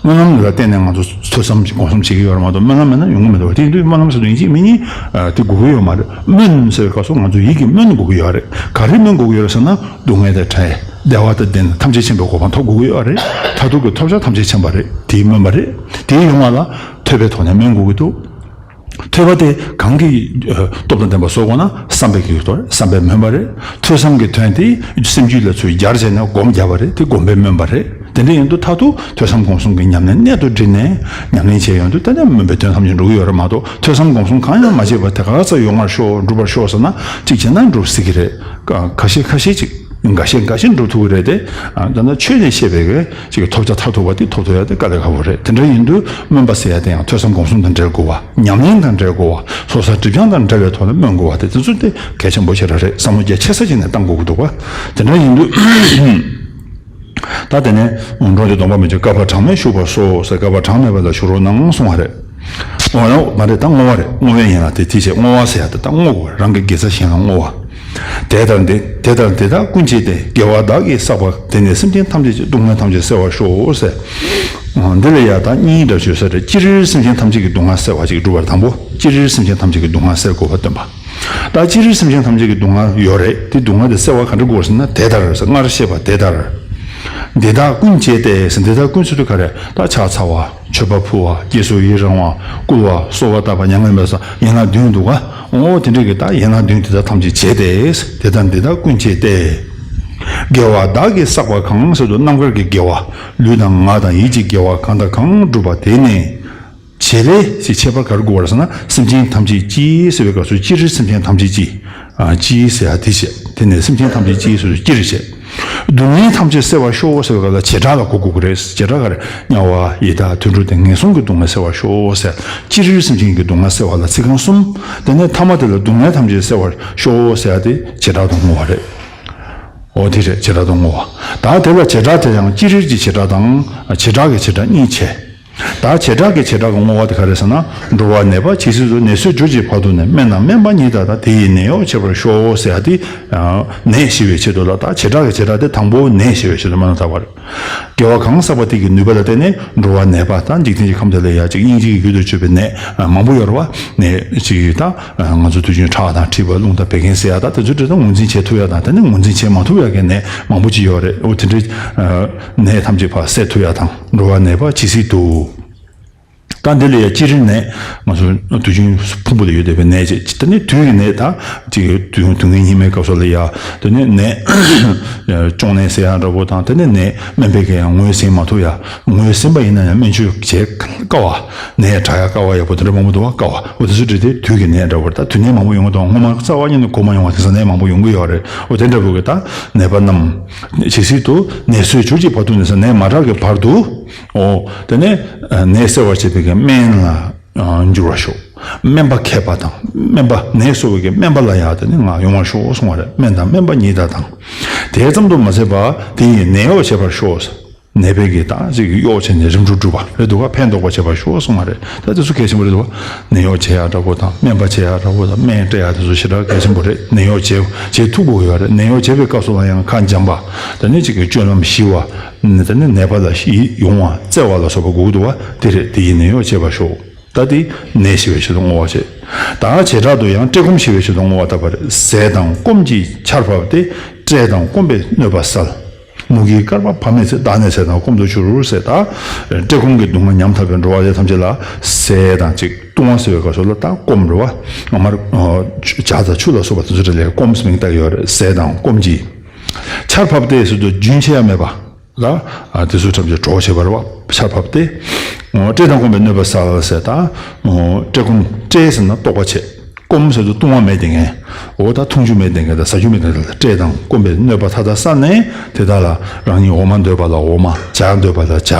སྨོན་ལམ་ལ་བརྟེན་ནས་ང་ཚོ་ཐོས་བསམ་སྒོམ་གསུམ་བྱེད་ཀྱི་ཡོད་རེད་མ་གཏོགས། སྨོན་ལམ་མེད་ན་ཡོང་གི་མི་འདུག་བ། དེ་ཡིན་དུས་སྨོན་ལམ་ཟེར་དུས་ཡིན་གཅིག་མིན་གཉིས་དེ་དགོས་ཀྱི་ཡོད་མ་རེད། སྨོན་ཟེར་བའི་སྐབས་སུ་ང་ཚོ་ཡིད་ཀྱིས་སྨོན་དགོས་ཀྱི་ཡོད་རེད། ག་རེ་སྨོན་དགོས་ཀྱི་ཡོད་རེད་ཟེར་ན། སྡུག་བསྔལ་དང་བྲལ། བདེ་བ་དང་ལྡན། ཐམས་ཅད་མཁྱེན་པའི་གོ་འཕང་ཐོབ་དགོས་ཀྱི་ཡོད་རེད། མཐར་ཐུག་གི་ཐོབ་བྱ་ཐམས་ཅད་མཁྱེན་པ་རེད། དེའི་སྨོན་པ་རེད། དེའི་ཡོང་བ་ལ་ཐོས་པའི་ཐོག་ནས་སྨོན་དགོས་ཀྱི་འདུག་ཐོས་པ་དེ་གང་གི་ཨ་སྟོབས་དང་ལྡན་པ་བཟོ་དགོས་ན། བསམ་པའི་གི་ཐོག་བསམ་པའི་སྨོན་པ་རེད། ཐོས་བསམ་གྱི་དོན་དེ་སེམས་རྒྱུད་ལ་ཚུར་སྦྱར་བྱས་ནས་སྒོམ་བརྒྱབ་པ་རེད། དེ་སྒོམ་པའི་སྨོན་པ་རེད། དེ་འདྲ་ཡིན་དུས་མཐར་ཐུག་ཐོས་བསམ་སྒོམ་གསུམ་གྱི་ཉམས་ལེན་གནད་དུ་དྲིལ་ནས་ཉམས་ལེན་བྱས་ཡོང་དུས། ད་ནི་སྨོན་པའི་དོན་ཐམས་ཅད་འགྲུབ་ཀྱི་ཡོད་རེད་མ་གཏོགས། ཐོས་བསམ་སྒོམ་གསུམ་གང་ཡང་མ་བྱས་པར་དེ་ག་ཚོད་ཡོང་བར་ཤོག། འགྲུབ་པར་ཤོག་ཟེར་ན། གཅིག་བྱས་ན་འགྲུབ་སྲིད་ཀྱི་རེད། ཁ་ཁ་ཤས་ཁ་ཤས་ཅིག་འགའ་ཤས་འགའ་ཤས་འགྲུབ་ཐུབ་ཀྱི་རེད་དེ། ཨ། ད་ནི་ཆོས་ལས་བཤད་པའི་གི་ཅིག་ཐོབ་བྱ་མཐར་ཐུག་པ་དེ་ཐོབ་ཐུབ་ཡ་དེ་དཀའ་ལས་ཁག་པོ་རེད། དེ་འདྲ་ཡིན་དུས་སྨོན་པ་ཟེར་ཡ་དེ་ཡང་ཐོས་བསམ་སྒོམ་གསུམ་དང་འབྲེལ་དགོས་པ། ཉམས་ལེན་དང་འབྲེལ་དགོས་པ། ཚོགས་བསགས་སྒྲིབ་སྦྱང་དང་འབྲེལ་བའི་ཐོག་ནས་སྨོན་དགོས་པ་དེ། དེ་ཚོ་དེ་གལ་ཆེན་པོ་ཞེ་དྲག་རེད། བསམ་བློ་རྒྱ་ཆེ་ས་ཅིག་ནས་བཏང་དགོས་ཀྱི་འདུག་པ། དེ་འདྲ་ཡིན་དུས། ད་དེ་ནས་འགྲོ་འདི་སྡོམ་པ་མི་འཆོལ། བསྐལ་པ་གྲངས་མེད་བཞུགས་པར་ཤོག་ཟེར། བསྐལ་པ་གྲངས་མེད་པ་ལ་བཞུགས་རོགས་གནང་གསུང་བ་རེད། འོ་ཡང་མ་རེད། ད་བསྔོ་བ་རེད། བསྔོ་བའི་ཡན་ལག་དེ་དེ་བྱས། བསྔོ་བ་ཟེར་ཡ་དེ་ད་བསྔོ་དགོས་པ་རེད། རང་གི་དགེ་རྩ་གཞན་ལ་བསྔོ་བ། དེ་ལྟར་འདི། དེ་ལྟར་འདི་དག་ཀུན་བྱས་ཏེ། དགེ་བ་བདག་གིས་བསགས་པ། དེས་ནི་སེམས་ཅན་ཐམས་ཅད་ཀྱི། སྡུག་བསྔལ་ཐམས་ཅད་སེལ་བར་ཤོག་ཟེར། འདི་ལ་ཡ་ད་གཉིས་འདྲ་བརྗོད་ས་རེད། སྤྱིར་སེམས་ཅན་ཐམས་ཅད་ཀྱི་སྡུག་བསྔལ་སེལ་བ་ཅིག་སྒྲུབ་པར། དང་པོ་སྤྱིར་སེམས་ཅན་ཐམས་ཅད་ཀྱི་སྡུག་བསྔལ་སེལ་དགོས་པ་སྟོན་པ། ད་སྤྱིར་སེམས་ཅན་ཐམས་ཅད་ཀྱི་སྡུག་བསྔལ་ཡོད་རེད། དེ་སྡུག་བསྔལ་དེ་སེལ་བ་ག་འདྲ་དགོས་ཟེར་ན། དེ་ལྟར་ཟེར། སྔར་བཤད་པ་དེ་ལྟར། འདི་དག་ཀུན་བྱས་ཏེ་ཟེར། འདི་དག་ཀུན་ཟེར་དུས་ག་རེ། ད་ཕྱག་འཚལ་བ། མཆོད་པ་ཕུལ་བ། དགེ་ཚུལ་ཡི་རང་བ། བསྐུལ་བ། གསོལ་བ་བཏབ་པ། མྱ་ངན་པའི་ས། ཡན་ལག་བདུན་འདུག་ག་འོ་དེ་འདྲ་གི་ད་ཡན་ལག་བདུན་དེ་དག་ཐམས་ཅད་བྱས་ཏེ། དེ་ལྟར་འདི་དག་ཀུན་བྱས་ཏེ། དགེ་བ་བདག་གིས་བསགས་པ་གང་ཟེར་དུས། རྣམ་དཀར་གྱི་དགེ་བ། ལུས་དང་ངག་དང་ཡིད་ཀྱི་དགེ་བ་གང་དང་གང་བསྒྲུབས་པ་དེ་ནི། བྱེད་ལས་ཞེས་ཁྱད་པར་ག་རེ་དགོས་པ་རེད་ཟེར་ན། སེམས་ཅན་ཐམས་ཅད་ཀྱི་ཟེར་བའི་སྐབས་སུ། སྤྱིར་སེམས་ཅན་ཐམས་ཅད་ཀྱི། ཨ། ཀྱི་ཟེར་ཡ་དེ་བྱས། དེ་ནས་སེམས་ཅན་ཐམས་ཅད་ཀྱི་ཟེར་དུས་སྤྱིར་བྱས། སྡུག་བསྔལ་ཐམས་ཅད་སེལ་བར་ཤོག་ཟེར་བའི་སྐབས་ལ་བྱེ་བྲག་ལ་གོ་དགོས་ཀྱི་རེད། བྱེ་བྲག་ག་རེ། དམྱལ་བ། ཡི་དྭགས། དུད་འགྲོ་སྟེ། ངན་སོང་གི་སྡུག་བསྔལ་སེལ་བར་ཤོག་ཟེར། སྤྱིར་སེམས་ཅན་གྱི་སྡུག་བསྔལ་སེལ་བ་ལ་ཚིག་རྐང་གསུམ། དེ་ནས་ཐ་མ་དེ་ལ་སྡུག་བསྔལ་ཐམས་ཅད་སེལ་བར་ཤོག་ཟེར་ཡ་དེ་བྱེ་བྲག་ཏུ་བསྔོ་བ་རེད། འོ་དེ་རེད། བྱེ་བྲག་ཏུ་བསྔོ་བ། ད་དེ་ལ་བྱེ་བྲག་དེ་ཡང་སྤྱིར་གྱི་བྱེ་བྲག་དང་། བྱེ་བྲག་གི་བྱེ་བྲག་གཉིས་བྱས། ད་བྱེ་བྲག་གི་བྱེ་བྲག་གི་བསྔོ་བ་དེ་ག་རེ་ཟེར་ན། འགྲོ་བ་ནད་པ་ཇི་སྲིད་དུ། ནད་སོས་གྱུར་གྱི་བར་དུ་ནི། སྨན་དང་སྨན་པ་ཉིད་དག་དང་། དེ་ཡི་ནད་གཡོག་བྱེད་པར་ཤོག་ཟེར་ཡ་དེ། ནད་ཞི་བའི་ཆེད་དུ་ལ། ད་བྱེ་བྲག་གི་བྱེ་བྲག་དེ་དང་པོ་ནད་ཞི་བའི་ཆེད་དུ་སྨོན་ལམ་བཏབ་པ་རེད། དགེ་བ་གང་བསགས་པ་དེ་གི་ནུས་པ་ལ་བརྟེན་ནས་འགྲོ་བ་ནད་པ་དང་། འཇིག་རྟེན་གྱི་ཁམས་དེ་ལ་ཡ་ཅིག་སྙིང་རྗེ་གི་ཡུལ་དུ་གྱུར་པའི་ནད་མང་པོ་ཡོད་རེད་བ། ནད་ཅིག་ད་ང་ཚོ་དུས་རྒྱུན་ཁྲག་དང་མཁྲིས་པ་རླུང་དང་བད་ཀན་ཟེར་ཡ་ད་དེ་ཚོ་དེ་ད་ངོས་འཛིན་བྱེད་ཐུབ་ཡ་དང་། དེ་ནས་ངོས་འཛིན་བྱེད་མ་ཐུབ་ཡ་གི་ནད་མང་པོ་ཅིག་ཡོད་རེད། འོ་དེ་འདྲའི་ནད་ཐམས་ཅད་ཕར་སེལ་ཐུབ་ཡ་དང་། འགྲོ་བ་ནད་པ་ཇི་སྲིད་དུ། ད་འདི་ལ་ཡ་སྤྱིར་ནད། ང་ཚོ་དུས་རྒྱུན་ཕུང་པོ་ལ་ཡོད་བསྡད་པའི་ནད་ཅིག་དེ་ནས་དུས་ཀྱི་ནད། ད་ཅིག་དུས་དུས་ངན་སྙིགས་མའི་སྐབས་སུ་ལ་ཡ། དེ་ནས་ནད་གཅོང་ནད་ཟེར་ཡ་འདྲ་པོ་དང་། དེ་ནས་ནད་སྨན་པས་ཀྱང་ངོས་ཟིན་མ་ཐུབ་ཡ། ངོས་ཟིན་པ་ཡིན་ན་ཡང་སྨན་བཅོས་བྱེད་དཀའ་བ། ནད་དྲག་ཡ་དཀའ་བ་ཡག་པོ་དེ་འདྲ་མང་པོ་འདུག་བ། དཀའ་བ། འོ་དེ་ཚོ་འདྲ་དེ་དུས་ཀྱི་ནད་འདྲ་པོ་རེད། ད་དུས་ནད་མང་པོ་ཡོང་གི་འདུག་སྔོན་མ་རྩ་བ་ཉིད་ནས་གོ་མ་མྱོང་བ་དེང་སང་ནད་མང་པོ་ཡོང་གི་ཡོད་རེད། འོ་དེ་འདྲ་པོ་གི་ད་ནད་པ་རྣམས་ཇི་སྲིད་དུ། ནད་སོས་གྱུར་གྱི་བར་དུ་ནི་ཟེར། ནད་མ་དྲག་གི་བར་དུ། འོ་དེ་ནས་ནད་སེལ་བར་བྱེད་པའི་གི་སྨན་ལ་འགྱུར་བར་ཤོག་སྨན་པ་མཁས་པ་དང་། སྨན་པ། ནད་གསོ་བའི་གི་སྨན་པ་ལ་ཡང་དེ་ནི་ང་ཡོང་བར་ཤོག་གསུང་བ་རེད། སྨན་དང་སྨན་པ་ཉིད་དག་དང་། དེ་ཙམ་དུ་མ་ཟད་པར་དེ་ཡི་ནད་གཡོག་བྱེད་པར་ཤོག་ནད་པའི་གི་ད་ཅིག་གཡོག་བྱས་ནས་རིམ་གྲོ་སྒྲུབ་པ་རེད་འདུག་ག་ཕན་འདོགས་པ་བྱེད་པར་ཤོག་གསུང་བ་རེད། ད་དེ་ཚོ་གལ་ཆེན་པོ་རེད་འདུག་ག་ནད་གཡོག་བྱེད་ཡག་འདྲ་པོ་དང་། སྨན་པ་བྱེད་ཡག་འདྲ་པོ་དང་། སྨན་སྤྲད་ཡག་དེ་ཚོ་ཞེ་དྲག་གལ་ཆེན་པོ་རེད། ནད་གཡོག་བྱེད་བྱེད་ཐུབ་དགོས་ཡོད་རེད། ནད་གཡོག་བྱེད་པའི་སྐབས་སུ་ལ་ཡང་ཁ་འཇམ་པ། དེ་ནས་ཅིག་གི་སྤྱོད་ལམ་ཞི་བ། དེ་ནས་ནད་པ་ལ་ཡིད་ཡོང་བ། བརྩེ་བ་ལ་སོགས་པ་དགོས་ཀྱི་འདུག་བ། དེ་རེད། དེ་ཡི་ནད་གཡོག་བྱེད་པར་ཤོག་ད་དེ་ནད་ཞི་བའི་ཆེད་དུ་བསྔོ་བ་བྱེད། ད་བྱེ་བྲག་ཏུ་ཡང་བཀྲེས་སྐོམ་ཞི་བའི་ཆེད་དུ་བསྔོ་བ་བཏབ་པ་རེད། ཟས་དང་སྐོམ་གྱི་ཆར་ཕབ་སྟེ། བཀྲེས་དང་སྐོམ་པའི་གནོད་པ་བསལ། མུ་གེའི་བསྐལ་པ་བར་མའི་ཚེ། བདག་ནི་ཟས་དང་སྐོམ་དུ་གྱུར་ཟེར། ད་བཀྲེས་སྐོམ་གྱི་སྡུག་བསྔལ་ཉམ་ཐག་པའི་འགྲོ་བ་དེ་ཐམས་ཅད་ལ་ཟས་དང་ཅིག་བཏུང་བ་ཟེར་བའི་སྐབས་སུ་ལ་ད་སྐོམ་རེད་བ། ང་མར་ཇ་དང་ཆུ་ལ་སོགས་པ་དེ་ཚོ་རེད་ལས། སྐོམ་ཟེར་མིང་བཏགས་ཡོད་རེད། ཟས་དང་སྐོམ་གྱི་ཆར་ཕབ་སྟེ་ཟེར་དུས་རྒྱུན་ཆད་ཡ་མེད་པ། ལ། ཨ། དེ་ཚོ་ཐམས་ཅད་གྲོགས་བྱེད་པ་རེད་བ། ཆར་ཕབ་སྟེ། འོ། བཀྲེས་དང་སྐོམ་པའི་གནོད་པ་བསལ་ཟེར། ད། འོ། བཀྲེས་སྐོམ། བཀྲེས་ཟེར་ན་ལྟོགས་པ་བྱེད། སྐོམ་ཟེར་དུས་བཏུང་བ་མེད་བསྡད་མཁན། འོ། ད་འཐུང་རྒྱུ་མེད་བསྡད་མཁན་དང་ཟ་རྒྱུ་མེད་བསྡད་མཁན་དེ་ལ། བཀྲེས་དང་སྐོམ་པའི་གནོད་པ་མཐའ་དག་བསལ་ནས། དེ་དག་ལ་རང་ཉིད་འོ་མ་འདོད་པ་ལ་འོ་མ། ཇ་འདོད་པ་ལ་ཇ།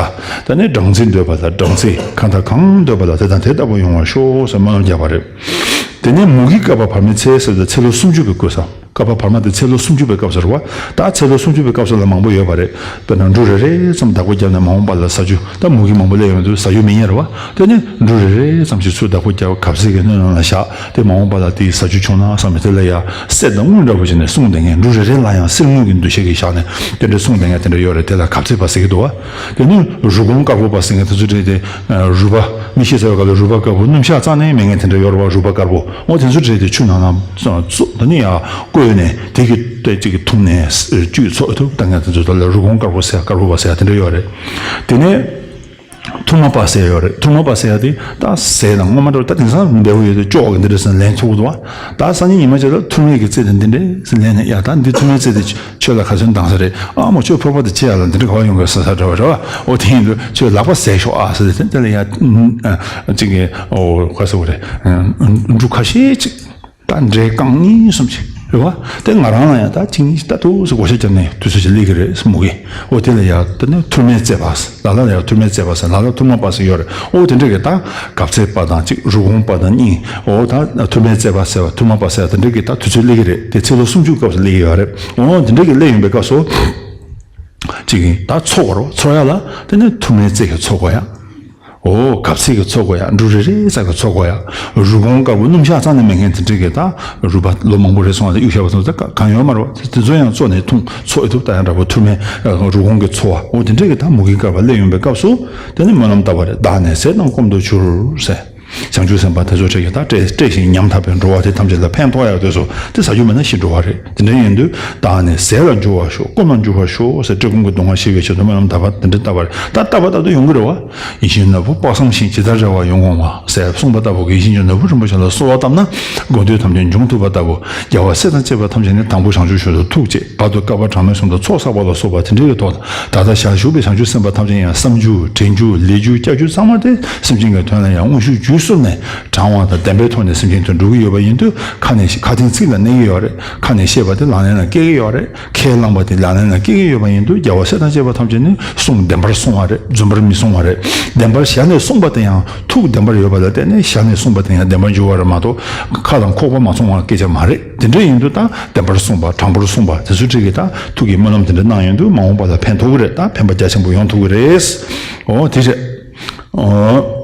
དེ་ནས་སྦྲང་རྩི་འདོད་པ་ལ་སྦྲང་རྩི། གང་དང་གང་འདོད་པ་ལ་དེ་དང་དེ་ལྟ་བུ་ཡོང་བར་ཤོག་ཟེར་སྨོན་ལམ་བརྒྱབ་པ་རེད། དེ་ནས་མུ་གེའི་བསྐལ་པ་བར་མའི་ཚེ་ཟེར་དུས་ཚེ་ལོ་སུམ་ཅུ་གི་བསྐོལ་ས། བསྐལ་པ་བར་མ་དེ་ཚེ་ལོ་སུམ་ཅུ་པའི་སྐབས་སུ་རེད་བ། ད་ཚེ་ལོ་སུམ་ཅུ་པའི་སྐབས་སུ་ལ་མང་པོ་ཡོད་པ་རེད། དཔེར་ན་འབྲུ་རེ་རེ་ཙམ་བདག་པོ་བརྒྱབ་ནས་མ་འོངས་པ་ལ་ཟ་རྒྱུ། ད་མུ་གེ་མང་པོ་སླེབས་ཡོང་དུས་ཟ་རྒྱུ་མི་རྙེད་རེད་བ། དེ་ནས་འབྲུ་རེ་རེ་ཙམ་ཞིག་ཚུར་བདག་པོ་བརྒྱབ། གབ་ཚིག་གི་སྣོད་ནང་ལ་བཞག། དེ་མ་འོངས་པ་ལ་དེའི་ཟ་རྒྱུ་བྱུང་ན་བསམ་ནས་དེ་ལ་ཡ་གསེར་དང་དངུལ་འདྲ་པོ་བྱས་ནས་བསྲུངས་བསྡད་མཁན། འབྲུ་རེ་རེ་ལ་ཡང་གསེར་དངུལ་གྱི་འདུ་ཤེས་ཀྱིས་བཞག་ནས་དེ་འདྲ་བསྲུངས་བསྡད་མཁན་དེ་འདྲ་ཡོད་རེད། དེ་ལ་གབ་ཚིག་པ་ཟེར་གྱི་འདུག་བ། དེ་ནས་རུས་གོང་དཀར་པོ་པ་ཟེར་མཁན་དེ་ཚོ་རེད་དེ། རུས་པ་མི་ཤི་ཚར་བའི་སྐབས་ལ་རུས་པ་དཀར་པོ། སྣུམ་ཞག་རྩ་ནས་མེད་མཁན་དེ་འདྲ་ཡོད་རེད་བ། རུས་པ་དཀར་པོ། འོ་དེ་ཚོ་རེད་དེ། ཆུ་ནང་ན་བཙོས་ད་ནི་ཡ་བསྐོལ་ནས་དེ་གི་ཏོག་ཙམ་གཅིག་གི་འཐུང་ནས་བཅུད་འཚོ་ཐུབ་ད་མཁན་དེ་ཚོ་ད་ལ་རུས་གོང་དཀར་པོ་ཟེར་དཀར་པོ་པ་ཟེར་དེ་འདྲ་ཡོད་རེད། དེ་ནས་ཐུར་མ་པ་ཟེར་ཡོད་རེད། ཐུར་མ་པ་ཟེར་ཡ་དེ་ད་ཟས་དང་སྔོན་མ་འདྲ་བོ། ད་དེང་སང་འབེལ་པོ་ཡོད་དུས་ཅོག་གི་འདི་འདྲ་ཟེར་ལེན་ཚུགས་འདུག་བ། ད་སང་ཉིན་ཉི་མ་ཅིག་ལ་ཐུར་མའི་གི་རྩེ་དེ་འདི་འདྲ་ཟེར་ལེན་ནས། ཡ་ད་འདི་ཐུར་མའི་རྩེ་དེ་ཁྱོད་ལ་ག་ཚོད་འདང་ས་རེད། ཨ་མོ་ཁྱོད་ཕོར་པ་དེ་ཁྱེར་ཡ་ལ་འདི་འདྲ་ག་བ་ཡོང་གི་ཟེར་ས་འདྲ་བ་རེད་བ། འོ་དེ་ཡིན་དུས་ཁྱོད་ལག་པ་ཟས་ཤོག་ཨ་ཟེར་ཏེ། དེ་ལ་ཡ་ཅིག་གི་འོ་ག་ཟེར་བ་རེད། འབྲུ་ཁ་ཤས་ཅིག་ད་འབྲས་རྐང་གཉིས་གསུམ་ཅིག་རེད་བ། དེ་ང་རང་ལ་ཡང་ད་གཅིག་གཉིས་ད་ཏོག་ཙམ་བགོ་བཤའ་བརྒྱབ་ནས་དུས་ཚོད་ཅིག་སླེབས་ཀྱི་རེད་མོ་གི། འོ་དེ་ལ་ཡ་དེ་ནས་ཐུར་མའི་རྩེ་པ་ཟེར། ལ་ལ་ལ་ཡ་ཐུར་མའི་རྩེ་པ་ཟེར། ལ་ལ་ཐུར་མ་པ་ཟེར་ཡོད་རེད། འོ་དེ་འདྲ་གི་ད་གབ་ཚིག་པ་དང་གཅིག་རུས་གོང་པ་དང་གཉིས། འོ་ད་ཐུར་མའི་རྩེ་པ་ཟེར་བ། ཐུར་མ་པ་ཟེར་བ་དེ་འདྲ་གི་ད་དུས་ཚོད་སླེབས་ཀྱི་རེད། དེ་ཚེ་ལོ་སུམ་ཅུ་སྐབས་སུ་སླེབས་ཀྱི་ཡོད་རེད། འོ་དེ་འདྲ་གི་སླེབས་ཡོང་པའི་སྐབས་སུ། གཅིག་གིས་ད་འཚོ་དགོས་རེད། འཚོ་ཡ་ལ་དེ་ནས་ཐུར་མའི་རྩེ་གིས་འཚོ་དགོས་ཡ། འོ་གབ་ཚིག་གིས་འཚོ་དགོས་ཡ། འབྲུ་རེ་རེ་ཙམ་གྱིས་འཚོ་དགོས་ཡ། རུས་གོང་དཀར་པོ་སྣུམ་ཞག་རྩ་ནས་མེད་མཁན་དེ་འདྲ་གི་ད་རུས་པ་ལོ་མང་པོ་རེ་སོང་བ་དང་གཡུག་བཞག་པ་སོང་ཙང་གང་ཡོད་མ་རེད་བ། དེ་ཚོ་ཡང་བཙོས་ནས་འཐུང་འཚོ་ཨེ་ཐུབ། ད་ཡང་འདྲ་པོ་ཐུར་མའི་རུས་གོང་གིས་འཚོ་བ། འོ་དེ་འདྲ་གི་ད་མུ་གེའི་བསྐལ་པ་སླེབས་ཡོང་པའི་སྐབས་སུ། དེ་ནས་སྨོན་ལམ་བཏབ་པ་རེད། བདག་ནི་ཟས་དང་སྐོམ་དུ་གྱུར་ཟེར། བྱང་ཆུབ་སེམས་དཔའ་དེ་ཚོ་ཁྲིད་ཀྱི་ད་བཀྲེས་བཀྲེས་ཤིང་ཉམ་ཐག་པའི་འགྲོ་བ་དེ་ཐམས་ཅད་ལ་ཕན་ཐོགས་ཡག་དུས་སུ་དེ་ཟ་རྒྱུ་མེད་ན་ཤི་འགྲོ་བ་རེད། དེ་འདྲ་ཡིན་དུས་བདག་ནི་ཟས་ལ་འགྱུར་བར་ཤོག་སྐོམ་ལ་འགྱུར་བར་ཤོག་ཟེར། བཀྲེས་སྐོམ་གྱི་སྡུག་བསྔལ་ཞི་བའི་ཆེད་དུ་སྨོན་ལམ་བཏབ་པ་དེ་འདྲ་བཏབ་པ་རེད། ད་བཏབ་པ་ལྟར་དུ་ཡོང་གི་རེད་བ། ཡིད་བཞིན་ནོར་བུ་དཔག་བསམ་ཤིང་ཇི་ལྟར་རེ་བ་ཡོངས་བསྐང་བ་ཟེར་གསུངས་པ་ལྟ་བུ་གི་ཡིད་བཞིན་གྱི་ནོར་བུ་རིན་པོ་ཆེ་ལ་གསོལ་བ་བཏབ་ན་དགོས་འདོད་ཐམས་ཅད་འབྱུང་ཐུབ་པ་ལྟ་བུ། རྒྱལ་བ་སྲས་དང་བཅས་པ་ཐམས་ཅད་ནི་དང་པོ་བྱང་ཆུབ་མཆོག་ཏུ་ཐུགས་བསྐྱེད། བར་དུ་བསྐལ་པ་གྲངས་མེད་གསུམ་དུ་ཚོགས་བསགས་པ་ལ་སོགས་པ་དེ་འདྲའི་གི་ཐོག་ད་ལྟ་ཞལ་བཞུགས་པའི་བྱང་ཆུབ་སེམས་དཔའ་ཐམས་ཅད་ཡང་བསམ་རྒྱུ་དྲན་རྒྱུ་ལས་རྒྱུ་བྱ་རྒྱུ་ཚང་མ་དེ་སེམས་ཅན་གྱི་དོན་ལ་ཡང་དངོས་ཤུགས་བརྒྱུད་གསུམ་ནས་དྲང་བ་དང་བདེན་པའི་ཐོག་ནས་སེམས་ཅན་དུ་འགྲོ་གི་ཡོད་པ་ཡིན་དུས། ཁ་ནས་ཁ་དན་ཚིག་ལ་གནས་ཀྱི་ཡོད་རེད། ཁ་ནས་བཤད་པ་དེ་ལག་ལེན་ལ་སྐྱེལ་གྱི་ཡོད་རེད། ཁས་བླངས་པ་དེ་ལག་ལེན་ལ་སྐྱེལ་གྱི་ཡོད་པ་ཡིན་དུས། རྒྱལ་བ་སྲས་དང་བཅས་པ་ཐམས་ཅད་ནི་གསུང་བདེན་པར་གསུང་བ་རེད། རྫུན་པར་མི་གསུང་བ་རེད། བདེན་པར་ཞལ་ནས་གསུངས་པ་དེ་ཡང་ཐུགས་བདེན་པར་ཡོད་པ་ལ་བརྟེན་ནས་ཞལ་ནས་གསུངས་པ་དེ་ཡང་བདེན་པར་འགྱུར་བ་རེད་མ་གཏོགས། ཁ་དང་ཁོག་པ་མ་ཚང་བ་སྐད་ཆ་མ་རེད། དེ་འདྲ་ཡིན་དུས་ད་བདེན་པར་གསུངས་པ་དྲང་པོར་གསུངས་པ་དེ་ཚོ་ཁྲིད་ཀྱི་ད་ཐུགས་ཀྱི་སྨོན་ལམ་དེ་འདྲ་གནང་ཡོང་དུས་མ་འོངས་པ་ལ་ཕན་ཐོགས་ཀྱི་རེད། ད་ཕན་པ་རྒྱ་ཆེན་པོ་ཡོང་ཐུབ་ཀྱི་རེད། འོ་དེ་རེད། འོ།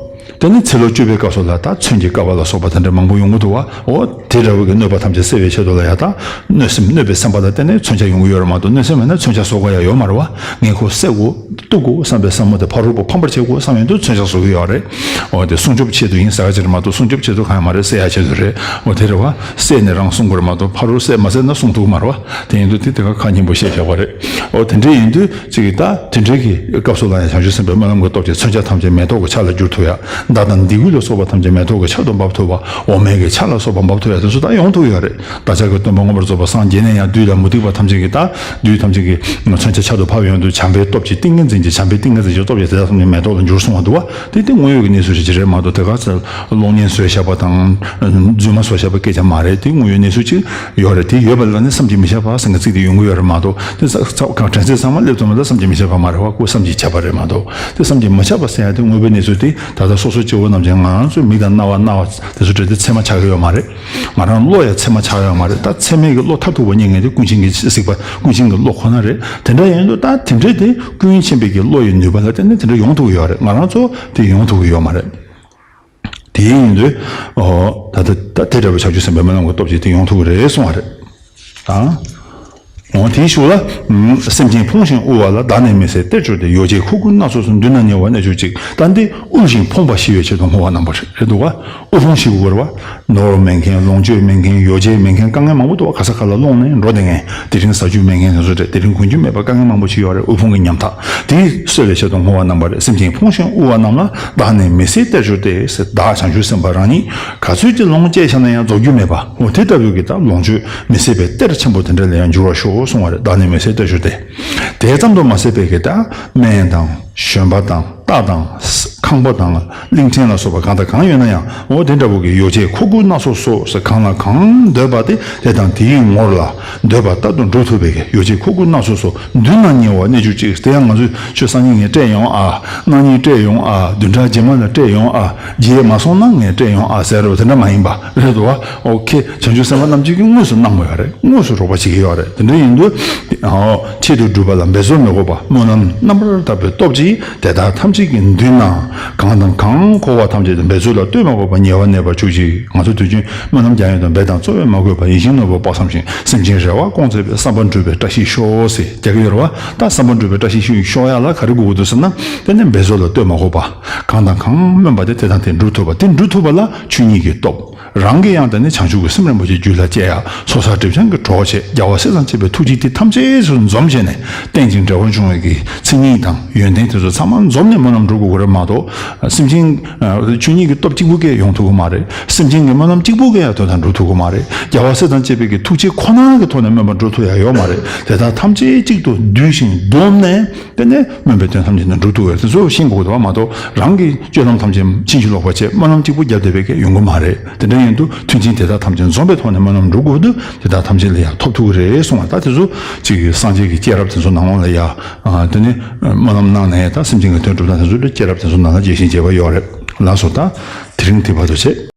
དེ་ནི་ཚེ་ལོ་བཅུ་པའི་སྐབས་སུ་ལ་ད་མཚོན་གྱི་བསྐལ་པ་ལ་སོགས་པ་དེ་འདྲ་མང་པོ་ཡོང་གི་འདུག་བ། འོ་དེ་འདྲ་བོ་གི་གནོད་པ་ཐམས་ཅད་སེལ་བའི་ཆེད་དུ་ལ་ཡ་ད་གནོད་སེམས་གནོད་པའི་སེམས་པ་ལ་བརྟེན་ནས་མཚོན་ཆ་ཡོང་གི་ཡོད་རེད་མ་གཏོགས། གནོད་སེམས་མེད་ན་མཚོན་ཆ་བཟོ་དགོས་ཡ་ཡོད་མ་རེད་བ། ངན་ཁོག་སེལ་དགོས་གཏུབ་དགོས་བསམ་པའི་བསམ་བློ་དེ་ཕ་རོལ་པོ་ཕམ་པར་བྱེད་དགོས་བསམ་ཡོང་དུས་མཚོན་ཆ་བཟོ་གི་ཡོད་རེད། འོ་དེ་སྲུང་སྐྱོབ་ཆེད་དུ་ཡིན་ཟེར་ཡ་ཅིག་རེད་མ་གཏོགས། སྲུང་སྐྱོབ་ཆེད་དུ་གང་ཡང་མ་རེད་ཟེར་ཡ་ཆེད་དུ་རེད། འོ་དེ་རེད་བ། བསད་ནས་རང་སྲུང་དགོས་རེད་མ་གཏོགས། ཕ་རོལ་བསད་མ་བསད་ན་སྲུང་ཐུབ་ཀྱི་མ་རེད་བ། དེ་ཡིན་དུས་དེ་དེ་ག་ཁ་སྙན་པོ་བཤད་བཞག་པ་རེད། འོ་དེ་འདྲ་ཡིན་དུས་ཅིག་ད་དེ་འདྲའི་གི་སྐབས་སུ་ལ་ཡང་བྱང་ཆུབ་སེམས་དཔའི་སྨོན་ལམ་གྱི་སྟོབས་ཀྱིས་མཚོན་ཆ་ཐམས་ཅད་མེ་ཏོག་གི་ཆར་ལ་བསྒྱུར་ཐུབ་ཡ། མདའ་དང་མདེའུ་ལ་སོགས་པ་ཐམས་ཅད་མེ་ཏོག་གི་ཆར་དུ་འབབ་ཐུབ་པ། འོ་མའི་གི་ཆར་ལ་སོགས་པ་འབབ་ཐུབ་ཡ་དེ་ཚོ་ད་ཡོང་ཐུབ་ཡོད་རེད། བདག་ཅག་གི་སྟོན་པ་མངོན་པར་རྫོགས་པར་སངས་རྒྱས་ནས་ཡང་བདུད་དང་མུ་སྟེགས་པ་ཐམས་ཅད་ཀྱིས་ད་བདུད་ཐམས་ཅད་ཀྱི་མཚོན་ཆ་ཆར་དུ་ཕབ་ཡོང་དུས་བྱམས་པའི་སྟོབས་ཀྱིས་ཏིང་ངེ་འཛིན་གྱི་བྱམས་པའི་ཏིང་ངེ་འཛིན་གྱི་སྟོབས་ཀྱིས་དེ་དག་ཐམས་ཅད་མེ་ཏོག་ལ་འགྱུར་སོང་བ་འདུག་བ། དེ་དེ་དངོས་ཡོད་ཀྱི་གནས་ཚུལ་ཞིག་ཅིག་རེད་མ་གཏོགས། དེ་ག་ཚོད་གློག་བརྙན་བཟོས་བཞག་པ་དང་རྫུན་མ་བཟོས་བཞག་པའི་སྐད་ཆ་མ་རེད། དེ་དངོས་ཡོད་གནས་ཚུལ་ཅིག་ཡོད་རེད། དེ་ཡོད་པ་ལ་ནི་བསམ་གྱིས་མི་ཁྱབ་པ་ཟེར་མཁན་ཚིག་དེ་ཡོང་གི་ཡོད་རེད་མ་གཏོགས། དེ་ས་ས་གང་དྲན་ཚེ་ཚང་མ་སླེབས་ཐུབ་མ་ད་བསམ་གྱིས་མི་ཁྱབ་པ་མ་རེད་བ། ཁོ་བསམ་གྱིས་ཁྱབ་པ་རེད་མ་གཏོགས། དེ་བསམ་གྱིས་མི་ཁྱབ་པ་ཟེར་ཡ་དེ་དངོས་པོའི་གནས་ཚུལ་དེ་ད་ལྟ་སོ་སོ་སྐྱེ་བོ་རྣམས་ཀྱིས་ང་རང་ཚོའི་མིག་དང་རྣ་བ་སྣ་བ་དེ་ཚོ་འདྲ་དེ་ཚད་མ་ཆགས་ཀྱི་ཡོད་མ་རེད། ང་རང་བློ་ཡང་ཚད་མ་ཆགས་ཡོད་མ་རེད། ད་ཚད་མའི་གི་བློ་མཐར་ཐུག་པ་རྙེད་མཁན་དེ་ཀུན་མཁྱེན་གྱི་གཟིགས་པ་ཀུན་མཁྱེན་གྱི་བློ་ཁོ་ན་རེད། དེ་འདྲ་ཡིན་དུས་ད་དེ་འདྲའི་དེ་ཀུན་མཁྱེན་པའི་གི་བློ་ཡི་ནུས་པ་ལ་བརྟེན་ནས་དེ་འདྲ་ཡོང་ཐུབ་ཀྱི་ཡོད་རེད། ང་རང་ཚོ་དེ་ཡོང་ཐུབ་ཀྱི་ཡོད་མ་རེད། དེ་ཡིན་དུས། ཨོ། ད་ལྟ་ད་དེ་འདྲ་བའི་བྱང་ཆུབ་སེམས་དཔའི་སྨོན་ལམ་གྱི་སྟོབས་ཀྱིས་དེ་ཡོང་ཐུབ་ཀྱི་རེད་གསུང་བ་རེད། ཨ། འོ་དེའི་གཞུག་ལ། སེམས་ཅན་ཕོངས་ཤིང་དབུལ་བ་ལ། བདག་ནི་མི་ཟད་གཏེར་གྱུར་ཏེ། ཡོ་བྱད་ཁུ་ཁུ་སྣ་ཚོགས་སུ། མདུན་ན་ཉེ་བར་གནས་གྱུར་ཅིག་ད་འདི་དབུལ་ཞིང་ཕོངས་པ་ཞི་བའི་ཆེད་དུ་བསྔོ་བ་གནང་བ་རེད་འདུག་བ། དབུལ་ཕོངས་ཞི་དགོས་རེད་བ། ནོར་མེད་མཁན། ལོངས་སྤྱོད་མེད་མཁན། ཡོ་བྱད་མེད་མཁན། དཀའ་ངལ་མང་པོ་འདུག་བ། ག་ས་ག་ལ་སློང་ནས་འགྲོ་བསྡད་མཁན། དེ་རིང་ཟ་རྒྱུ་མེད་མཁན་དེ་ཚོ་རེད། དེ་རིང་གོན་རྒྱུ་མེད་པ་དཀའ་ངལ་མང་པོ་ཞིག་ཡོད་རེད། དབུལ་ཕོངས་ཀྱི་ཉམ་ཐག་དེ་གསོ་བའི་ཆེད་དུ་བསྔོ་བ་གནང་བ་རེད། སེམས་ཅན་ཕོངས་ཤིང་དབུལ་བ་རྣམས་ལ། བདག་ནི་མི་ཟད་གཏེར་གྱུར་ཏེ། ཟེར་བདག་བྱང་ཆུབ་སེམས་དཔའ་རང་ཉིད་ག་ཚོད་ཀྱི་ལོངས་སྤྱད་བཞག་ན་ཡང་རྫོགས་རྒྱུ་མེད་པ། འོ་དེ་ལྟ་བུའི་གི་ད་ལོངས་སྤྱོད་མི་ཟད་པའི་གཏེར་ཆེན་པོ་དེ་འདྲ་ལ་ཡང་འགྱུར་བར་ཤོག་གསུང་བ་རེད། བདག་ནི་མི་ཟད་གཏེར་གྱུར་ཏེ། དེ་ཙམ་དུ་མ་ཟད་པའི་གི་ད་སྨན་དང་བཞོན་པ་དང་རྟ་དང་། ཁང་པ་དང་གླིང་ཕྲན་ལ་སོགས་པ་གང་དང་གང་ཡོད་ན་ཡང་འོ་དེ་འདྲ་བོ་གི་ཡོ་བྱད་མཁོ་དགུ་སྣ་ཚོགས་སོགས་ཟེར། གང་ལ་གང་འདོད་པ་དེ་དེ་དང་དེའི་ངོར་ལ་འདོད་པ་ལྟར་དུ་འགྲུབ་ཐུབ་པའི་གི་ཡོ་བྱད་མཁོ་དགུ་སྣ་ཚོགས་སོགས་མདུན་ན་ཉེ་བ་གནས་གྱུར་ཅིག། དེ་ཡང་ང་ཚོས་ཁྱོད་སང་ཉིན་ངས་སྤྲད་ཡོང་ཨ། གནངས་ཉིན་སྤྲད་ཡོང་ཨ། བདུན་ཕྲག་རྗེས་མ་ལ་སྤྲད་ཡོང་ཨ། རྗེས་མ་སོང་ན་ངས་སྤྲད་ཡོང་ཨ་ཟེར་བ་དེ་འདྲ་མ་ཡིན་པ་རེད་དོ། ཨོ་ཁེ། བྱང་ཆུབ་སེམས་དཔའ་རྣམས་ཀྱིས་དངོས་སུ་གནང་དགོས་ཡ་རེད། དངོས་སུ་རོགས་པ་བྱེད་ཀྱི་ཡོད་རེད། དེ་འདྲ་ཡིན་དུས་ཨོ་ཆེད་དུ་སྒྲུབ་པ་ལ་འབད་རྩོལ་མི་དགོས་པ། སྨོན་ལམ་རྣམ་པར་དག་པའི་སྟོབས་ཀྱིས་དེ་དག་ཐམས་ཅད་ཀྱི་མདུན་ན་གང་དང་གང་འཁོར་བ་ཐམས་ཅད་དུ་འབད་རྩོལ་ལ་ལྟོས་མ་དགོས་པར་ཉེ་བར་གནས་པར་གྱུར་ཅིག། ང་ཚོ་དུས་རྒྱུན་སྨོན་ལམ་རྒྱག་ཡོང་དུས་འབད་དང་རྩོལ་བས་མ་གོས་པ། ཡིད་བཞིན་ནོར་བུ་དཔག་བསམ་ཤིང་། སེམས་ཅན་རེ་བ་སྐོང་མཛད་པའི། བསམ་པ་འགྲུབ་པའི་བཀྲ་ཤིས་ཤོག་ཟེར་རྒྱག་གི་ཡོད་རེད་བ། ད་བསམ་པ་འགྲུབ་པའི་བཀྲ་ཤིས་ཤོག་ཡ་ལ་ག་རེ་དགོས་ཀྱི་འདུག་ཟེར་ན། དེ་ནས་འབད་རྩོལ་ལ་ལྟོས་མ་དགོས་པ། གང་དང་གང་སྨོན་པ་དེ་དེ་དང་དེ་འགྲུབ་ཐུབ་པ། དེ་འགྲུབ་ཐུབ་པ་ལ་ཆོས་ཉིད་ཀྱི་སྟོབས། རང་གིས་ཡང་དེ་ནི་བྱང་ཆུབ་ཀྱི་སེམས་རིན་པོ་ཆེ་རྒྱུད་ལ་སྐྱེ་ཡ། ཚོགས་བསགས་སྒྲིབ་སྦྱང་གི་གྲོགས་བྱེད། རྒྱལ་བ་སྲས་དང་བཅས་པའི་ཐུགས་རྗེ་དེ་ཐམས་ཅད་ཚུར་འཛོམས་བྱས་ནས་རྟེན་ཅིང་འབྲེལ་བར་འབྱུང་བའི་གི་མཚན་ཉིད་དང་ཡོན་ཏན་དེ་ཚོ་ཚང་མ་འཛོམས་ནས་སྨོན་ལམ་འགྲུབ་དགོས་ཀྱི་རེད་མ་གཏོགས། སེམས་ཅན་ཆོས་ཉིད་ཀྱི་སྟོབས་གཅིག་པུ་གིས་ཡོང་ཐུབ་ཀྱི་མ་རེད། སེམས་ཅན་གྱི་སྨོན་ལམ་གཅིག་པུ་གིས་ཡང་དོན་དག་འགྲུབ་ཐུབ་ཀྱི་མ་རེད། རྒྱལ་བ་སྲས་དང་བཅས་པའི་གི་ཐུགས་རྗེ་ཁོ་ན་གི་ཐོག་ནས་སྨོན་པ་འགྲུབ་ཐུབ་ཡ་ཡོད་མ་རེད། དེ་དག་ཐམས་ཅད་གཅིག་ཏུ་བསྡུས་ཤིང་བསྡོམས་ནས། དེ་ནས་སྨོན་པའི་དོན་ཐམས་ཅད་ནི་འགྲུབ་ཐུབ་པས། དེ་ཚོ་ཤེས་དགོས་འདུག་བ་མ་གཏོགས། རང་གི་སྤྱོད་ལམ་ཐམས་ཅད་ཕྱིན་ཅི་ལོག་པ་བྱས་སྨོན་ལམ་གཅིག་པུ་བརྒྱབ་བསྡད་པའི་གི་ཡོང་གི་མ་རེད། དེ་འདྲ་ཡིན་དུས་མཐུན་རྐྱེན་དེ་དག་ཐམས་ཅད་འཛོམས་པའི་ཐོག་ནས་སྨོན་ལམ་འགྲུབ་དགོས་དུས་དེ་དག་ཐམས་ཅད་ལ་ཡང་ཐོབ་ཐུབ་ཀྱི་རེད་གསུངས་པ། ད་དེ་ཚོ་ཅིག་སངས་རྒྱས་ཀྱི་སྐྱེས་རབས་དེ་ཚོ་ནང་ལོགས་ལ་ཡ། དེ་ནི་སྨོན་ལམ་གནང་ནས་ད་སེམས་ཅན་གྱི་དོན་སྒྲུབ་སྟངས་དེ་ཚོ་ལ་སྐྱེས་རབས་དེ་ཚོ་ནང་ལ་རྒྱས་ཤིང་རྒྱས་པ་ཡོད་རེད། ལགས་སོ། ད་དེ་རིང་དེ་བར་དུ་བྱས།